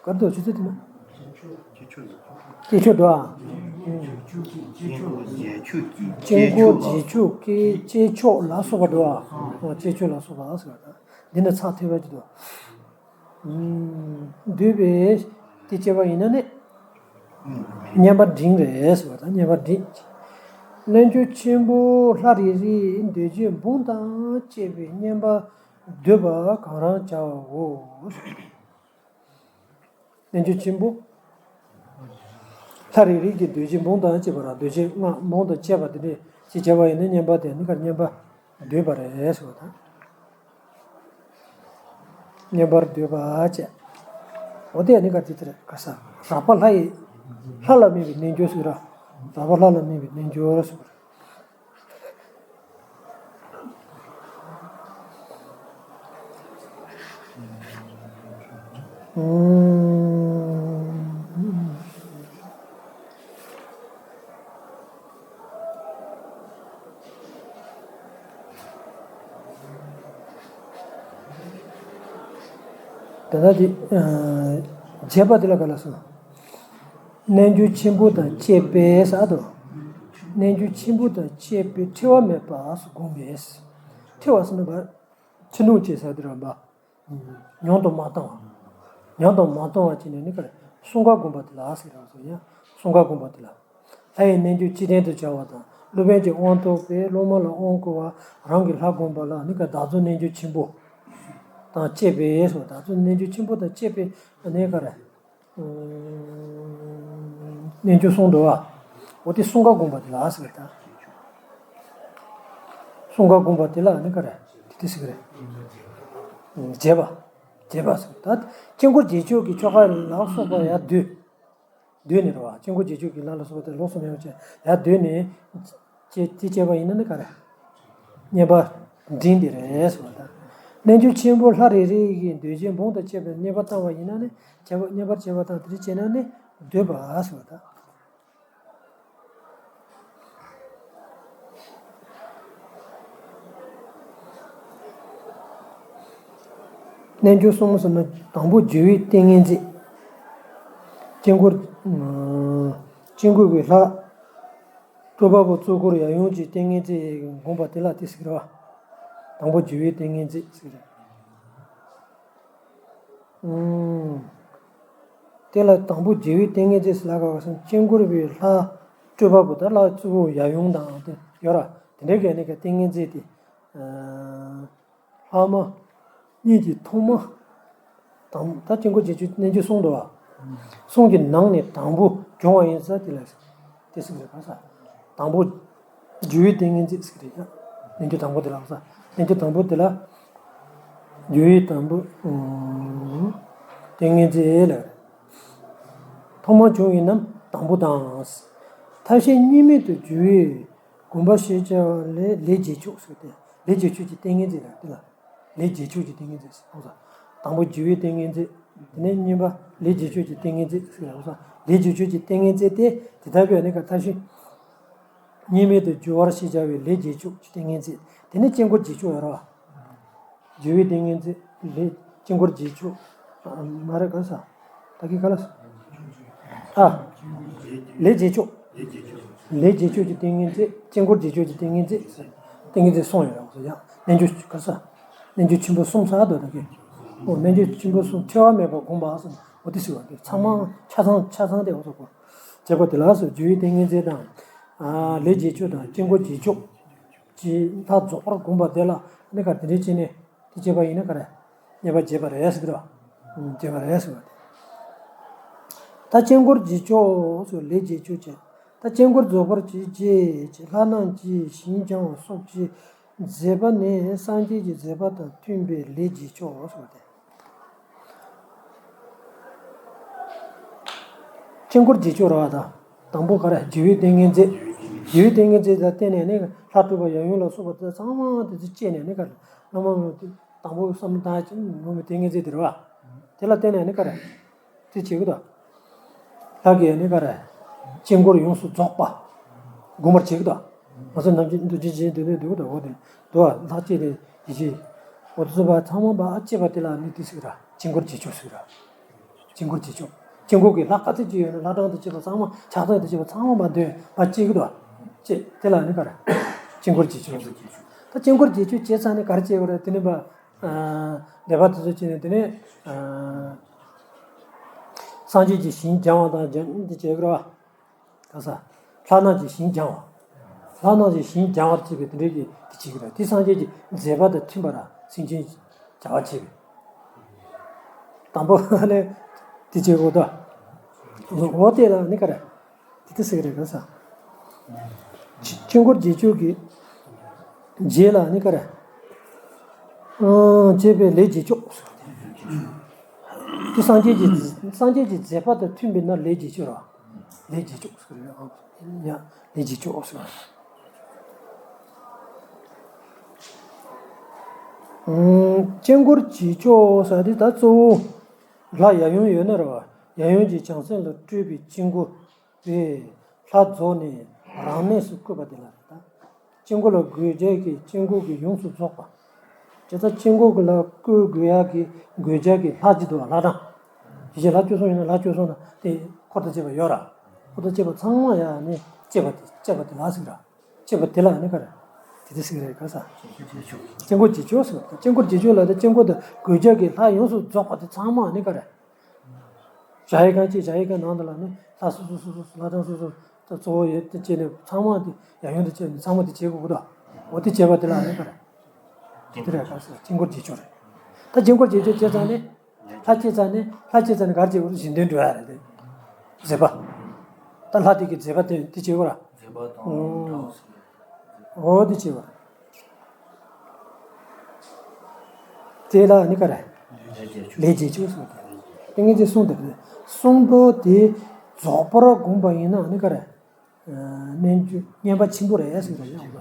གར་དུ་ཆུ་ཚོད་དེ་ན། སྐྱེ་ཆོག་འདུག་ཨ། སྐྱེ་འགོག་རྗེས་ཆོག་གི་སྐྱེ་ཆོག་ལ་སོགས་པ། སྐྱེ་འགོག་རྗེས་ཆོག་གི་སྐྱེ་ཆོག་ལ་སོགས་པ་འདུག་ཨ། སྐྱེ་ཆོག་ལ་སོགས་པ་ཟེར་བ་དང་། འདི་ནི་ཚར་ཐེབས་པ་ཅིག་འདུག་འདུས་པས་དེ་བྱས་པ་ཡིན་ན་ནི། བསྙེན་པ་འབྲིང་རེད་ཟེར་བ་དང་། བསྙེན་པ་འབྲིང་། རྣལ་འབྱོར་ཆེན་པོ་ལྷ་རེ་རེའི་འདོད་ཆེན་འབུམ་དང་བཅས་པའི་བསྙེན་པ་འདུས་པ་གང་རུང་བྱའོ། རྣལ་འབྱོར་ཆེན་པོ་ལྷ་རེ་རེ་གི་འདོད་ཆེན་འབུམ་དང་བཅས་པ་ར། འདོད་ཆེན་ལྔ་འབུམ་དང་བཅས་པ་དེ་འདྲས་ཅིག་བྱས་པ་ཡིན་ན་བསྙེན་པ་དེ་ནི་ག་བསྙེན་པ་འདུས་པ་རེད་ཟེར་བ་དང་། བསྙེན་པར་འདོད་པ་བཅས། འོ་དེ་ནི་ག་དེ་དེ་རེད། ག་ས་རགས་པ་ལྷ་ཡི། ལྷ་ལ་དམིགས་པའི་རྣལ་འབྱོར་ཟེར་ར། རགས་པ་ལྷ་ལ་དམིགས་པའི་རྣལ་འབྱོར་ཟེར། ཨུམ། ད་ལྟ་དེ། བྱས་པ་དེ་ལ་ག་ལ་སོང་། རྣལ་འབྱོར་ཆེན་པོ་དང་བཅས་པས་ཟེར་དོ། རྣལ་འབྱོར་ཆེན་པོ་དང་བཅས་པས་འཁྲུལ་བ་མེད་པ་སོགས་བསྒོམས་པས། འཁྲུལ་བ་ཟེར་ན་བ། འཁྲུལ་སྣང་སྐྱེ་ས་དེ་ར་བ། མྱོང་དུ་མ་བཏང་བ། མྱོང་དུ་མ་བཏང་བ་བྱས་ནས་ནི་ག་རེ། གསུམ་ཀ་བསྒོམ་པ་དེ་ལ་ཟེར་ར་སོ་ཡ། གསུམ་ཀ་བསྒོམ་པ་དེ་ལ། ལྷ་ཡི་རྣལ་འབྱོར་ཅི་ལྡན་དུ་བྱ་བ་དང་། སློབ་དཔོན་གྱི་དབང་ཐོབ་པས་སློབ་མ་ལ་དབང་བསྐུར་བ། རང་གི་ལྷ་བསྒོམ་པ་ལ་ནི་ག་བདག་རྫོགས་རྣལ་འབྱོར་ཆེན་པོ་དང་བཅས་པས་སོ། བདག་རྫོགས་རྣལ་འབྱོར་ཆེན་པོ་དང་བཅས་པས་ནི་ག་རེ། རྣལ་འབྱོར་གསུམ་འདུག་བ། འོ་དེ་གསུམ་ཀ་བསྒོམ་པ་དེ་ལ་ཟེར་གི་རེད་ད། གསུམ་ཀ་བསྒོམ་པ་དེ་ལ་ནི་ག་རེ། དེ་དེ་ཟེར་གི་རེད། བྱས་པ། བྱས་པ་ཟེར་ད། དཀྱིལ་འཁོར་རྗེས་ཆོག་གི་ཆོ་ག་ལ་སོགས་པ་ཡར་བསྡུས། བསྡུས་ནས་རེད་བ། དཀྱིལ་འཁོར་རྗེས་ཆོག་གི་ལ་ལ་སོགས་པ་དེ་ལོགས་སུ་མེད་པ་བྱས་ཡར་བསྡུས་ནས། ཅེས་དེ་བྱས་པ་ཡིན་ན་ནི་ག་རེ། བསྙེན་པ་འབྲིང་དེ་རེད་ཟེར་བ་དང་། རྣལ་འབྱོར་ཆེན་པོ་ལྷ་རེ་རེ་ཡི་འདོད་ཆེན་འབུམ་དང་བཅས་པའི་བསྙེན་པ་བཏང་བ་ཡིན་ན་ནི་བྱས་པ། བསྙེན་པར་བྱས་པ་དང་དེ་རེ་བྱས་ན་ནི་འདུས་པ་ཟེར་བ་དང་། རྣལ་འབྱོར་གསུམ་ཟེར་ན་དང་པོ་སྦྱོར་བའི་ཏིང་ངེ་འཛིན། དཀྱིལ་འཁོར། དཀྱིལ་འཁོར་གྱི་ལྷ། སྤྲུལ་པ་པོ་གཙོ་འཁོར་ཡབ་ཡུམ་གྱི་ཏིང་ངེ་འཛིན་བསྒོམ་པ་དེ་ལ་དེ་ཟེར་གི་རེད་བ། དང་པོ་སྦྱོར་བའི་ཏིང་ངེ་འཛིན་ཟེར་གི་རེད། ཨུམ། དེ་ལ་དང་པོ་སྦྱོར་བའི་ཏིང་ངེ་འཛིན་ཟེར་ལ་ག་ག་སོང་། དཀྱིལ་འཁོར་པའི་ལྷ། སྤྲུལ་པ་པོ་དང་ལྷ་གཙོ་བོ་ཡབ་ཡུམ་དང་དེ་ཡོད་ར། དེ་འདྲའི་གི་ནི་ག་ཏིང་ངེ་འཛིན་དེ། ཨ། ལྷག་མ། གཉིས་ཀྱི་ཐོག་མ། དང་། ད་དཀྱིལ་འཁོར་རྗེས་ཆོག་རྣལ་འབྱོར་གསུམ་འདུག་བ། གསུམ་གྱི་ནང་ནས་དང་པོ་སྦྱོང་བ་ཡིན་ཙང་དེ་ལ་དེ་ཟེར་གི་རེད་ག་ས། དང་པོ། སྦྱོར་བའི་ཏིང་ངེ་འཛིན་ཟེར་གི་རེད་ཡ། རྣལ་འབྱོར་དང་པོ་དེ་ལ་ག་ས། རྣལ་འབྱོར་དང་པོ་དེ་ལ། སྦྱོར་བའི་དང་པོ། ཨུམ། ཏིང་ངེ་འཛིན་ལ། ཐོག་མར་བྱུང་བའི་རྣམས་དང་པོ་དང་། ཐབས་ཤེས་གཉིས་མེད་དུ་འགྱུར་བའི་དགོངས་པ་ཞེས་བྱ་བ་ལས་ལས་རྗེས་ཕྱོགས་སུ་སྟེ། ལས་རྗེས་ཕྱོགས་ཀྱི་ཏིང་ངེ་འཛིན་ལ་དེ་ལ། ལས་རྗེས་ཕྱོགས་ཀྱི་ཏིང་ངེ་འཛིན་ཟེར་གོ་ས། དང་པོ་འགྱུར་བའི་ཏིང་ངེ་འཛིན། དེ་ནས་གཉིས་པ་ལས་རྗེས་ཕྱོགས་ཀྱི་ཏིང་ངེ་འཛིན་ཟེར་གོ་ས། ལས་རྗེས་ཕྱོགས་ཀྱི་ཏིང་ངེ་འཛིན་དེ་དེ་ལྟ་བུའི་ནི་ག་ཐབས་ཤེས་གཉིས་མེད་དུ་འགྱུར་བར་ཞེས་བྱ་བའི་ལས་རྗེས་ཕྱོགས་ཀྱི་ཏིང་ངེ་འཛིན། དེ་ནས་དཀྱིལ་འཁོར་རྗེས་ཕྱོགས་ཡོད་རེད་བ། འགྱུར་བའི་ཏིང་ངེ་འཛིན་ལས་དཀྱིལ་འཁོར་རྗེས་ཕྱོགས། ཨ། མ་རེད་ག་ས། ད་གིན་ག་ལ་ས། ཨ། ལས་རྗེས་ཕྱོགས། ལས་རྗེས་ཕྱོགས་ཀྱི་ཏིང་ངེ་འཛིན། དཀྱིལ་འཁོར་རྗེས་ཕྱོགས་ཀྱི་ཏིང་ངེ་འཛིན། ཏིང་ངེ་འཛིན་གསུམ་ཡོད་རེད་བ། ཡང་རྣལ་འབྱོར་ག་ས། རྣལ་འབྱོར་ཆེན་པོ་གསུམ་ས་དོ་ད་གིན། འོ་རྣལ་འབྱོར་ཆེན་པོ་གསུམ་ཐལ་བ་མེད་པར་བསྒོམ་པ་གསུམ། འོ་དེ་ཟེར་བ་དེ་ཚང་མ་ཆ་ཚང་ཆ་ཚང་དེ་འོ་ཟེར་གོ། བྱེད་པ་དེ་ལ་སོགས་འགྱུར་བའི་ཏིང་ངེ་འཛིན་དང་། ཨ། ལས་རྗེས་ཕྱོགས་དང་དཀྱིལ་འཁོར་རྗེས་ཕྱོགས་ཀྱི་ལྷ་རྫོགས་པར་བསྒོམ་པ་དེ་ལ་ནི་ག་དེ་འདྲའི་བྱས་ནས་དེ་བྱས་པ་ཡིན་ན་ག་རེ། བརྙས་པ་བྱས་པ་རེད་ཟེར་གི་རེད་བ། བྱས་པ་རེད་ཟེར་བ་དེ། ད་དཀྱིལ་འཁོར་རྗེས་ཕྱོགས་སོགས་ལས་རྗེས་ཕྱོགས་བྱས། ད་དཀྱིལ་འཁོར་རྫོགས་པར་བྱེད་ཅེས་ཀྱི་ལྷ་རྣམས་ཀྱི་ཞིང་སྦྱང་བ་སོགས་ཀྱི་མཛད་པ་ནི་སངས་རྒྱས་ཀྱི་མཛད་པ་དང་མཐུན་པའི་ལས་རྗེས་ཕྱོགས་སོགས་ཏེ། དཀྱིལ་འཁོར་རྗེས་ཕྱོགས་རེད་བ་ད། དང་པོ་ག་རེ། འགྱུར་བའི་ཏིང་ངེ་འཛིན། འགྱུར་བའི་ཏིང་ངེ་འཛིན་ལ་བརྟེན་ནས་ནི་ལྷ་སྤྲུལ་པ་ཡབ་ཡུམ་ལ་སོགས་པ་དེ་ཚང་མ་དེ་ཚོ་སྐྱེས་ནས་ནི་ག་རེ། བླ་མ་དང་པོ་བསམ་བློ་བཏང་ཡག་ཅིག་ངོ་མའི་ཏིང་ངེ་འཛིན་དེ་རེད་བ། དེ་ལ་བརྟེན་ནས་ནི་ག་རེ། དེ་བྱེད་ཀྱི་འདུག་ལྷ་གིས་ནི་ག་རེ། དཀྱིལ་འཁོར་ཡོངས་སུ་རྫོགས་པ་སྒོམ་པར་བྱེད་ཀྱི་འདུག་ང་ཚོ་ནམ་རྒྱུན་འདུ་བྱེད་ཅན་འདུ་ནས་འདུག་གི་འདུག་འོ་དེ་འདུག་བ། ལྷག་བཅས་ཏེ་ཡིད་ཆེས། འོ་དེ་ཚོ་བ་ཚང་མ་བ་བཅས་པ་དེ་ལ་ནི་དེ་ཟེར་གི་ར། དཀྱིལ་འཁོར་རྗེས་ཕྱོགས་ཟེར་གི་ར། དཀྱིལ་འཁོར་རྗེས་ཕྱོགས། དཀྱིལ་འཁོར་གྱི་ལྷ་ག་ཚོད་ཅིག་ཡོད་ན་ལྷ་གྲངས་དང་བཅས་པ་ཚང་མ་ཕྱག་རྟགས་དང་བཅས་པ་ཚང་མ་མ་འདོན་པ་བཅས་ཀྱི་འདུག་བ། བཅས་དེ་ལ་ནི་ག་རེ། དཀྱིལ་འཁོར་རྗེས་ཕྱོགས་ཟེར་གྱི། ད་དཀྱིལ་འཁོར་རྗེས་ཕྱོགས་བྱས་ཚར་ནས་ག་རེ་བྱེད་དགོས་རེད། དེ་ནི་བ། ཨ། ལས་པ་དེ་ཚོ་བྱས་ནས་དེ་ནས། ཨ། སངས་རྒྱས་ཀྱི་ཞིང་སྦྱང་བ་དང་སྦྱང་འདི་བྱེད་དགོས་རེད་བ། ག་ས། ལྷ་རྣམས་ཀྱི་ཞིང་སྦྱང་བ། ལྷ་རྣམས་ཀྱི་ཞིང་སྦྱང་བར་བྱེད་པའི་དེ་འདྲའི་གི་དེ་བྱེད་ཀྱི་རེད། དེ་སངས་རྒྱས་ཀྱི་མཛད་པ་དང་མཐུན་པ་ར་སེམས་ཅན་བྱ་བ་བྱེད་པའི། དང་པོ་ནི་དེ་བྱེད་དགོས་དོ། འོ་དེ་ལ་ནི་ག་རེ། དེ་དེ་ཟེར་གི་རེད་ག་ས། དཀྱིལ་འཁོར་རྗེས་ཕྱོགས་ཀྱི་རྗེས་ལ་ནི་ག་རེ། ཨང་། བྱེད་པའི་ལས་རྗེས་ཕྱོགས། དེ་སངས་རྒྱས་ཀྱི་སངས་རྒྱས་ཀྱི་མཛད་པ་དང་མཐུན་པའི་ན་ལས་རྗེས་ཕྱོགས་ར། ལས་རྗེས་ཕྱོགས་ཟེར་གི་རེད་ཨང་། ཡ། ལས་རྗེས་ཕྱོགས་ཟེར། ཨང་། དཀྱིལ་འཁོར་རྗེས་ཕྱོགས་ཟེར་དེ་ད་གཙོ་བོ་ལྷ་ཡབ་ཡུམ་ཡོད་ན་རེད་བ། ཡབ་ཡུམ་གྱི་བྱང་སེམས་ལ་སྤྲུལ་པའི་དཀྱིལ་འཁོར་པས་ལྷ་རྫོགས་ནས་རང་གནས་སུ་བཀོད་པ་དེ་ལ་རེད་ད། དཀྱིལ་འཁོར་ལ་དགོས་བྱ་གི་དཀྱིལ་འཁོར་གྱི་ཡོངས་སུ་རྫོགས་པ། དེ་ལྟར་དཀྱིལ་འཁོར་གྱི་ལ་བཀོད་དགོས་ཡག་གི་དགོས་བྱ་གི་ལྷ་གཅིག་འདུག་བ། ལྷ་གྲངས། ཡིན་གཅིག་ལྷ་བཅུ་གསུམ་ཡིན་ན་ལྷ་བཅུ་གསུམ་དང་དེ་འཁོར་དང་བཅས་པ་ཡོད་ར། འཁོར་དང་བཅས་པ་ཚང་མ་ཡང་ནི་བཅས་པ་དེ་བཅས་པ་དེ་ལ་ཟེར་ར། བཅས་པ་དེ་ལ་ནི་ག་རེ། དེ་དེ་ཟེར་གི་རེད་ག་ས། དཀྱིལ་འཁོར་རྗེས་ཕྱོགས་ཟེར་བ་དང་། དཀྱིལ་འཁོར་རྗེས་ཕྱོགས་ལ་དེ་དཀྱིལ་འཁོར་དང་དགོས་བྱ་གི་ལྷ་ཡོངས་སུ་རྫོགས་པ་དེ་ཚང་མ་ནི་ག་རེ། གཞལ་ཡས་ཁང་གཅིག་གཞལ་ཡས་ཁང་ནང་དུ་ལ་ནི་ལྷ་སོ་སོ་སོ་སོ་ལྷ་གྲངས་སོ་སོ་དང་གཙོ་བོ་ཡོད་དེ་བཅས་ནས་ཚང་མ་དེ་ཡབ་ཡུམ་དང་བཅས་ནས་ཚང་མ་དེ་བྱེད་དགོས་ཀྱི་འདུག་འོ་དེ་བྱེད་པ་དེ་ལ་ནི་ག་རེ། དེ་རེད་ག་ས། དཀྱིལ་འཁོར་རྗེས་ཕྱོགས་རེད། ད་དཀྱིལ་འཁོར་རྗེས་ཕྱོགས་བྱས་ཙང་ནི། ལྷ་བསྐྱེད་ཙང་ནི་ལྷ་བསྐྱེད་ཙང་ནི་ག་རེ་བྱེད་དགོས་རེད། གཞན་དོན་འགྲུབ་ཡ་རེད་དེ། མཛད་པ། ད་ལྷ་དེ་གི་མཛད་པ་དེ་དེ་བྱེད་དགོས་ར། མཛད་པ་དང་འོ། འདྲ་བ་ཟེར། འོ་དེ་བྱེད་དགོས་ར། དེ་ལ་ནི་ག་རེ། ལས་རྗེས་ཕྱོགས། ལས་རྗེས་ཕྱོགས་གསུངས་ཏེ། ཏིང་ངེ་འཛིན་གསུམ་དེ་རེད། གསུམ་པོ་དེ་རྫོགས་པར་བསྒོམས་པ་ཡིན་ན་ནི་ག་རེ། རྣལ་འབྱོར་བསྙེན་པ་ཆེན་པོ་རེད་ཟེར་གི་རེད་ཡང་།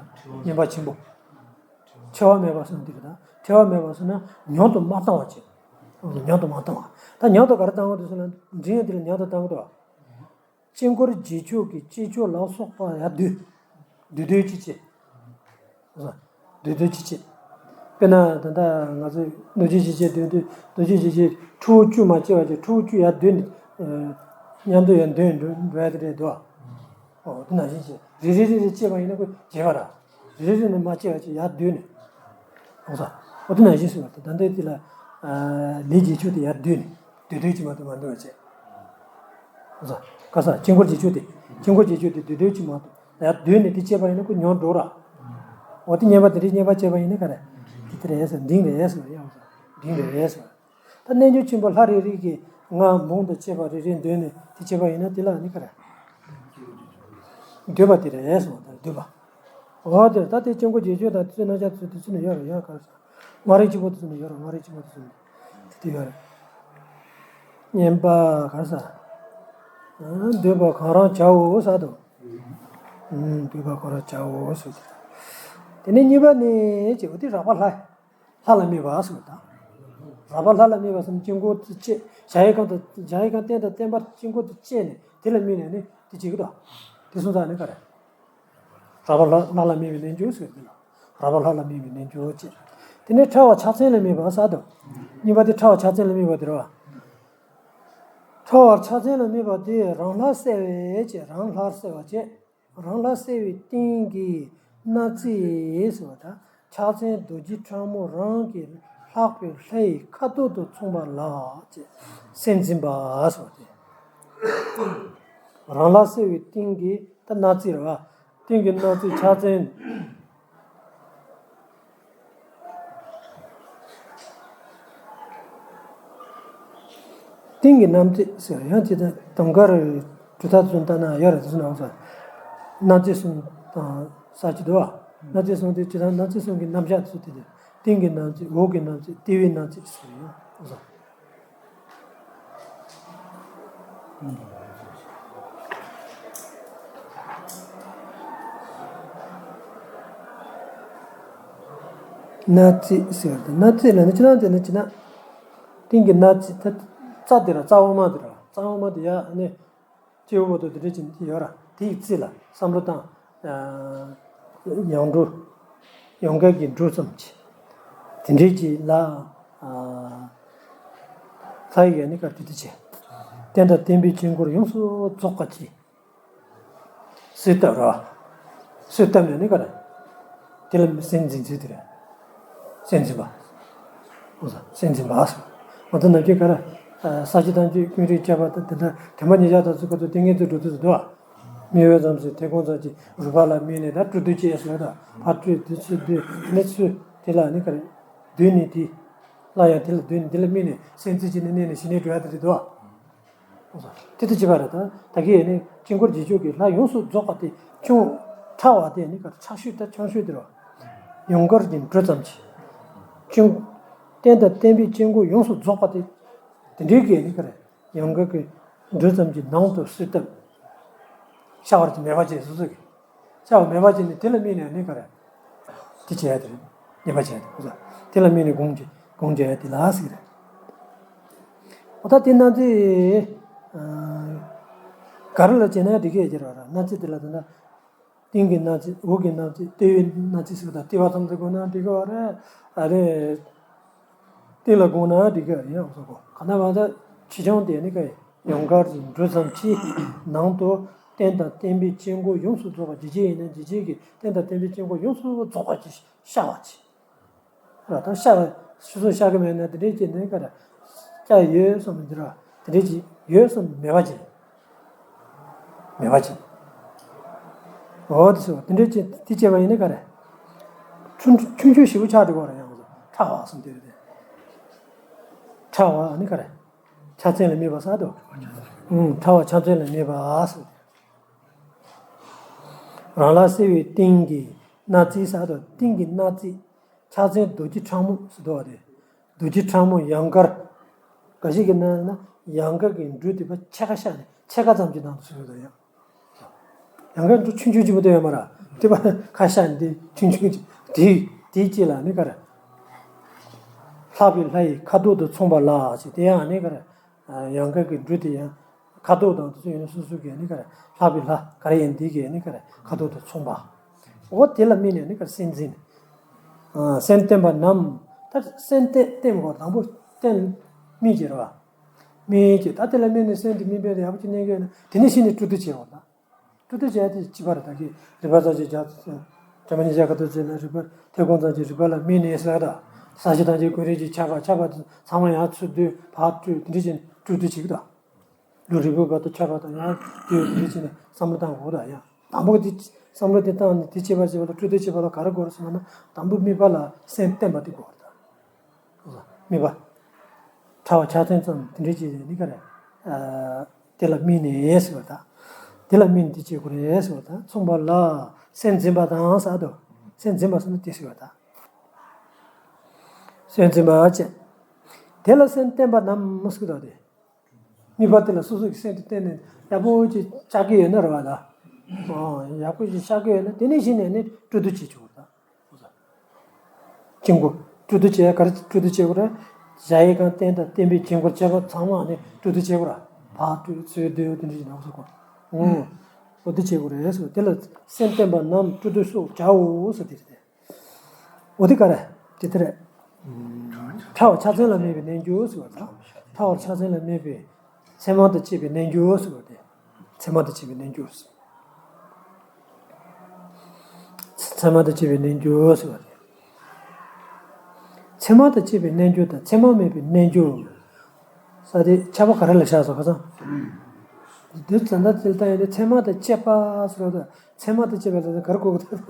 བསྙེན་པ་ཆེན་པོ། འཁྲུལ་བ་མེད་པ་སོང་དེ་རེད་ད། འཁྲུལ་བ་མེད་པ་སོང་ན་ཉམས་སུ་མ་བཏང་བ་བྱེད། ཉམས་སུ་མ་བཏང་བ། ད་ཉམས་སུ་ག་རེ་བཏང་གི་འདུག་ཟེར་ན་འབྲིང་དེ་ལ་ཉམས་སུ་བཏང་གི་འདུག་དཀྱིལ་འཁོར་རྗེས་ཕྱོགས་ཀྱི་དཀྱིལ་ཆོག་ལ་སོགས་པ་ཡར་སྡུད། སྡུད་སྡུད་ཅིག་བྱེད། སྡུད་སྡུད་ཅིག་བྱེད། དཔེར་ན་ད་ལྟ་ང་ཚོས་རྡོ་རྗེ་འཇིགས་བྱེད་སྡུད་སྡུད། རྡོ་རྗེ་འཇིགས་བྱེད་ཕྲུ་གུ་བཅུ་མ་སྐྱེས་པ་ཅིག་ཕྲུ་གུ་བཅུ་ཡར་སྡུད་ནས། མཉམ་དུ་ཡར་འདོན་འགྲོ་ཡ་དེ་རེད་འདུག་ཨོ་དེ་ནང་བཞིན་བྱེད། རེ་རེ་རེ་རེ་སྐྱེས་པ་ཡིན་ན་ཁོ་བརྗེད་པ་ར། རེ་རེ་རེ་ནས་མ་སྐྱེས་པ་ཅིག་ཡར་སྡུད་ནས། ཨོ་ས། ཨོ་དེ་ནང་བཞིན་བྱེད་པ་དེ་ད་ལྟའི་དེ་ལ། ལས་རྗེས་ཕྱོགས་དེ་ཡར་སྡུད་ནས། སྡུད་སྡུད་ཅིག་མ་གཏོགས་མ་འདུག་བ་བྱེད། ཨོ་ས། ག་ས་དཀྱིལ་འཁོར་རྗེས་ཕྱོགས་དེ། དཀྱིལ་འཁོར་རྗེས་ཕྱོགས་དེ་སྡུད་སྡུད་ཅིག་མ་གཏོགས་ཡར་སྡུད་ནས་དེ་སྐྱེས་པ་ཡིན་ན་ཁོ་ཉམས་འགྲོ་ར། ཨོ་དེ་བསྙེན་པ་དེ་འདྲའི་བསྙེན་པ་བྱས་པ་ཡིན་ན་ག་རེ། དེ་དེ་རེད་ས་འབྲིང་རེད་ས་ཡང་ས་འབྲིང་རེད་ས། ད་རྣལ་འབྱོར་ཆེན་པོ་ལྷ་རེ་རེ་གིས་ང་མུན་དང་བཅས་པ་རེ་རེ་འདོན་ནས་དེ་བྱས་པ་ཡིན་ན་དེ་ལ་ནི་ག་རེ། སྡུད་པ་དེ་རེད་ཟེར་བ་དང་སྡུད་པ། འོ་དེ་ད་དེ་དཀྱིལ་འཁོར་རྗེས་ཕྱོགས་དང་དེ་ཚོའི་རྣམ་གཞག་དེ་ཚོ་དེ་ཚོ་ནི་ཡོད་རེད་ཡོད་ག་རེ་ཟེར། ལྔ་རིག་གཅིག་པོ་དེ་ཚོ་ནི་ཡོད་རེད། ལྔ་རིག་གཅིག་པོ་དེ་ཚོ་ནི་དེ་དེ་ཡོད་རེད། བསྙེན་པ་ག་རེ་ཟེར། འདོད་པ་གང་རུང་བྱའོ་ཟེར་དོ། འདོད་པ་གང་རུང་བྱའོ་ཟེར། དེ་ནས་གཉིས་པ་ནི་ཅེས་པ་དེ་རགས་པ་ལྷ། ལྷ་ལ་དམིགས་པ་ཟེར་བ་དང་། རགས་པ་ལྷ་ལ་དམིགས་པ་ཟེར་ན་དཀྱིལ་འཁོར་དུ་བཅས། གཞལ་ཡས་ཁང་དང་གཞལ་ཡས་ཁང་རྟེན་དང་བརྟེན་པ་དཀྱིལ་འཁོར་དུ་བཅས་ནས་དེ་ལ་དམིགས་ནས་ནི་དེ་བྱེད་ཀྱི་འདུག་དེ་སོང་ཙང་ནི་ག་རེ། རགས་པ་ལྷ་ལྷ་ལ་དམིགས་པའི་རྣལ་འབྱོར་ཟེར་གྱི་ལ། རགས་པ་ལྷ་ལ་དམིགས་པའི་རྣལ་འབྱོར་ཅེས། དེ་ནས་ཕྲ་བ་ཕྱག་མཚན་ལ་དམིགས་པ་ཟེར་དོ། གཉིས་པ་དེ་ཕྲ་བ་ཕྱག་མཚན་ལ་དམིགས་པ་དེ་རེད་བ། ཕྲ་བ་ཕྱག་མཚན་ལ་དམིགས་པ་དེ་རང་ལྷར་གསལ་བའི་ཅེས། རང་ལྷར་གསལ་བ་ཅེས། རང་ལྷར་གསལ་བའི་སྟེང་གི་སྣང་ཚིག་ཟེར་བ་དང་། ཕྱག་མཚན་རྡོ་རྗེ་ཕྲ་མོ་རང་གི་ལྷག་པའི་ལྷ་ཡི་ཁ་དོག་དང་མཚུངས་པ་ལ་ཅེས། སེམས་འཛིན་པ་ཟེར་བ་དེ། རང་ལྷར་གསལ་བའི་སྟེང་གི་ད་སྣང་ཚིག་རེད་བ། སྟེང་གི་སྣང་ཚིག་ཕྱག་མཚན། སྟེང་གི་སྣང་ཚིག་ཟེར་ཡང་ཅི་ད་དུང་དཀར་གྲུབ་མཐའ་ཚོ་ལྟ་ན་ཡོད་རེད། དེ་ཚོ་ནང་ས་སྣང་ཚིག་གསུམ་དང་ས་ཅི་འདུག་བ། སྣང་ཚིག་གསུམ་དེ་ཅི་ད་སྣང་ཚིག་གསུམ་གྱི་རྣམ་གཞག་དེ་ཚོ་དེ་དེ་སྟེང་གི་སྣང་ཚིག་འོག་གི་སྣང་ཚིག་ལྟེ་བའི་སྣང་ཚིག་ཟེར་ཡང་ས། སྣང་ཚིག་ཟེར་བ་དེ་སྣང་ཚིག་ལ་ནི་ཅི་སྣང་དེ་ནི་ཅི་སྣང་། སྟེང་གི་སྣང་ཚིག་ད་རྩ་དེ་ར་རྩ་དབུ་མ་དེ་ར་རྩ་དབུ་མ་དེ་ཡ་ནི་སྐྱེ་བོ་དང་དེ་འདྲ་ཅིག་ཡོད་ར་དེའི་རྩིས་ལ་བསམ་བློ་བཏང་། ཡང་འགྲོ་ཡང་འགལ་གྱི་འགྲོ་ཙམ་གྱིས་དེ་འདྲའི་ཅིག་ལ། ལྷ་ཡི་ཡ་ནི་ཀར་ཏི་ཏི་ཆེ། རྟེན་དང་བརྟེན་པའི་དཀྱིལ་འཁོར་ཡོངས་སུ་རྫོགས་པ་ཅིག་གསོས་བཏབ་ར། གསོས་བཏབ་ནས་ནི་ག་རེ། དེ་ལ་སེམས་འཛིན་ཚུལ་དེ་རེད། སེམས་འཛིན་པ། འོ་ས་སེམས་འཛིན་པ་ཟེར། འོ་ད་ནམ་རྒྱུན་ག་རེ། ས་བཅུ་ཐམས་ཅད་ཀུན་རིག་ཁྱབ་པ་དང་དེ་འདྲ་དྲི་མ་ཉེར་བཞག་དང་ཚུལ་ཁ་ཚུལ་ཏིང་ངེ་འཛིན་འགྲོ་དུས་སུ་འདུག་བ། དམིགས་པ་ཙམ་ཞིག་ཐེ་གོང་ཙམ་གྱི་རིག་པ་ལ་དམིགས་ནས་ད་སྤྲོ་བསྡུ་བཅས་ཟེར་ད་ཕར་སྤྲོ་བསྡུ་ཚུར་བསྡུ་ནི་ཚུལ་དེ་ལ་ནི་ག་རེ། བསྡུས་ནས་དེ། སླར་ཡང་དེ་ལ་བསྡུས་ནས་དེ་ལ་དམིགས་ནས་སེམས་རྩེ་གཅིག་ནས་གནས་ནས་ཞི་གནས་འགྲོ་ཡ་དེ་རེད་དོ། དེ་ལྟར་བྱེད་པ་རེད་ད། ད་གིན་ནི་དཀྱིལ་འཁོར་རྗེས་འཇུག་གི་ལྷ་ཡོངས་སུ་རྫོགས་པ་དེ་ཅུང་ཕྲ་བ་དེ་ནི་གར་ཆགས་ཤུལ་ད་ཆང་ཤུལ་དེ་རེད་བ། ཡང་འགལ་གྱི་འགྲོས་ཙམ་གྱིས། ཅུང་། རྟེན་དང་བརྟེན་པའི་དཀྱིལ་འཁོར་ཡོངས་སུ་རྫོགས་པ་དེ། དེ་འདྲའི་གི་ནི་གར་ཡང་འགལ་གྱི་འགྲོས་ཙམ་གྱིས་ནང་དུ་གསོས་བཏབ། ཤར་བར་གྱི་མེད་པ་བཅས་སོ་སོ་གི། བྱ་བ་མེད་པ་ཅན་ནི་དེ་ལ་དམིགས་ནས་ནི་ག་རེ། དེ་བྱས་ཏེ་རེད། ཉེས་པ་བྱས་ཏེ་ཁོ་ཚོ། དེ་ལ་དམིགས་ནས་སྒོམ་གྱི་སྒོམ་བྱས་ཏེ་ལ་ཟེར་རེད། འོ་ད་དེ་སྣང་ཚིག་ག་རེ་ལ་བྱས་ན་འགྲིག་གི་ཡོད་ཀྱི་རེད་བ། སྣང་ཚིག་དེ་ལ་དེ་ན། སྟེང་གི་སྣང་ཚིག་འོག་གི་སྣང་ཚིག་ལྟེ་བའི་སྣང་ཚིག་ཟེར་བ་དང་ལྟེ་བ་ཙམ་དུ་དགོས་ན་འགྲིག་གི་རེད། ཨ་རེད། སྟེང་ལ་དགོངས་ན་འགྲིག་གི་རེད་ཡང་སོ་གོ་ག་ན་བ་ད་ཆེ་ཆུང་དེ་ནི་ཀ་ཡང་འགལ་གྱི་འགྲོས་ཙམ་གྱིས་ནང་དུ་རྟེན་དང་བརྟེན་པའི་དཀྱིལ་འཁོར་ཡོངས་སུ་རྫོགས་པ་འཇིགས་བྱེད་ཡིན་ན་འཇིགས་བྱེད་ཀྱི་རྟེན་དང་བརྟེན་པའི་དཀྱིལ་འཁོར་ཡོངས་སུ་རྫོགས་པ་ཅིག་ཤར་བ་ཅིག་ར་ད་ཤར་བ་སོ་སོ་ཤར་གི་མེད་ན་དེ་འདྲའི་ཅིག་ནི་ཀ་ར་ཤར་ཡོད་བསམ་འདི་ར་དེ་འདྲའི་ཅིག་ཡོད་བསམ་མེད་པ་ཅིག་མེད་པ་ཅིག་འོ་དེ་སོ་དེ་འདྲའི་ཅིག་དེ་བྱས་པ་ཡིན་ན་ཀ་ར་ཆུང་ཆུང་ཆུང་ཞེ་པོ་ཆགས་འགྲོ་གི་ར་ཡང་ཁྲ་བ་བསམ་དེ་རེད་དེ་ཁྲ་བ་ནི་ཀ་ར། ཕྱག་མཚན་ལ་དམིགས་པ་ཟེར་དོ། ཨུམ། ཕྲ་བ་ཕྱག་མཚན་ལ་དམིགས་པ་ཟེར། རང་ལ་གསལ་བའི་སྟེང་གི་སྣང་ཚིག་ཟེར་དོ། སྟེང་གི་སྣང་ཚིག་ཕྱག་མཚན་རྡོ་རྗེ་ཕྲ་མོ་ཟེར་དོ་བ་དེ། རྡོ་རྗེ་ཕྲ་མོ་ཡང་འགལ། འགའ་ཞིག་གི་ནང་ན་ཡང་འགལ་གྱི་འགྲོས་དེ་བ་ཕྱེད་ཀ་བཤགས་ནས་ཕྱེད་ཀ་ཙམ་གྱི་ནང་དུ་ཟེར་དོ་ཡང་། ཡང་ཁ་འགྲོ་ཆུང་ཆུང་ཅིག་པོ་དེ་ཡོད་མ་ར། དེ་པ་ཁ་ཤ་འདི་ཆུང་ཆུང་ཅིག་དེ་དེའི་ཅིག་ལ་ནི་ག་ར། ལྷག་པའི་ལྷ་ཡི་ཁ་དོག་དང་མཚུངས་པ་ལ་ཞེས་དེ་ཡང་ནི་ག་ར། ཡང་ཁ་གི་འབྲུ་དེ་ཡང་ཁ་དོག་དང་དེ་ཚོ་ཡིན་ན་སོ་སོ་གི་ནི་ག་ར་ལྷག་པའི་ལྷ་ག་ར་ཡིན་འདི་གི་ནི་ག་ར་ཁ་དོག་དང་མཚུངས་པ། འོ་དེ་ལ་དམིགས་ནས་ནི་ག་ར་སེམས་འཛིན། སེམས་བརྟན་པ་རྣམས་ད་སེམས་བརྟན་བརྟན་དགོས་དང་པོ་བརྟན་དམིགས་ཀྱི་རེད་བ། དམིགས་ཀྱི་ད་དེ་ལ་དམིགས་ནས་སེམས་དེ་དམིགས་པའི་ཡག་པོ་ཅིག་གནས་དགོས་ན་དེ་ནས་གཞི་ནས་སྤྲོ་བསྡུ་བྱེད་འོང་ད། སྤྲོ་བསྡུ་བྱས་ཏེ་ཅི་བར་ད་གི་རིག་པ་རྩ་ཆེ་རྒྱ་དྲི་མ་ཉེར་བཞག་ག་དུ་བྱས་ན་རིག་པ་ཐེ་གོང་ཙམ་གྱི་རིག་པ་ལ་དམིགས་ནས་ཟེར་ད། ས་གཞི་ཐམས་ཅད་ཀུན་རིག་གི་ཁྱབ་པ་ཁྱབ་པ་དེ་ཚང་མ་ཡང་ཚུར་བསྡུས་ཕར་སྤྲོད་དེ་འདྲ་བྱས་ནས་སྤྲོ་བསྡུ་བྱེད་ཀྱི་ད། ལུས་རིལ་པོའི་བར་དུ་ཁྱབ་པ་དང་ཡང་བསྡུས་དེ་འདྲ་བྱས་ནས་བསམ་བློ་བཏང་དགོས་ད་ཡང་དང་པོ་དེ་བསམ་བློ་དེ་བཏང་ནས་དེ་བྱེད་པ་བྱེད་པ་ལ་སྤྲོ་བསྡུ་བྱེད་པ་ལ་ག་རེ་དགོས་རེད་ཟེར་ན་དང་པོ་དམིགས་པ་ལ་སེམས་བརྟན་པ་དེ་དགོས་རེད་ད། དམིགས་པ། ཕྲ་བ་ཕྱག་མཚན་ཙམ་དེ་འདྲའི་ཅིག་ནི་ག་རེ། དེ་ལ་དམིགས་ནས་ཟེར་བ་དང་། དེ་ལ་དམིགས་ནས་དེ་བྱེད་དགོས་རེད་ཟེར་བ་དང་མཚུངས་པ་ལ་སེམས་འཛིན་པ་དང་ཟེར་དོ། སེམས་འཛིན་པ་ཟེར་ན་དེ་ཟེར་བ་དང་། སེམས་འཛིན་པ་བཅས། དེ་ལ་སེམས་བརྟན་པ་རྣམས་ཟེར་དོ་དེ། ནུས་པ་དེ་ལ་སོ་སོ་གི་སེམས་དེ་བརྟེན་ནས་ཡག་པོ་ཅིག་ཆགས་ཀྱི་ཡོད་ན་རེད་བ་ད། ཨོ། ཡག་པོ་ཅིག་ཆགས་ཀྱི་ཡོད་ན་དེ་ནས་གཞི་ནས་ནི་སྤྲོ་བསྡུ་བྱེད་ཆོག་ད། དཀྱིལ་འཁོར་སྤྲོ་བསྡུ་བྱེད་ཡ་ག་རེ་སྤྲོ་བསྡུ་བྱེད་དགོས་རེད། གཞལ་ཡས་ཁང་རྟེན་དང་བརྟེན་པའི་དཀྱིལ་འཁོར་བཅས་པ་ཚང་མ་ནི་སྤྲོ་བསྡུ་བྱེད་དགོས་ར། ཕར་སྤྲོ་ཚུར་སྤྲོ་དེ་འདྲ་ཞིག་ནང་སོ་གོ། ཨོ། འོ་དེ་བྱེད་དགོས་རེད་ཟེར་བ་དེ་ལ་སེམས་བརྟན་པ་རྣམས་སྤྲོ་བསྡུ་སོགས་བྱའོ་ཟེར་དེ་རེད། འོ་དེ་ག་རེ་དེ་དེ་རེད། ཕྲ་བ་ཕྱག་མཚན་ལ་དམིགས་པའི་རྣལ་འབྱོར་ཟེར་བ་དང་། ཕྲ་བ་ཕྱག་མཚན་ལ་དམིགས་པའི་མཚན་མ་དང་བཅས་པའི་རྣལ་འབྱོར་ཟེར་བ་དེ། མཚན་མ་དང་བཅས་པའི་རྣལ་འབྱོར་ཟེར། མཚན་མ་དང་བཅས་པའི་རྣལ་འབྱོར་ཟེར་བ་རེད། མཚན་མ་དང་བཅས་པའི་རྣལ་འབྱོར་དང་མཚན་མ་མེད་པའི་རྣལ་འབྱོར། ས་དེ་ཁྱད་པར་ག་རེ་ལ་བཞག་སོང་ཁ་སང་། འདི་ཙམ་ད་ཅིག་ལྟ་ཡིན་དུས་མཚན་མ་དང་བཅས་པ་ཟེར་བ་དང་མཚན་མ་དང་བཅས་པ་ལ་ག་རེ་གོ་གི་འདུག་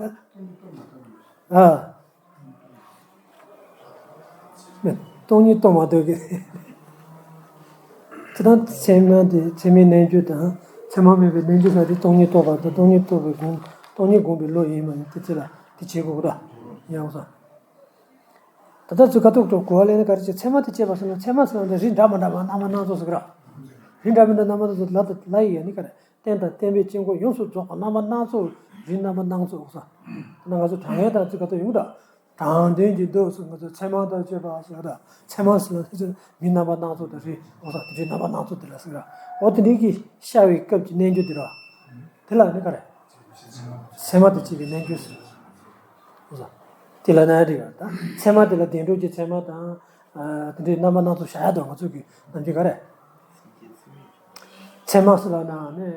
ཨ། སྟོང་ཉིད་རྟོགས་མ་ཐུབ་ཀི། ཚེ་དང་མཚན་མ་དེ་མཚན་མའི་རྣལ་འབྱོར་དང་མཚན་མ་མེད་པའི་རྣལ་འབྱོར་ས་དེ་སྟོང་ཉིད་རྟོགས་པ་དང་སྟོང་ཉིད་རྟོགས་པའི་སྒོམ། སྟོང་ཉིད་སྒོམ་པའི་བློ་ཡིན་པ་ཡིན་དེ་ཚེ་ལ་དེ་བྱེད་དགོས་ཀི་ད། ཡང་སོ། ད་ལྟ་ཚུལ་ཁ་ཐུག་ཐུག་གོ་བ་ལེན་ན་ག་རེ་བྱེད། མཚན་མ་དེ་བཅས་པ་ཟེར་ན་མཚན་མ་ཟེར་ན་འདི་རིགས་འདྲ་མི་འདྲ་བ་རྣམ་པ་སྣ་ཚོགས་ཟེར་གི་ར། རིགས་འདྲ་མི་འདྲ་རྣམ་པ་སྣ་ཚོགས་ལ་ལ་ཡི་ཡ་ནི་ག་རེ། རྟེན་དང་བརྟེན་པའི་དཀྱིལ་འཁོར་ཡོངས་སུ་རྫོགས་པ་རྣམ་པ་སྣ་ཚོགས། རིགས་རྣམ་པ་སྣ་ཚོགས་ཟེར། ད་ང་ཚོ་དྲང་ངེས་དང་ཚུལ་ཁ་ཐུག་ཡོང་ད། དྲང་དོན་གྱི་མདོ་ཟེར་ང་ཚོ་མཚན་མ་དང་བཅས་པ་ཟེར་ད། མཚན་མ་ཟེར་ན་མི་རྣམ་པ་སྣ་ཚོགས་དང་རིགས་ཟེར་དེ་རིགས་རྣམ་པ་སྣ་ཚོགས་དེ་ལ་ཟེར་གི་ར། འོ་དེ་འདྲའི་གི་ཤར་བའི་སྐབས་ཀྱི་རྣལ་འབྱོར་དེ་ར། དེ་ལ་ནི་ག་རེ། མཚན་མ་དང་བཅས་པའི་རྣལ་འབྱོར་ཟེར། དེ་ལ་ན་འགྲིག་ག་ད་མཚན་མ་དེ་ལ་བདེ་འགྲོ་གི་མཚན་མ་དང་། དེ་འདྲའི་རྣམ་པ་སྣ་ཚོགས་བྱ་ཡ་དང་ང་ཚོ་གི་ནམ་རྒྱུན་ག་རེ། མཚན་མ་ཟེར་ལ་ན་ནི།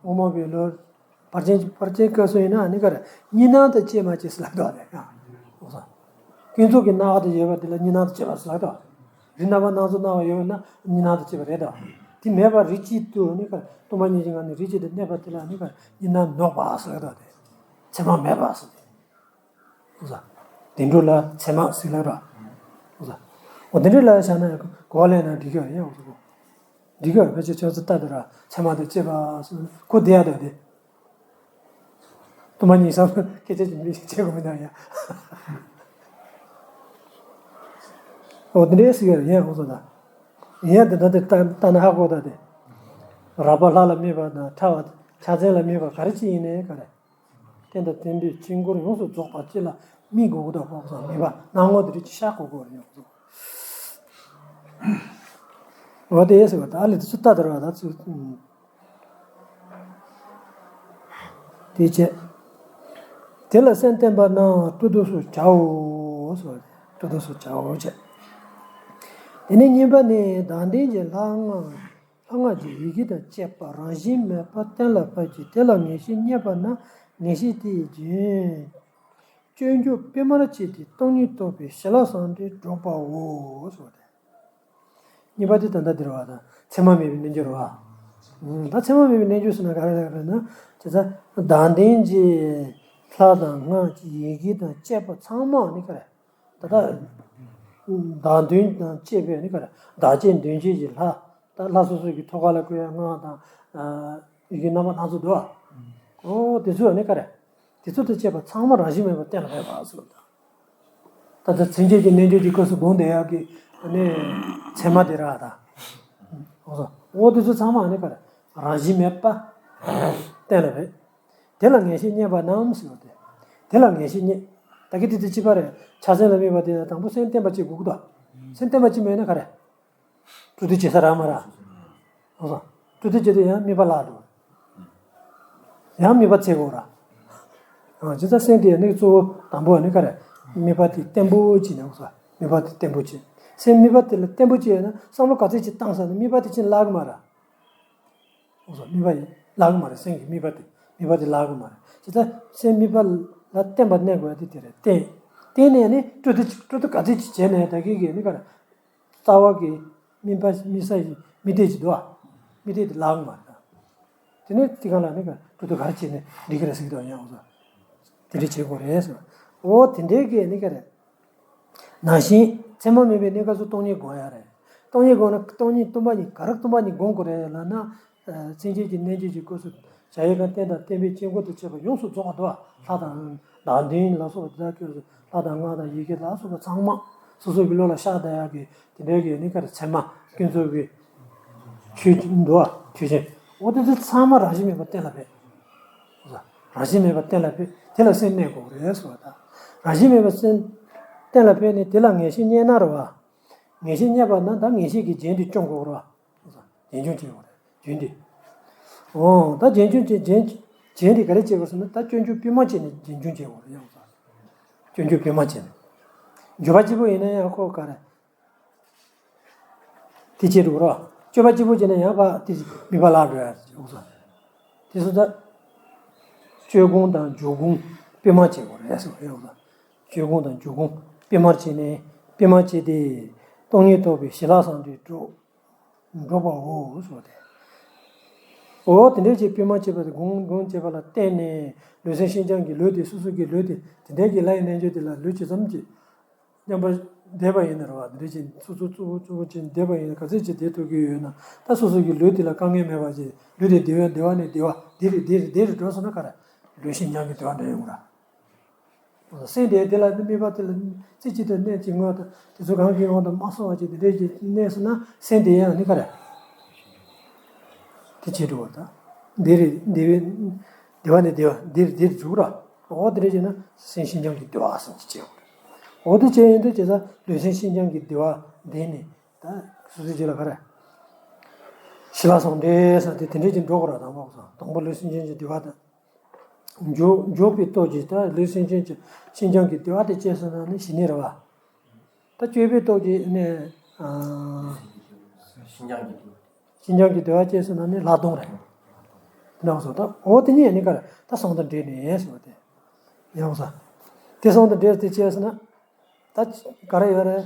དབུ་མ་པའི་ལུགས། བར་ཆད་བར་ཆད་སྐབས་སུ་ཡིན་ན་ནི་ག་རེ། གཉིས་སྣང་དང་བཅས་མ་བཅས་ཟེར་ལ་དོ་རེད། ཀུན་རྫོབ་ཀྱི་སྣང་བ་དང་ཡོད་པ་དེ་ལ་གཉིས་སྣང་དང་བཅས་པ་ཟེར་ལ་དོ། རིགས་རྣམ་པ་སྣ་ཚོགས་སྣང་བ་ཡོད་ན་གཉིས་སྣང་དང་བཅས་པ་རེད་དོ། དེ་མེད་པར་རིགས་གཅིག་ཏུ་ནི་ག་རེ། སྟོང་པ་ཉིད་ཀྱི་ངང་ནས་རིགས་གཅིག་ཏུ་གནས་པ་དེ་ལ་ནི་ག་རེ། གཉིས་སྣང་ནོག་པ་ཟེར་ལ་དོ་དེ། མཚན་མ་མེད་པ་ཟེར་ཏེ། བདེ་འགྲོ་ལ་མཚན་མ་ཟེར་ལ་ར། འོ་བདེ་འགྲོ་ལ་བྱ་ན་གོ་བ་ལེན་ན་འགྲིག་གི་རེད་ཡང་འོ། འགྲིག་གི་རེད་ཕལ་ཆེར་ཆོས་ཚུལ་ལྟ་དུ་ར་མཚན་མ་དང་བཅས་པ་ཟེར་ཁོ་བདེ་ཡ་དང་བདེ། སྟོང་པ་ཉིད་བསམ་སྐད་ཆ་ཅིག་མི་བྱེད་དགོས་མི་འདུག་ཡ། འོ་བདེ་འགྲོ་ཟེར་གི་རེད་ཡང་འོ་ཟེར་ད། ཡིན་ཡ་དེ་འདྲ་དེ་ལྟ་ལྟ་ན་ཧ་གོ་ད་དེ། རགས་པ་ལྷ་ལ་དམིགས་པ་དང་ཕྲ་བ་ཕྱག་མཚན་ལ་དམིགས་པ་ག་རེ་ཅིག་ཡིན་ནའི་ག་རེ། རྟེན་དང་བརྟེན་པའི་དཀྱིལ་འཁོར་ཡོངས་སུ་རྫོགས་པ་ཅིག་ལ་དམིགས་དགོས་ཀྱི་འདུག་ཁོང་ཚོ་དམིགས་པ་སྣང་ངོ་དེ་རིགས་ཅིག་ཤར་དགོས་ཀྱི་རེད་ཡོངས་སུ། འོ་དེ་ཟེར་བ་ད་ཨ་ལས་དེ་ཚོ་ལྟ་དར་བ་ད་ཚོ། དེ་བྱས། དེ་ལ་སེམས་བརྟན་པ་རྣམས་སྤྲོ་བསྡུ་སོགས་བྱའོ་ཟེར་བ་སྤྲོ་བསྡུ་སོགས་བྱའོ་བྱས། དེ་ནས་གཉིས་པ་ནི་བདག་ལྡན་གྱི་ལྷ་ལྔ། ལྷ་ལྔ་གི་ཡི་གེ་དང་བཅས་པ་རང་བཞིན་མེད་པ་གཏན་ལ་ཕབ་ཀྱི་དེ་ལ་ངེས་ཤེས་རྙེད་པ་ན་ངེས་ཤེས་དེའི་རྒྱུན། སྤྱོད་འཇུག་པད་མར་བཅས་ཏེ་སྟོང་ཉིད་རྟོགས་པའི་ཞི་ལྷག་བསམ་གཏན་འགྲུབ་པའོ་ཟེར་བ་དེ། གཉིས་པ་དེ་ད་ལྟ་འདིར་བ་དང་མཚན་མ་མེད་པའི་རྣལ་འབྱོར་བ། ད་མཚན་མ་མེད་པའི་རྣལ་འབྱོར་ཟེར་ན་ག་རེ་རེད་ན་དེ་ཚ་བདག་ལྡན་གྱི་ལྷ་དང་ལྔ་གི་ཡི་གེ་དང་བཅས་པ་ཚང་མ་ནི་ག་རེ། ད་ལྟ་བདག་མདུན་དང་བཅས་པའི་ནི་ག་རེ་བདག་བསྐྱེད་མདུན་བསྐྱེད་ཀྱི་ལྷ། ད་ལྷ་སོ་སོ་གི་ཐུགས་ཀ་ལ་བཀོད་ཡ་སྔགས་དང་། ཡི་གེ་རྣམ་པ་སྣ་ཚོགས་འདུག་ཨ། ཨོ་དེ་ཚོ་ནི་ག་རེ། དེ་ཚོ་དང་བཅས་པ་ཚང་མ་རང་བཞིན་མེད་པར་གཏན་ལ་ཕེབས་པ་ཟེར་བ་དང་། ད་ལྟ་མཚན་བཅས་ཀྱི་རྣལ་འབྱོར་གྱི་སྐབས་སུ་སྒོམ་བསྡད་ཡག་གི་ནི་མཚན་མ་དེ་ར་ད། ཨོ་དེ་ཚོ་ཚང་མ་ནི་ག་རེ་རང་བཞིན་མེད་པ་གཏན་ལ་ཕེབས། དེ་ལ་ངེས་ཤེས་རྙེད་པ་རྣམས་ཟེར་བ་དེ། དེ་ལ་ངེས་ཤེས་རྙེད། ད་གི་དེ་དེ་གཅིག་པ་རེད་ཕྱག་མཚན་ལ་དམིགས་པ་དེ་དང་པོ་སེམས་བརྟན་པ་གཅིག་དགོས་ཀྱི་འདུག་སེམས་བརྟན་པ་གཅིག་མེད་ན་ག་རེ། སྤྲོ་བསྡུ་བྱེད་ས་རག་མ་རག་ཨོ་སོ། སྤྲོ་བསྡུ་བྱེད་དུས་ཡང་དམིགས་པ་བརླག་འགྲོ། ཡང་དམིགས་པ་འཚོལ་དགོས་ར། ཨ་ཇི་ལྟར་སེམས་དེ་ནི་གཙོ་བོ་དང་པོ་ནི་ག་རེ། དམིགས་པ་དེ་བརྟན་པོ་བྱེད་ནས་ཨོ་སོ། དམིགས་པ་དེ་བརྟན་པོ་བྱེད། སེམས་དམིགས་པ་དེ་ལ་བརྟན་པོ་བྱེད་ཡོད་ན་བསམ་བློ་ག་ཚོད་ཅིག་བཏང་ས་ནི་དམིགས་པ་དེ་ཕྱིན་བརླག་གི་མ་རེད། ཨོ་སོ་དམིགས་པ་ཡིན་བརླག་གི་མ་རེད་སེམས་ཀྱི་དམིགས་པ་དེ་དམིགས་པ་དེ་བརླག་གི་མ་རེད་ཇི་ལྟར་སེམས་དམིགས་པ་ལ་བརྟན་པ་གནས་དགོས་ཡ་དེ་དེ་རེད་བརྟན། བརྟན་ནས་ནི་སྤྲོ་བསྡུ་སྤྲོ་བསྡུ་ག་ཚོད་ཅིག་བྱས་ནས་ད་གི་གི་ནི་ག་རེ། རྩ་བ་གི་དམིགས་པ་དམིགས་ས་ཡི་དམིགས་གཏད་ཅིག་འདུག་ཨ། དམིགས་གཏད་དེ་བརླག་གི་མ་རེད་ད། དེ་ནས་དེ་ག་ལ་ནི་ག་སྤྲོ་བསྡུ་ག་རེ་བྱས་ནས་འགྲིག་གི་རེད་ཟེར་གི་འདུག་ཡང་འོ་ཟོ། དེ་འདྲ་བྱེད་དགོས་རེད་ཟེར། འོ་དེ་འདྲའི་གི་ནི་ག་རེད། ནང་བཞིན་མཚན་མ་མེད་པའི་གནས་སྐབས་སུ་སྟོང་ཉིད་སྒོམ་ཡ་རེད། སྟོང་ཉིད་སྒོམ་ན་སྟོང་ཉིད་སྟོང་པ་ཉིད་ག་རེ་སྟོང་པ་ཉིད་སྒོམ་དགོས་རེད་ལབ་ན། མཚན་བཅས་ཀྱི་རྣལ་འབྱོར་གྱི་སྐབས་སུ་གཞལ་ཡས་ཁང་རྟེན་དང་བརྟེན་པའི་དཀྱིལ་འཁོར་དང་བཅས་པ་ཡོངས་སུ་རྫོགས་པ་འདུག་བ། ལྷ་དང་བདག་མདུན་ལ་སོགས་པ་དེ་དག་སྐབས་སུ་ལྷ་དང་སྔགས་དང་ཡི་གེ་ལ་སོགས་པ་ཚང་མ་སོ་སོ་གི་བློ་ལ་ཤར་བསྡད་ཡག་གི་དེ་འདྲའི་གི་ནི་ག་རེ་མཚན་མ་ཀུན་རྫོབ་ཀྱི་ ཆོས་ཅན་འདུལ་བ་ཆོས་ཅན། འོ་དེ་ཚོ་ཚང་མ་རང་བཞིན་མེད་པ་གཏན་ལ་ཕེབས། རང་བཞིན་མེད་པ་གཏན་ལ་ཕེབས། དེ་ལ་སེམས་གནས་དགོས་རེད་ཟེར་བ་དང་། རང་བཞིན་མེད་པ་སེམས་གཏན་ལ་ཕེབས་ནས་དེ་ལ་ངེས་ཤེས་རྙེད་ན་རེད་བ། ངེས་ཤེས་རྙེད་པ་ན་ད་ངེས་ཤེས་ཀྱི་རྒྱན་དེ་སྐྱོང་དགོས་རེད་བ། རྒྱན་སྐྱོང་བྱེད་དགོས་རེད་རྒྱན་དེ། འོ་ད་རྒྱན་སྐྱོང་བྱེད་རྒྱན་རྒྱན་དེ་ག་རེ་བྱེད་དགོས་ཟེར་ན་ད་སྤྱོད་འཇུག་པུས་མོ་བྱས་ནས་རྒྱན་སྐྱོང་བྱེད་དགོས་རེད་ཡང་ཟེར། སྤྱོད་འཇུག་པུས་མོ་བྱས་ནས། འཇུག་པ་གཅིག་པུ་ཡིན་ན་ཡང་ཁོ་ག་རེ། དེ་བྱེད་འགྲོ་རོགས། སྤྱོད་པ་གཅིག་པུ་བྱས་ན་ཡང་པ་དེ་མིད་པ་ལ་འགྲོ་ཡ་ཡོང་ས། དེ་སོ་ད། སྤྱོད་སྒོམ་དང་འཇུག་སྒོམ་པུས་མོ་བྱེད་དགོས་རེད་ཟེར་བ་ཡོང་ས། སྤྱོད་སྒོམ་དང་འཇུག་སྒོམ་པུས་མོ་བྱས་ནས་པུས་མོ་བྱས་ཏེ། སྟོང་ཉིད་རྟོགས་པའི་ཞི་ལྷག་ཟུང་འབྲེལ་འགྲོ། འགྲོ་བའོ་ཟེར་བ་དེ། འོ་དེ་འདྲས་ཀྱི་པུས་མོ་བྱས་པ་དེ་སྒོམ་སྒོམ་བྱས་པ་ལ་བརྟེན་ནས་ལུས་སེམས་ཤིན་སྦྱངས་ཀྱི་ལུས་དེ་སོ་སོ་གི་ལུས་དེ་དེ་འདྲས་ཀྱི་ལྷའི་རྣལ་འབྱོར་དེ་ལ་ལུས་ཇི་ཙམ་གྱིས། མཉམ་པར་བསྡད་པ་ཡིན་ན་རེད་བ། འདི་འདྲ་ཅིག་ཚུར་ཚུར་ཚུར་ཚུར་ཅིག་བསྡད་པ་ཡིན་ན་ག་ཚོད་ཅིག་བསྡད་ཐུབ་ཀྱི་ཡོད་ན། ད་སོ་སོ་གི་ལུས་དེ་ལ་དཀའ་ངལ་མེད་པ་ཅིག་ལུས་དེ་བདེ་བ་བདེ་བ་ནས་བདེ་བ་བདེ་རུ་བདེ་རུ་བདེ་རུ་འགྲོ་སོང་ན་ག་རེ། ལུས་ཤིན་སྦྱངས་ཀྱི་བདེ་བ་འདྲ་ཡོང་གི་རེད། སེམས་དེ་དེ་ལ་དམིགས་པ་དེ་ལ་རྩེ་གཅིག་ཏུ་གནས་ཅིག་དངོས་དང་དེ་ཚོ་གང་གི་དབང་དུ་མ་སོང་བ་ཅིག་དེ་འདྲ་ཅིག་གནས་སོང་ན་སེམས་དེ་ཡང་ནི་ག་རེ། དེ་བྱེད་འགྲོ་བ་དང་། བདེ་རུ་བདེ་བའི་བདེ་བ་ནས་བདེ་བ་བདེ་རུ་བདེ་རུ་འཇུག་ར། འོ་དེ་འདྲ་བྱས་ན་སེམས་ཤིན་སྦྱངས་ཀྱི་བདེ་བ་ཟེར་གྱི་བྱེད་དགོས་རེད། འོ་དེ་བྱས་ཡིན་དུས་བྱས་ཙང་ལུས་སེམས་ཤིན་སྦྱངས་ཀྱི་བདེ་བ་ལྡན་ནས་ད་སོ་སོའི་རྗེས་ལ་ག་རེ། ཞི་ལྷག་ཟུང་འབྲེལ་ཟེར་དེ་དེ་འདྲས་ཀྱི་འགྲོ་དགོས་ར། དང་པོ་དང་པོ་ལུས་སེམས་ཤིན་སྦྱངས་ཀྱི་བདེ་བ་དང་། འཇུག་འཇུག་པའི་སྟོབས་ཀྱིས་ད་ལུས་སེམས་ཤིན་སྦྱངས་ཀྱི་བདེ་བ་དེ་སྐྱེས་སོང་ན་ནི་ཞི་གནས་རེད་བ། ད་སྤྱོད་པའི་སྟོབས་ཀྱིས་ནི། ཤིན་སྦྱངས་ཀྱི་བདེ་བ། ཤིན་སྦྱངས་ཀྱི་བདེ་བ་སྐྱེས་སོང་ན་ནི་ལྷག་མཐོང་རེད། ནང་སོ་ད་འོ་དེ་གཉིས་ནི་ག་རེ་ད་ཟུང་དུ་འབྲེལ་ནས་ཟེར་བ་དེ། ཡང་ས། དེ་ཟུང་དུ་འབྲེལ་ཏེ་སྐྱེས་སོང་ན། ད་ག་རེ་ཡོད་རེད།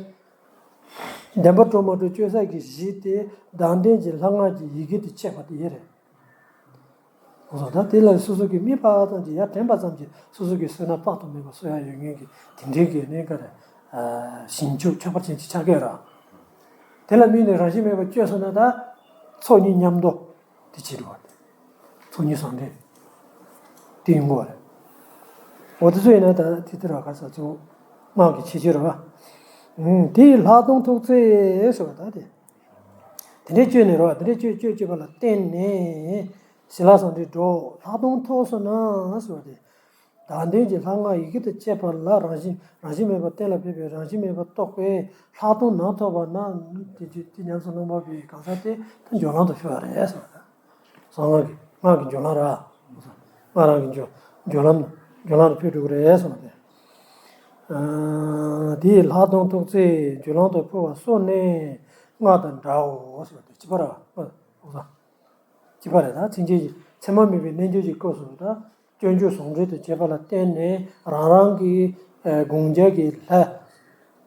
བདེན་པར་གྲུབ་མ་གྲུབ་དཔྱོད་བྱེད་ཀྱི་གཞི་དེ་བདག་ལྡན་གྱི་ལྷ་སྔགས་ཀྱི་ཡི་གེ་དེ་བཅད་པ་དེ་ཡོད་རེད། ཨོ་ད་དེ་ལ་སོ་སོ་གི་དམིགས་པ་ཙམ་གྱིས་ཡར་དྲན་པ་ཙམ་གྱིས་སོ་སོ་གི་བསོད་ནམས་དཔག་ཏུ་མེད་པ་གསོག་ཡ་ཡོད་མཁན་གྱི་དེ་འདྲའི་གི་གནས་སྐབས་རེད། ཞིང་ཆུབ་ཁྱད་པར་ཅན་གྱི་ཆགས་ཀྱི་ར། དེ་ལ་དམིགས་ནས་རང་བཞིན་མེད་པར་བཅོས་སོང་ན་ད་ཚོགས་གཉིས་མཉམ་དུ་དེ་བྱེད་འགྲོ་བ་དེ། ཚོགས་གཉིས་ཟུང་འབྲེལ་དེ་ཡོང་དགོས་པ་རེད། འོ་དེ་ཚོ་ཡིན་ན་ད་དེ་ལྟར་བ་ག་ས་ཚོ་སྔགས་ཀྱི་ཆེ་ཆེ་ར་བ། དེ་ཡི་ལྷག་མཐོང་ཐུགས་བརྩེ་ཟེར་བ་ད་དེ། དེ་འདྲའི་བཅོས་ནས་རོ། དེ་འདྲའི་བཅོས་བཅོས་བཅོས་པ་ལ་བརྟེན་ནས་ཞི་ལྷག་ཟུང་འབྲེལ་འགྲོ། ལྷག་མཐོང་ཐོབ་སོང་ན་ཟེར་བ་དེ། བདག་ལྡན་གྱི་ལྷ་སྔགས་ཡི་གེ་དང་བཅས་པ་ལ་རང་བཞིན་རང་བཞིན་མེད་པ་གཏན་ལ་ཕེབས་པའི་རང་བཞིན་མེད་པ་རྟོགས་པའི་ལྷག་མཐོང་ནང་ཐོབ་པ་ན་དེ་དེ་ཉམས་སུ་བླངས་པ་པའི་གང་ཟག་དེ་ད་སྦྱོར་ལམ་དུ་ཤོར་བ་རེད་ཟེར་བ་དང་། གསང་སྔགས་ཀྱི་སྔགས་ཀྱི་སྦྱོར་ལམ་ར། སྔགས་རང་གི་སྦྱོར་སྦྱོར་ལམ་སྦྱོར་ལམ་དུ་ཕེབས་འགྲོ་གི་རེད་ཟེར་བ་དེ། དེའི་ལྷག་མཐོང་ཐུགས་བརྩེས་སྦྱོར་ལམ་དུ་འཕོ་བ་སོགས་ནི་སྔགས་དང་འདྲའོ་ཟེར་བ་དེ་གཅིག་པ་ར། ཨོ་ད། གཅིག་པ་རེད། ད་མཚན་ཉིད་ཀྱི་མཚན་མ་མེད་པའི་རྣལ་འབྱོར་གྱི་སྐབས་སུ་ད་སྤྱོད་འཇུག་ཟུང་འབྲེལ་དུ་བྱེད་པ་ལ་བརྟེན་ནས་རང་རང་གི་ཨ་དགོངས་འཆར་གྱི་ལྷ།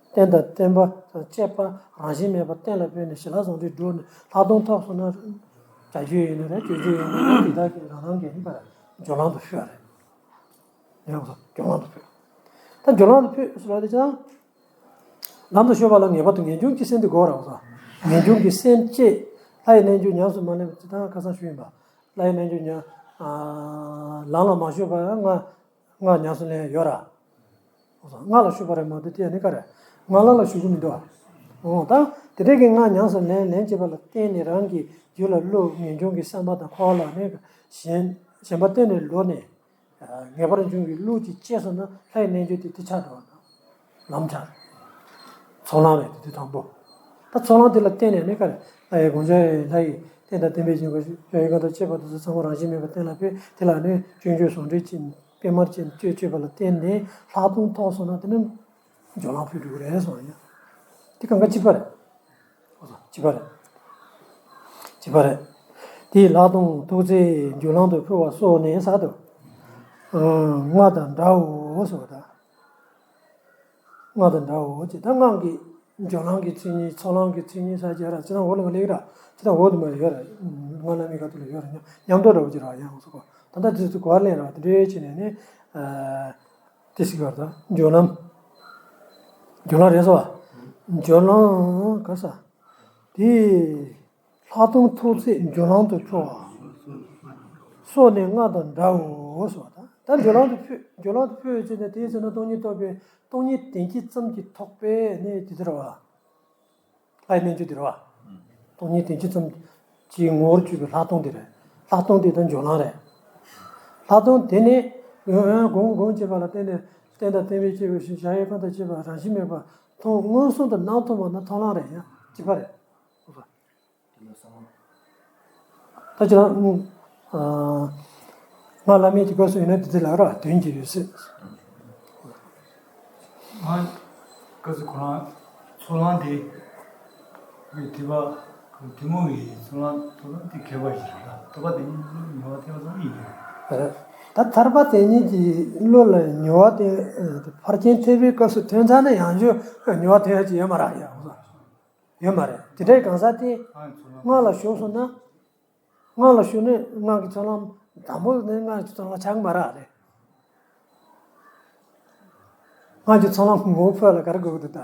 རྟེན་དང་བརྟེན་པ་དང་བཅས་པ་རང་བཞིན་མེད་པ་གཏན་ལ་ཕབ་ནས་ཞི་ལྷག་ཟུང་འབྲེལ་བསྒྲུབས་ནས་ལྷག་མཐོང་ཐོབ་སོང་ན། བྱ་སྤྱོད་ཡིན་ན་རེད། སྤྱོད་འཇུག་ཡིན་ན་རེད། དེ་དག་གི་རང་རང་གི་ནི་པ་སྦྱོར་ལམ་དུ་ཤོར་རེད། ཡང་སོ་སྦྱོར་ལམ་དུ་ཕོད། ད་སྦྱོར་ལམ་དུ་ཕོད་ཟེར་བ་དེ་ཅང་། ལམ་དུ་ཤོར་བ་ལ་ངེས་པར་དུ་ངེས་འབྱུང་གི་སེམས་དེ་དགོས་ར། འོ་ད་ངེས་འབྱུང་གི་སེམས་བསྐྱེད། ལྷའི་རྣལ་འབྱོར་ཉམས་སུ་མ་ལེན་པ་ཅི་ལྟར་ཁ་སང་ཞུས་ཡིན་པ། ལྷའི་རྣལ་འབྱོར་ཉམས། ལམ་ལ་མ་ཞུགས་པར་སྔགས་སྔགས་ཉམས་སུ་ལེན་ཡོད་ར། འོ་ད་སྔགས་ལ་ཞུགས་པ་རེད་མ་གཏོགས་དེ་ནི་ག་རེ། སྔགས་ལམ་ལ་ཞུགས་ཀྱི་མི་འདུག་ཨ། འོ་ད་དེ་འདྲའི་གི་སྔགས་ཉམས་སུ་ལེན་ལེན་བྱེད་པ་ལ་བརྟེན་ནས་རང་གི་རྒྱུད་ལ་བློ་ངེས་འབྱུང་གི་བསམ་པ་དང་འཁོར་བ་ལ་ནི་ཞེན་ཞེན་པ་གཏན་ནས་ལོག་ནས། ངེས་པར་འབྱུང་བའི་ལུགས་ཀྱི་དཔྱད་སོང་ན་ལྷའི་རྣལ་འབྱོར་དེ་དེ་ཆགས་འགྲོ་བ་དང་། ལམ་ཆགས། ཚོགས་ལམ་རེད་དེ་དུས་དང་པོ། ད་ཚོགས་ལམ་དེ་ལ་བརྟེན་ནས་ནི་ག་རེ་ལྷའི་དགོངས་འཆར་ལྷ་ཡི་རྟེན་དང་བརྟེན་པའི་འབྱུང་བ་ཡི་གང་དང་བཅས་པ་དེ་ཚོ་ཚང་མ་རང་བཞིན་མེད་པ་གཏན་ལ་ཕེབས། དེ་ལ་ནི་སྤྱོད་འཇུག་ཟུང་འབྲེལ་གྱིས་པད་མར་གྱི་སྤྱོད་སྤྱོད་པ་ལ་བརྟེན་ནས་ལྷག་མཐོང་ཐོབ་སོང་ན་དེ་ནི་སྦྱོར་ལམ་ཕུལ་འགྲོ་གི་རེད་གསུངས་ཡ། དེ་གང་ག་གཅིག་པ་རེད། གཅིག་པ་རེད། གཅིག་པ་རེད། དེའི་ལྷག་མཐོང་ཐུགས་བརྩེས་སྦྱོར་ལམ་དུ་ཕུལ་བ་སོགས་ནི་ས་དུ། སྔགས་དང་འདྲའོ་ཟེར་བ་དང་། སྔགས་དང་འདྲའོ་ཅེས་ད་སྔགས་ཀྱི་སྦྱོར་ལམ་གྱི་མཚན་ཉིད་ཚོགས་ལམ་གྱི་མཚན་ཉིད་ས་ཅེས་ར་ཅི་ན་འོག་ལ་མ་ལེགས་ར་ཅི་ན་འོག་ཏུ་མ་ཡོད་ར། སྔགས་ལམ་མི་ག་ཏུ་ལ་ཡོད་ར་ཉམས་ཉམས་རྟོགས་འདྲ་བོ་ཅིག་ར་ཡང་སོ་གོ། ད་ལྟ་དུས་སུ་གོ་བ་ལེན་ར་དེ་འདྲའི་ཕྱིན་ནས་ནི། དེ་ཟེར་བར་དང་སྦྱོར་ལམ། སྦྱོར་ལམ་རེད་སོ། སྦྱོར་ལམ་ག་ས། དེ། ལྷག་མཐོང་ཐུགས་བརྩེས་སྦྱོར་ལམ་དུ་འཕོ་བ། སོགས་ནི་སྔགས་དང་འདྲའོ་ཟེར་བ་དང་། ད་སྦྱོར་ལམ་དུ་འཕོས་སྦྱོར་ལམ་དུ་འཕོས་ཟེར་ནས་དེའི་ཚེ་ན་སྟོང་ཉིད་རྟོགས་པའི་སྟོང་ཉིད་བདེན་བཞི་ཙམ་གྱིས་ཐོགས་པས་ནི་དེ་ལྟར་བ། ལྷའི་རྣལ་འབྱོར་དེ་རེད་བ། སྟོང་ཉིད་བདེན་བཞི་ཙམ། ཅིག་ངོ་བོར་གྱུར་པའི་ལྷག་མཐོང་དེ་རེད། ལྷག་མཐོང་དེ་དང་འཇོག་ལམ་རེད། ལྷག་མཐོང་དེ་ནི་ཡང་ཡང་སྒོམ་སྒོམ་བྱེད་པ་ལ་བརྟེན་ནས་རྟེན་དང་བརྟེན་པའི་སྐྱེས་བུ་ཞིག་གཞལ་ཡས་ཁང་དང་བཅས་པ་རང་བཞིན་མེད་པ་མཐོང་མངོན་སུམ་དུ་རྣམ་མཐོང་བ་ན་མཐོང་ལམ་རེད། ཡང་གཅིག་པ་རེད། ད་ཅི་ལ་ང་ལ་མེད་ཀྱི་སྐབས་སུ་ཡིན་ན་དེ་དེ་ལ་ར་དོན་གྱི་ཡོད་སྲིད། ང་སྐབས་སུ་ཁོ་རང་ཚོར་སྣང་དེ་དེ་བ་དེ་མོ་ཡི་ཚོར་སྣང་ཚོར་སྣང་དེ་ཁྱད་པར་ཞིག་རེད་ལ། ཐར་པ་དེ་ཉིད་ལ་ཉེ་བ་ཐེབས་ཙམ་ཡིན་ཡོད། ད་ཐར་པ་དེ་ཉིད་ཀྱི་བློ་ལ་ཉེ་བ་དེ་ཕར་ཕྱིན་ཐེབས་པའི་སྐབས་སུ་ཐོན་ཚར་ན་ཡང་བསྐྱར་ཉེ་བ་ཐེབས་ཡ་ཅིག་ཡོད་མ་རེད། ཡ་ཡོད་མ་རེད། དེ་འདྲའི་གང་ཟག་དེ་སྔགས་ལ་ཞུགས་སོང་ན། སྔགས་ལ་ཞུགས་ནས་སྔགས་ཀྱི་ཚོགས་ལམ་དང་པོ་ནས་སྔགས་ཀྱི་ཚོགས་ལམ་ཆགས་ཀྱི་མ་རེད། སྔགས་ཀྱི་ཚོགས་ལམ་ངོ་བོ་ཕུད་ལ་ག་རེ་དགོས་ཀྱི་འདུག་ད།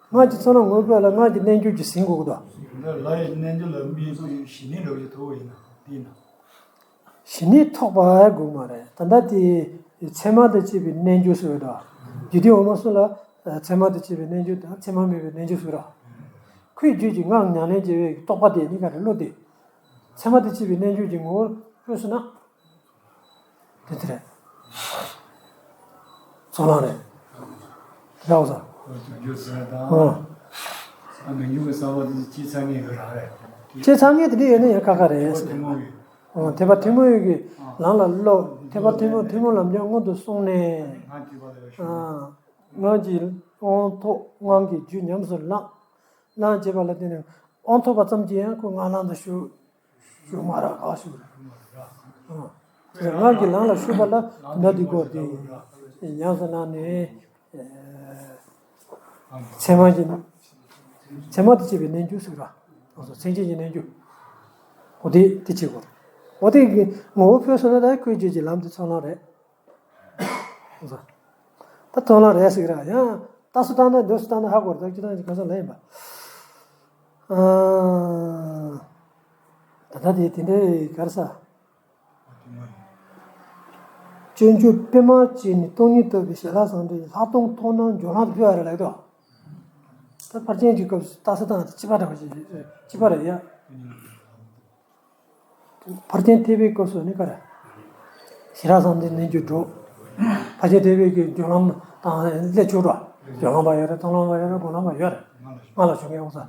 སྔགས་ཀྱི་ཚོགས་ལམ་ངོ་བོ་ཕུད་ལ་སྔགས་ཀྱི་རྣལ་འབྱོར་གྱིས་ཟིན་དགོས་ཀྱི་འདུག་འདི་ལ་ཡི་རྣལ་འབྱོར་ལ་དམིགས་པའི་ཞི་གནས་འདྲ་བོ་ཞིག་ཐོབ་པ་ཡིན་ན་འདི་ཡིན་ན། ཞི་གནས་ཐོབ་པ་དགོས་མ་རེད། ད་ལྟ་དེ་ཚད་མ་དང་བཅས་པའི་རྣལ་འབྱོར་ཟེར་བ་དང་། རྒྱུད་སྡེ་འོག་མ་གསུམ་ལ་ཚད་མ་དང་བཅས་པའི་རྣལ་འབྱོར་དང་ཚད་མ་མེད་པའི་རྣལ་འབྱོར་ཟེར་བ་དང་། ཁོའི་རྒྱུད་ཀྱི་སྔགས་ཉམས་ལེན་བྱེད་པའི་རྟོགས་པ་དེ་ནི་ག་རེ་བློ་དེ། ཚད་མ་དང་བཅས་པའི་རྣལ་འབྱོར་གྱི་ངོ་བོར་འཕོས་སོང་ན། དེ་དེ་རེད། ཚོགས་ལམ་རེད། རེད་བ་ས། རྒྱུ་ཟེར་དང་། ཨོ། ས་མི་འགྱུར་གྱི་ས་བ་དེ་ཅི་ཚང་ངེས་ཡོད་རང་རེད། ཅི་ཚང་ངེས་དེ་འདྲ་ཡོད་ན་ཡང་ཁ་ཁ་རེད། ཐུན་མོང་གི། ཨོ། ཐེག་པ་ཐུན་མོང་གི་ལམ་ལ་སློབ། ཐེག་པ་ཐུན་མོང་ཐུན་མོང་ལམ་སྦྱོང་སྔོན་དུ་སོང་ནས། ང་ཐེག་པ་ལ་ཞུགས། ཨ། སྔགས་ཀྱི་དབང་ཐོབ། སྔགས་ཀྱི་རྒྱུད་ཉམས་སུ་བླངས། བླངས་བྱས་པ་ལ་བརྟེན་ནས་དབང་ཐོབ་པ་ཙམ་གྱིས་ཡང་ཁོ་སྔགས་ལམ་དུ་ཞུགས། ཞུགས་མ་རག་ག་ཞུགས་རེད། ཨ། སྔགས་ཀྱི་ལམ་ལ་ཞུགས་པ་ལ་དོན་དག་འདི་སྐོར་དེ་ཉམས་སུ་བླངས་ནས། ཚད་མ་གྱི། ཚད་མ་དང་བཅས་པའི་རྣལ་འབྱོར་ཟེར་བ། སེམས་ཅན་གྱི་རྣལ་འབྱོར། འོ་དེ་དེ་བྱེད་དགོས། འོ་དེ་གི་ངོ་བོ་འཕོས་སོང་ན་ད་ཁོའི་རྒྱུད་ཀྱི་ལམ་དེ་ཚོགས་ལམ་རེད། ད་ཚོགས་ལམ་རེད་ཟེར་གི་ར། ཡང་ལྟ་སུ་བཏང་ན་འདོད་སུ་བཏང་ན་ཧ་གོ་ར། ད་ཅི་ཐང་ཅི་ག་ས་ལ་ཡིན་པ། ཨ། ད་ལྟ་དེ་དེ་འདྲའི་ག་རེ་ཟ། སྤྱོད་འཇུག་དཔེ་མར་བྱས་ནས་སྟོང་ཉིད་རྟོགས་པའི་ཞི་ལྷག་བཟང་འདྲེན་ལྷག་མཐོང་མཐོང་སྣང་འཇོག་ལམ་དུ་ཕུལ་བ་རེད་ལབ་དོ། ད་ཕར་ཕྱིན་གྱི་སྐབས་སུ་ལྟ་ས་དང་སྤྱི་པ་འདྲ་བ་ཞིག་སྤྱི་པ་རེད་ཡ། ཕར་ཕྱིན་ཐེག་པའི་སྐབས་སུ་ནི་ག་རེ། ཞི་ལྷག་བཟང་འདྲེན་རྣལ་འབྱོར་སྒྲུབ། ཕར་ཕྱིན་ཐེག་པའི་གི་འཇོག་ལམ་དང་སླེབས་ཆོག་འགྲོ། འཇོག་ལམ་པ་ཡོད་རེད། མཐོང་ལམ་པ་ཡོད་རེད། སྒོམ་ལམ་པ་ཡོད་རེད། སྔགས་ལ་ཞུགས་མཁན་འོང་ས།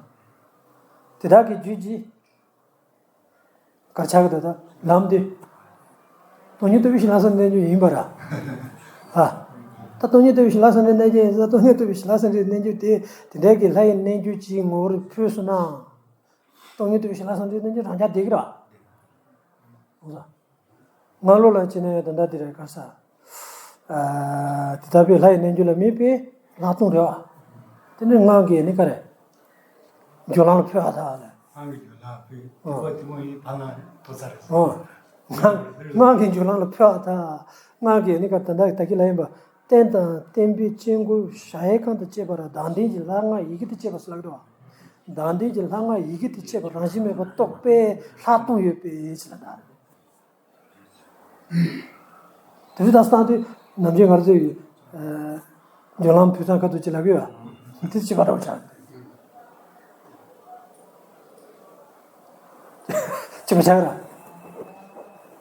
དེ་དག་གི་རྒྱུད་ཀྱི། གར་ཆགས་ཀྱི་འདུག་ད་ལམ་འདི། སྟོང་ཉིད་རྟོགས་པའི་ཞི་ལྷག་བཟང་འདྲེན་རྣལ་འབྱོར་ཡིན་པ་ར། ཨ། ད་སྟོང་ཉིད་རྟོགས་པའི་ཞི་ལྷག་བཟང་འདྲེན་རྣལ་འབྱོར་ཡིན་ཙང་སྟོང་ཉིད་རྟོགས་པའི་ཞི་ལྷག་བཟང་འདྲེན་རྣལ་འབྱོར་དེ་དེ་འདྲའི་གི་ལྷ་ཡི་རྣལ་འབྱོར་གྱི་ངོ་བོར་འཕོས་སོང་ན། སྟོང་ཉིད་རྟོགས་པའི་ཞི་ལྷག་བཟང་འདྲེན་རྣལ་འབྱོར་རང་རྐྱ་བསྡད་ཀྱི་ར། འོ་ས། སྔགས་ལུགས་ལ་བྱས་ན་ཡང་ད་ལྟ་འདི་རེད་ག་ས། ཨ། དེ་ལྟ་བུའི་ལྷ་ཡི་རྣལ་འབྱོར་ལ་དམིགས་པའི་ལྷག་མཐོང་རེད་བ། དེ་ནི་སྔགས་ཀྱི་ནི་ག་རེ། སྦྱོར་ལམ་ལ་འཕོས་པ་དག་ལས། སྔགས་ཀྱི་སྦྱོར་ལམ་འཕོས། ཨོ། དེ་བ་དེ་མོ་ཡིན་ཕ་ན་རེད་དོ་ཚ་རེད། ཨོ། སྔགས་སྔགས་ཀྱི་སྦྱོར་ལམ་ལ་འཕོས་པ་དག་སྔགས་ཀྱི་ནི་ག་ད་ལྟ་ད་གི་ལ་ཡིན་པ། རྟེན་དང་བརྟེན་པའི་དཀྱིལ་འཁོར་གཞལ་ཡས་ཁང་དང་བཅས་པ་ར་བདག་ལྡན་གྱི་ལྷ་སྔགས་ཡི་གེ་དང་བཅས་པ་ཟེར་ལབ་འདུག་བ། བདག་ལྡན་གྱི་ལྷ་སྔགས་ཡི་གེ་དང་བཅས་པ་རང་བཞིན་མེད་པར་རྟོགས་པའི་ལྷག་མཐོང་ཡོད་པའི་ཕྱིར་ལ་ད། དེ་ཚོ་ད་སྟངས་དེ་ནམ་རྒྱུན་ང་ཚོས་ཀྱི། ཨ། སྦྱོར་ལམ་ཕུལ་སྟངས་ཁ་ཐུག་ཅིག་ལབ་ཀྱི་ཡོད། དེ་ཅི་པ་འདྲ་བོ་ཆགས། ཅི་པ་ཆགས་ར།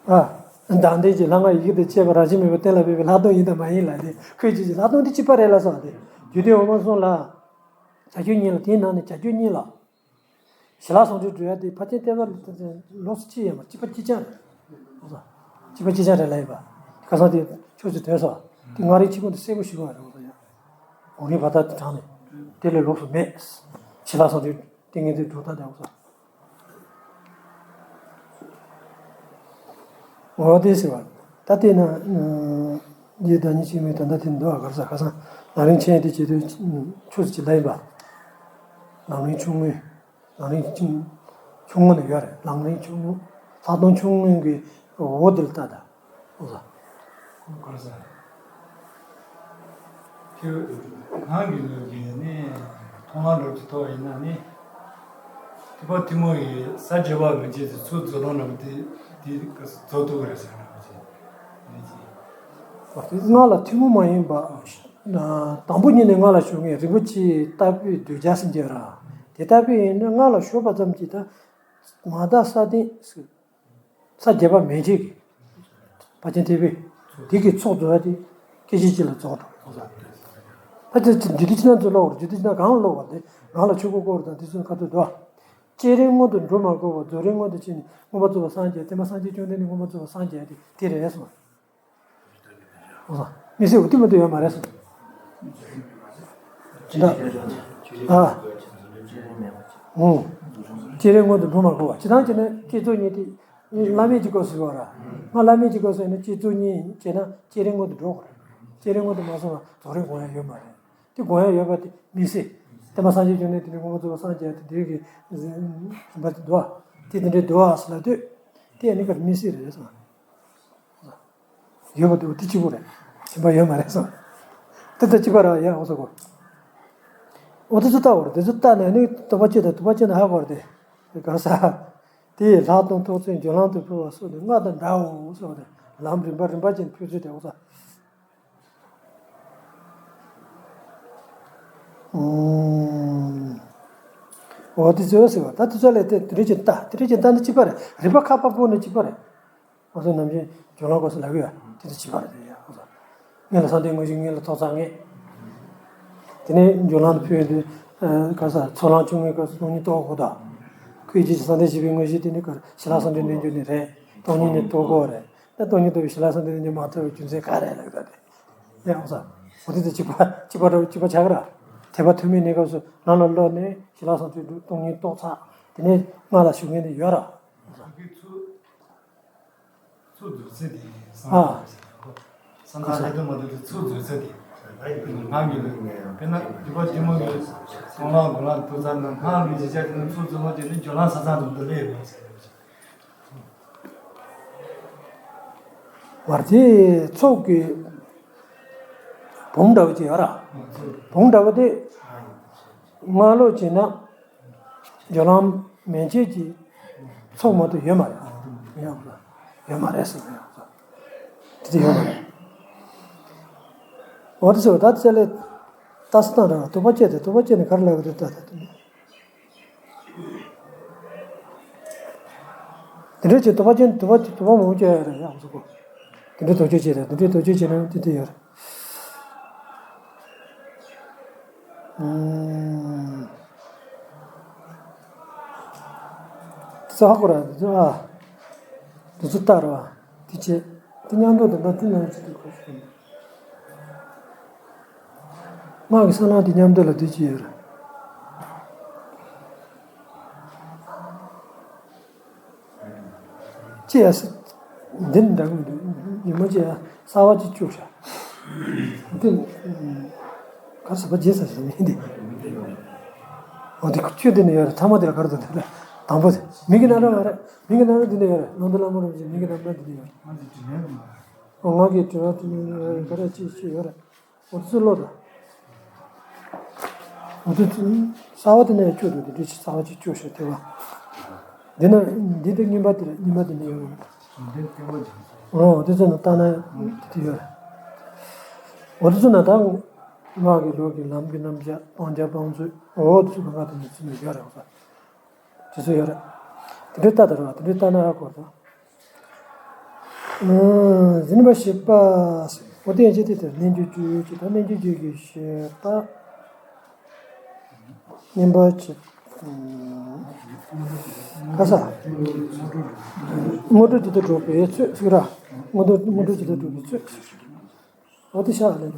ཨ། བདག་ལྡན་གྱི་ལྷ་སྔགས་ཡི་གེ་དང་བཅས་པ་རང་བཞིན་མེད་པར་གཏན་ལ་འབེབས་པའི་ལྷག་མཐོང་ཡིན་དང་མ་ཡིན་ལ་དེ་ཁོས་ཅི་ཅི་ལྷག་མཐོང་དེ་ཅི་པ་རེད་ལ་སོགས་ཏེ། རྒྱུད་སྡེ་འོག་མ་གསུམ་ལ། བྱ་སྤྱོད་གཉིས་ལ་དེའི་ནང་ནས་བྱ་སྤྱོད་གཉིས་ལ། ཞི་ལྷག་བཟང་འདྲེན་སྒྲུབ་ཡ་དེ་ཕལ་ཆེར་བསྟན་པ་ལོགས་སུ་ཅི་ཡང་མ་གཅིག་པ་གཅིག་རྐྱང་རེད། གཅིག་པ་གཅིག་རྐྱང་རེད་ལབ་ཡིན་པ། ཁ་སང་དེ་ཆོས་ཚུལ་དོན་སོགས་དེ་ང་རའི་ཕྱི་ཁོང་དུ་གསལ་པོ་ཞུ་བ་རེད། འོ་ཡ། འོ་ངའི་བར་ཐག་དེ་དྲངས་ནས་དེ་ལས་ལོགས་སུ་མེད། ཞི་ལྷག་བཟང་འདྲེན་ཏིང་ངེ་འཛིན་སྒྲུབ་སྟངས་དེ་འོ་ས། འོ་དེ་ཟེར་བ། ད་ལྟས་ན། ཡེ་བདག་ཉིད་ཆེན་མོའི་ད་ལྟ་དེ་འདུག་ཨ་གར་ས་ཁ་སང་ལམ་རིམ་ཆེན་དེ་བྱེད་དུས་ཆོས་སུ་ཅི་ལ་ཡིན་པ། ལམ་རིམ་ཆུང་ངུའི། ལམ་རིམ་ཆུང་ཆུང་ངུ་ནས་ཡོད་རེད། ལམ་རིམ་ཆུང་ངུ། ལྷག་མཐོང་ཆུང་ངུ་གི་འོག་འདི་ལ་ལྟ་ད། འོ་ས། གར་ས། ཁྱོད་སྔགས་ཀྱི་ལུགས་ཀྱི་ནི་མཐོང་ལམ་ལུགས་ཀྱི་ཐོག་ཡིན་ན་ནི། ཐེག་པ་ཐུན་མོང་གི་ས་བཅུ་པ་མི་བྱེད་དེ་ཚུར་རྫོགས་ལམ་ལ་དེ་དེ་རྫོགས་ཐུབ་ཀྱི་རེད་ཟེར་ན་མི་བྱེད། སྔགས་ལ་ཐུན་མོང་མ་ཡིན་པ། དང་པོ་ཉིད་ནས་སྔགས་ལ་ཞུགས་མཁན་རིན་པོ་ཆེ་ལྟ་བུའི་གདུལ་བྱ་ཟེར་གྱི་ར། དེ་ལྟ་བུ་ཡིན་ན་སྔགས་ལ་ཞུགས་པ་ཙམ་གྱིས་ད། མ་དག་ས་སྟེང་ས་བརྒྱད་པ་མན་ཆད་ཀྱི་ཕར་ཕྱིན་ཐེག་པའི་དེ་གི་ཚོགས་རྫོགས་པ་དེ་སྐད་ཅིག་གཅིག་ལ་རྫོགས་འགྲོ། ད་ཅི་ཅི་འདི་དུས་ཕྱི་ནང་ཚུར་ཀློག་བར་འདི་དུས་ཕྱི་ནང་གང་ཀློག་བར་དེ་རང་ལ་ཆོས་སྐུ་བསྐོར་དང་དེ་ཚོའི་ཁ་ཐུག་འདུག་སྤྱན་རས་མངོན་དུ་འགྲོ་མ་དགོས་པར་རྫོགས་རིམ་མངོན་དུ་བྱས་ནས་མངོན་པར་རྫོགས་པར་སངས་རྒྱས། ཏེ་མ་སངས་རྒྱས་བཅོམ་ལྡན་འདས་མངོན་པར་རྫོགས་པར་སངས་རྒྱས་ཏེ་དེ་རེད་གསུངས། ཨོ། མི་སྲིད་འོ་དེ་མ་གཏོགས་ཡོད་མ་རེད་གསུངས། འདི་འདྲ། ཨ། ཨོ། སྤྱན་རས་མངོན་དུ་འགྲོ་མ་དགོས་པ་ཇི་ལྟར་བྱས་ན་བསྐྱེད་རྫོགས་གཉིས་དེ། བླ་མེད་ཀྱི་སྐབས་སུ་ཡོད་ར། ང་བླ་མེད་ཀྱི་སྐབས་སུ་ཡིན་ན་བསྐྱེད་རྫོགས་གཉིས་བྱས་ན་སྤྱན་རས་མངོན་དུ་འགྲོ་དགོས་རེད། སྤྱན་རས་མངོན་དུ་མ་སོང་བ་རྫོགས་རིམ་དགོངས་ཡ་ཡོད་མ་རེད། དེ་དགོངས་ཡ་ཡོད་པ་དེ་མི་སྲིད། ཏེ་མ་སངས་རྒྱས་བཅོམ་ལྡན་འདས་དེ་ནས་མངོན་པར་རྫོགས་པར་སངས་རྒྱས་ཏེ་དེ་གི་རིམ་པ་དེ་འདུག་ཨ། དེ་དེ་འདྲའི་འདུག་ཨ་ཟེར་ལབ་དུས། དེ་ཨ་ནི་ཀར་མི་སྲིད་རེད་གསུངས། ཡོད་པ་དེ་འོ་དེ་གཅིག་པོ་རེད། གཞན་པ་ཡོད་མ་རེད་གསུངས། དེ་དང་གཅིག་པ་ར་ཡ་འོ་ཟེར་གོ། འོ་དེ་ཚོ་ལྟ་བར་དེ་ཚོ་ལྟ་ནས་ནི་རྟོགས་པ་སྐྱེས་དང་རྟོགས་པ་སྐྱེས་ན་ཧ་གོ་ར་དེ། གང་ཟག་དེས་ལྷག་མཐོང་རྟོགས་ཚུལ་འཇོམས་ལམ་དུ་ཕུལ་བ་སོགས་ནི་སྔར་དང་འདྲའོ་གསུངས་ཏེ། ལམ་རིམ་པ་རིམ་པ་ཅན་ཕུལ་ཚུལ་དེ་འོ་ཟེར། འོ་དེ་ཚོ་ཟེར་བ་ད་དེ་ཚོ་ལས་དེ་དེ་རིགས་ཀྱི་ལྟ་དེ་རིགས་ཀྱི་ལྟ་ནི་གཅིག་པ་རེད། རིགས་པ་ཁ་པ་པོ་ནི་གཅིག་པ་རེད། ང་ཚོ་ནམ་རྒྱུན་སྦྱོར་ལམ་སྐབས་སུ་ལབ་ཀྱི་ཡོད་དེ་ཚོ་གཅིག་པ་རེད་དེ་ཡ། ང་ཚོ་སྔོན་ལ་བསམ་གཏན་དངོས་གཞི་སྔོན་ལ་རྟོགས་ཚར་ངེས། དེ་ནས་སྦྱོར་ལམ་དུ་ཕུལ་དུས་ག་ས་ཚོགས་ལམ་བཅུ་གཉིས་སྐབས་སུ་སྟོང་ཉིད་རྟོགས་དགོས་དང་། ཁོའི་རྗེས་ཀྱི་བསམ་གཏན་བཞི་པའི་དངོས་གཞི་དེ་ནི་ག་ཞི་ལྷག་བསམ་གཏན་རྣལ་འབྱོར་ནི་རེད། སྟོང་ཉིད་ནི་རྟོགས་དགོས་རེད། ད་སྟོང་ཉིད་རྟོགས་པའི་ཞི་ལྷག་བསམ་གཏན་རྣལ་འབྱོར་མ་ཐོབ་པའི་རྒྱུ་མཚན་ག་རེ་ལབ་ཡོད་ད་དེ། ཡང་ས། འོ་དེ་དེ་གཅིག་པ་གཅིག་པ་འདྲ་བོ་གཅིག་པ་ཆགས་ཀྱི་ར། ཐེག་པ་ཐོན་མིའི་གནས་སྐབས་སུ་ནང་ལ་སླེབས་ནས་ཞི་ལྷག་བསམ་གཏན་སྟོང་ཉིད་རྟོགས་ཚར། དེ་ནས་སྔགས་ལ་ཞུགས་མཁན་དེ་ཡོད་ར། ཚུར་འཛུལ་ཚུལ་དེ་སངས་རྒྱས་སངས་རྒྱས་ལྷ་དུ་མ་དུ་དེ་ཚུར་འཛུལ་ཚུལ་དེ། ང་གི་ལུགས་ནས་དཔེར་ན་སྡིག་པ་སྡིག་མ་གི་སྟོང་ལ་དགུ་ལ་དུ་ཚར་ན་ང་གི་ཅི་བྱ་དེ་ནི་ཚུར་འཛུལ་བ་དེ་ནི་སྦྱོར་ལམ་ས་ཚང་དུ་འདི་ལས་ཡོད་ཟེར། བར་དེ་ཚོགས་ཀྱི་བུམ་འདྲ་བོ་ཅིག་ཡོད་ར། བུམ་འདྲ་བོ་དེ་སྔགས་ཀློག་བྱས་ན་སྦྱོར་ལམ་མན་ཆད་ཀྱི་ཚོགས་མ་གཏོགས་ཡོད་མ་རེད། ཡོད་མ་རེད་ཟེར་ཡོད་དེ་ཡོད་མ་རེད། འོ་དེ་ཚོ་ད་དེ་ལས་ལྟ་ས་སྟངས་ར་རྟོགས་པ་སྐྱེས་ཏེ་རྟོགས་པ་སྐྱེས་ནས་ག་རེ་ལབ་ཀྱི་འདུག་ལྟ་ད་དེ་ནས། དེ་འདྲ་བྱས་དོགས་པ་ཅན་དོགས་པ་དོགས་པ་མང་པོ་བཅོས་ཡོད་རེད་ཡང་ཟེར་གོ། དེ་འདྲའི་དོགས་གཅོད་བྱས་རེད་དེ་འདྲའི་དོགས་གཅོད་བྱས་ན་དེ་འདྲ་ཡོད་རེད། ཨུམ། དེ་ཚོ་ཧ་གོ་ར་དེ་ཚོ་ཨ། དེ་ཚོ་ལྟ་ར་བ་དེ་བྱས་དེ་མཉམ་དུ་དེ་འདྲ་དེ་ནང་བྱེད་དུས་གོ་ཤེས། སྔགས་ཀྱི་ས་ལམ་དེ་མཉམ་དུ་ལ་དུས་ཅི་ཡོད་རེད། ཅི་ཡ་སི། འདི་འདྲ་གི་འདུག་ཉི་མ་ཅི་ཡ་གསར་བ་ཅིག་བཅུག་ཤག་འདི། ག་ཟེར་བ་རྗེས་ས་ཞིག་མིན་འདི། འོ་འདི་ཁུ་ཆུ་འདི་ནས་ཡོད་རེད་ཐ་མ་འདི་ལ་ག་རེ་འདུག་འདི་ལ་དང་པོ་དེ་མིང་གི་རྣམ་གྲངས་མ་རེད་མིང་གི་རྣམ་གྲངས་འདི་ནས་ཡོད་རེད་ནང་དུ་བླ་མ་རུ་ཅིག་མིང་གི་རྣམ་གྲངས་འདི་ནས་ཡོད་རེད། འོ་ང་གི་དྲི་བ་དེ་ནས་ག་རེ་ཅིག་ཅིག་ཡོད་རེད། འོ་ཚོད་ལོ་དང་། འོ་ཚོད་གསར་བ་དེ་ནས་བཅུག་འདུག་དེ་འདྲའི་ཆེ་གསར་བ་ཅིག་བཅུག་ཤོག་དེ་བ། འདི་ན་འདི་དེ་རྔན་པ་དེ་རེད་རྔན་པ་དེ་ནས་ཡོང་། འདི་རྔན་པ་ཅིག་འོ་དེ་ཚོ་ན་ལྟ་ན་དེ་དེ་ཡོད་རེད། འོ་དེ་ཚོ་ན་ད་སྔགས་ཀྱི་ལུགས་ཀྱི་ལམ་གྱི་རྣམ་གཞག་སྤང་བྱ་སྤང་ཚུལ་འོ་དེ་ཚོ་གང་ག་དེ་ནས་ཚུད་ནས་ཡོད་རེད་འོ། དེ་ཚོ་ཡོད་རེད། དེ་འདྲའི་ལྟ་དང་རེད་བ་དེ་འདྲའི་ལྟ་ན་ཧ་གོ་དང་། འཛིན་པ་བཞི་པ། འོ་དེ་ཡང་ཅི་སྟེ་དེར་རྣལ་འབྱོར་བཅུ་ཡོད་ཅེས་དང་རྣལ་འབྱོར་བཅུ་གི་བཞི་པ། རྔན་པ་བཅུ། ག་ས། དངོས་གྲུབ་ཇི་ལྟར་སྒྲུབ་པའི་ཚུལ་ཟེར་ར། དངོས་གྲུབ་དངོས་གྲུབ་ཇི་ལྟར་སྒྲུབ་པའི་ཚུལ། འོ་དེ་ཤ་ལས་ན།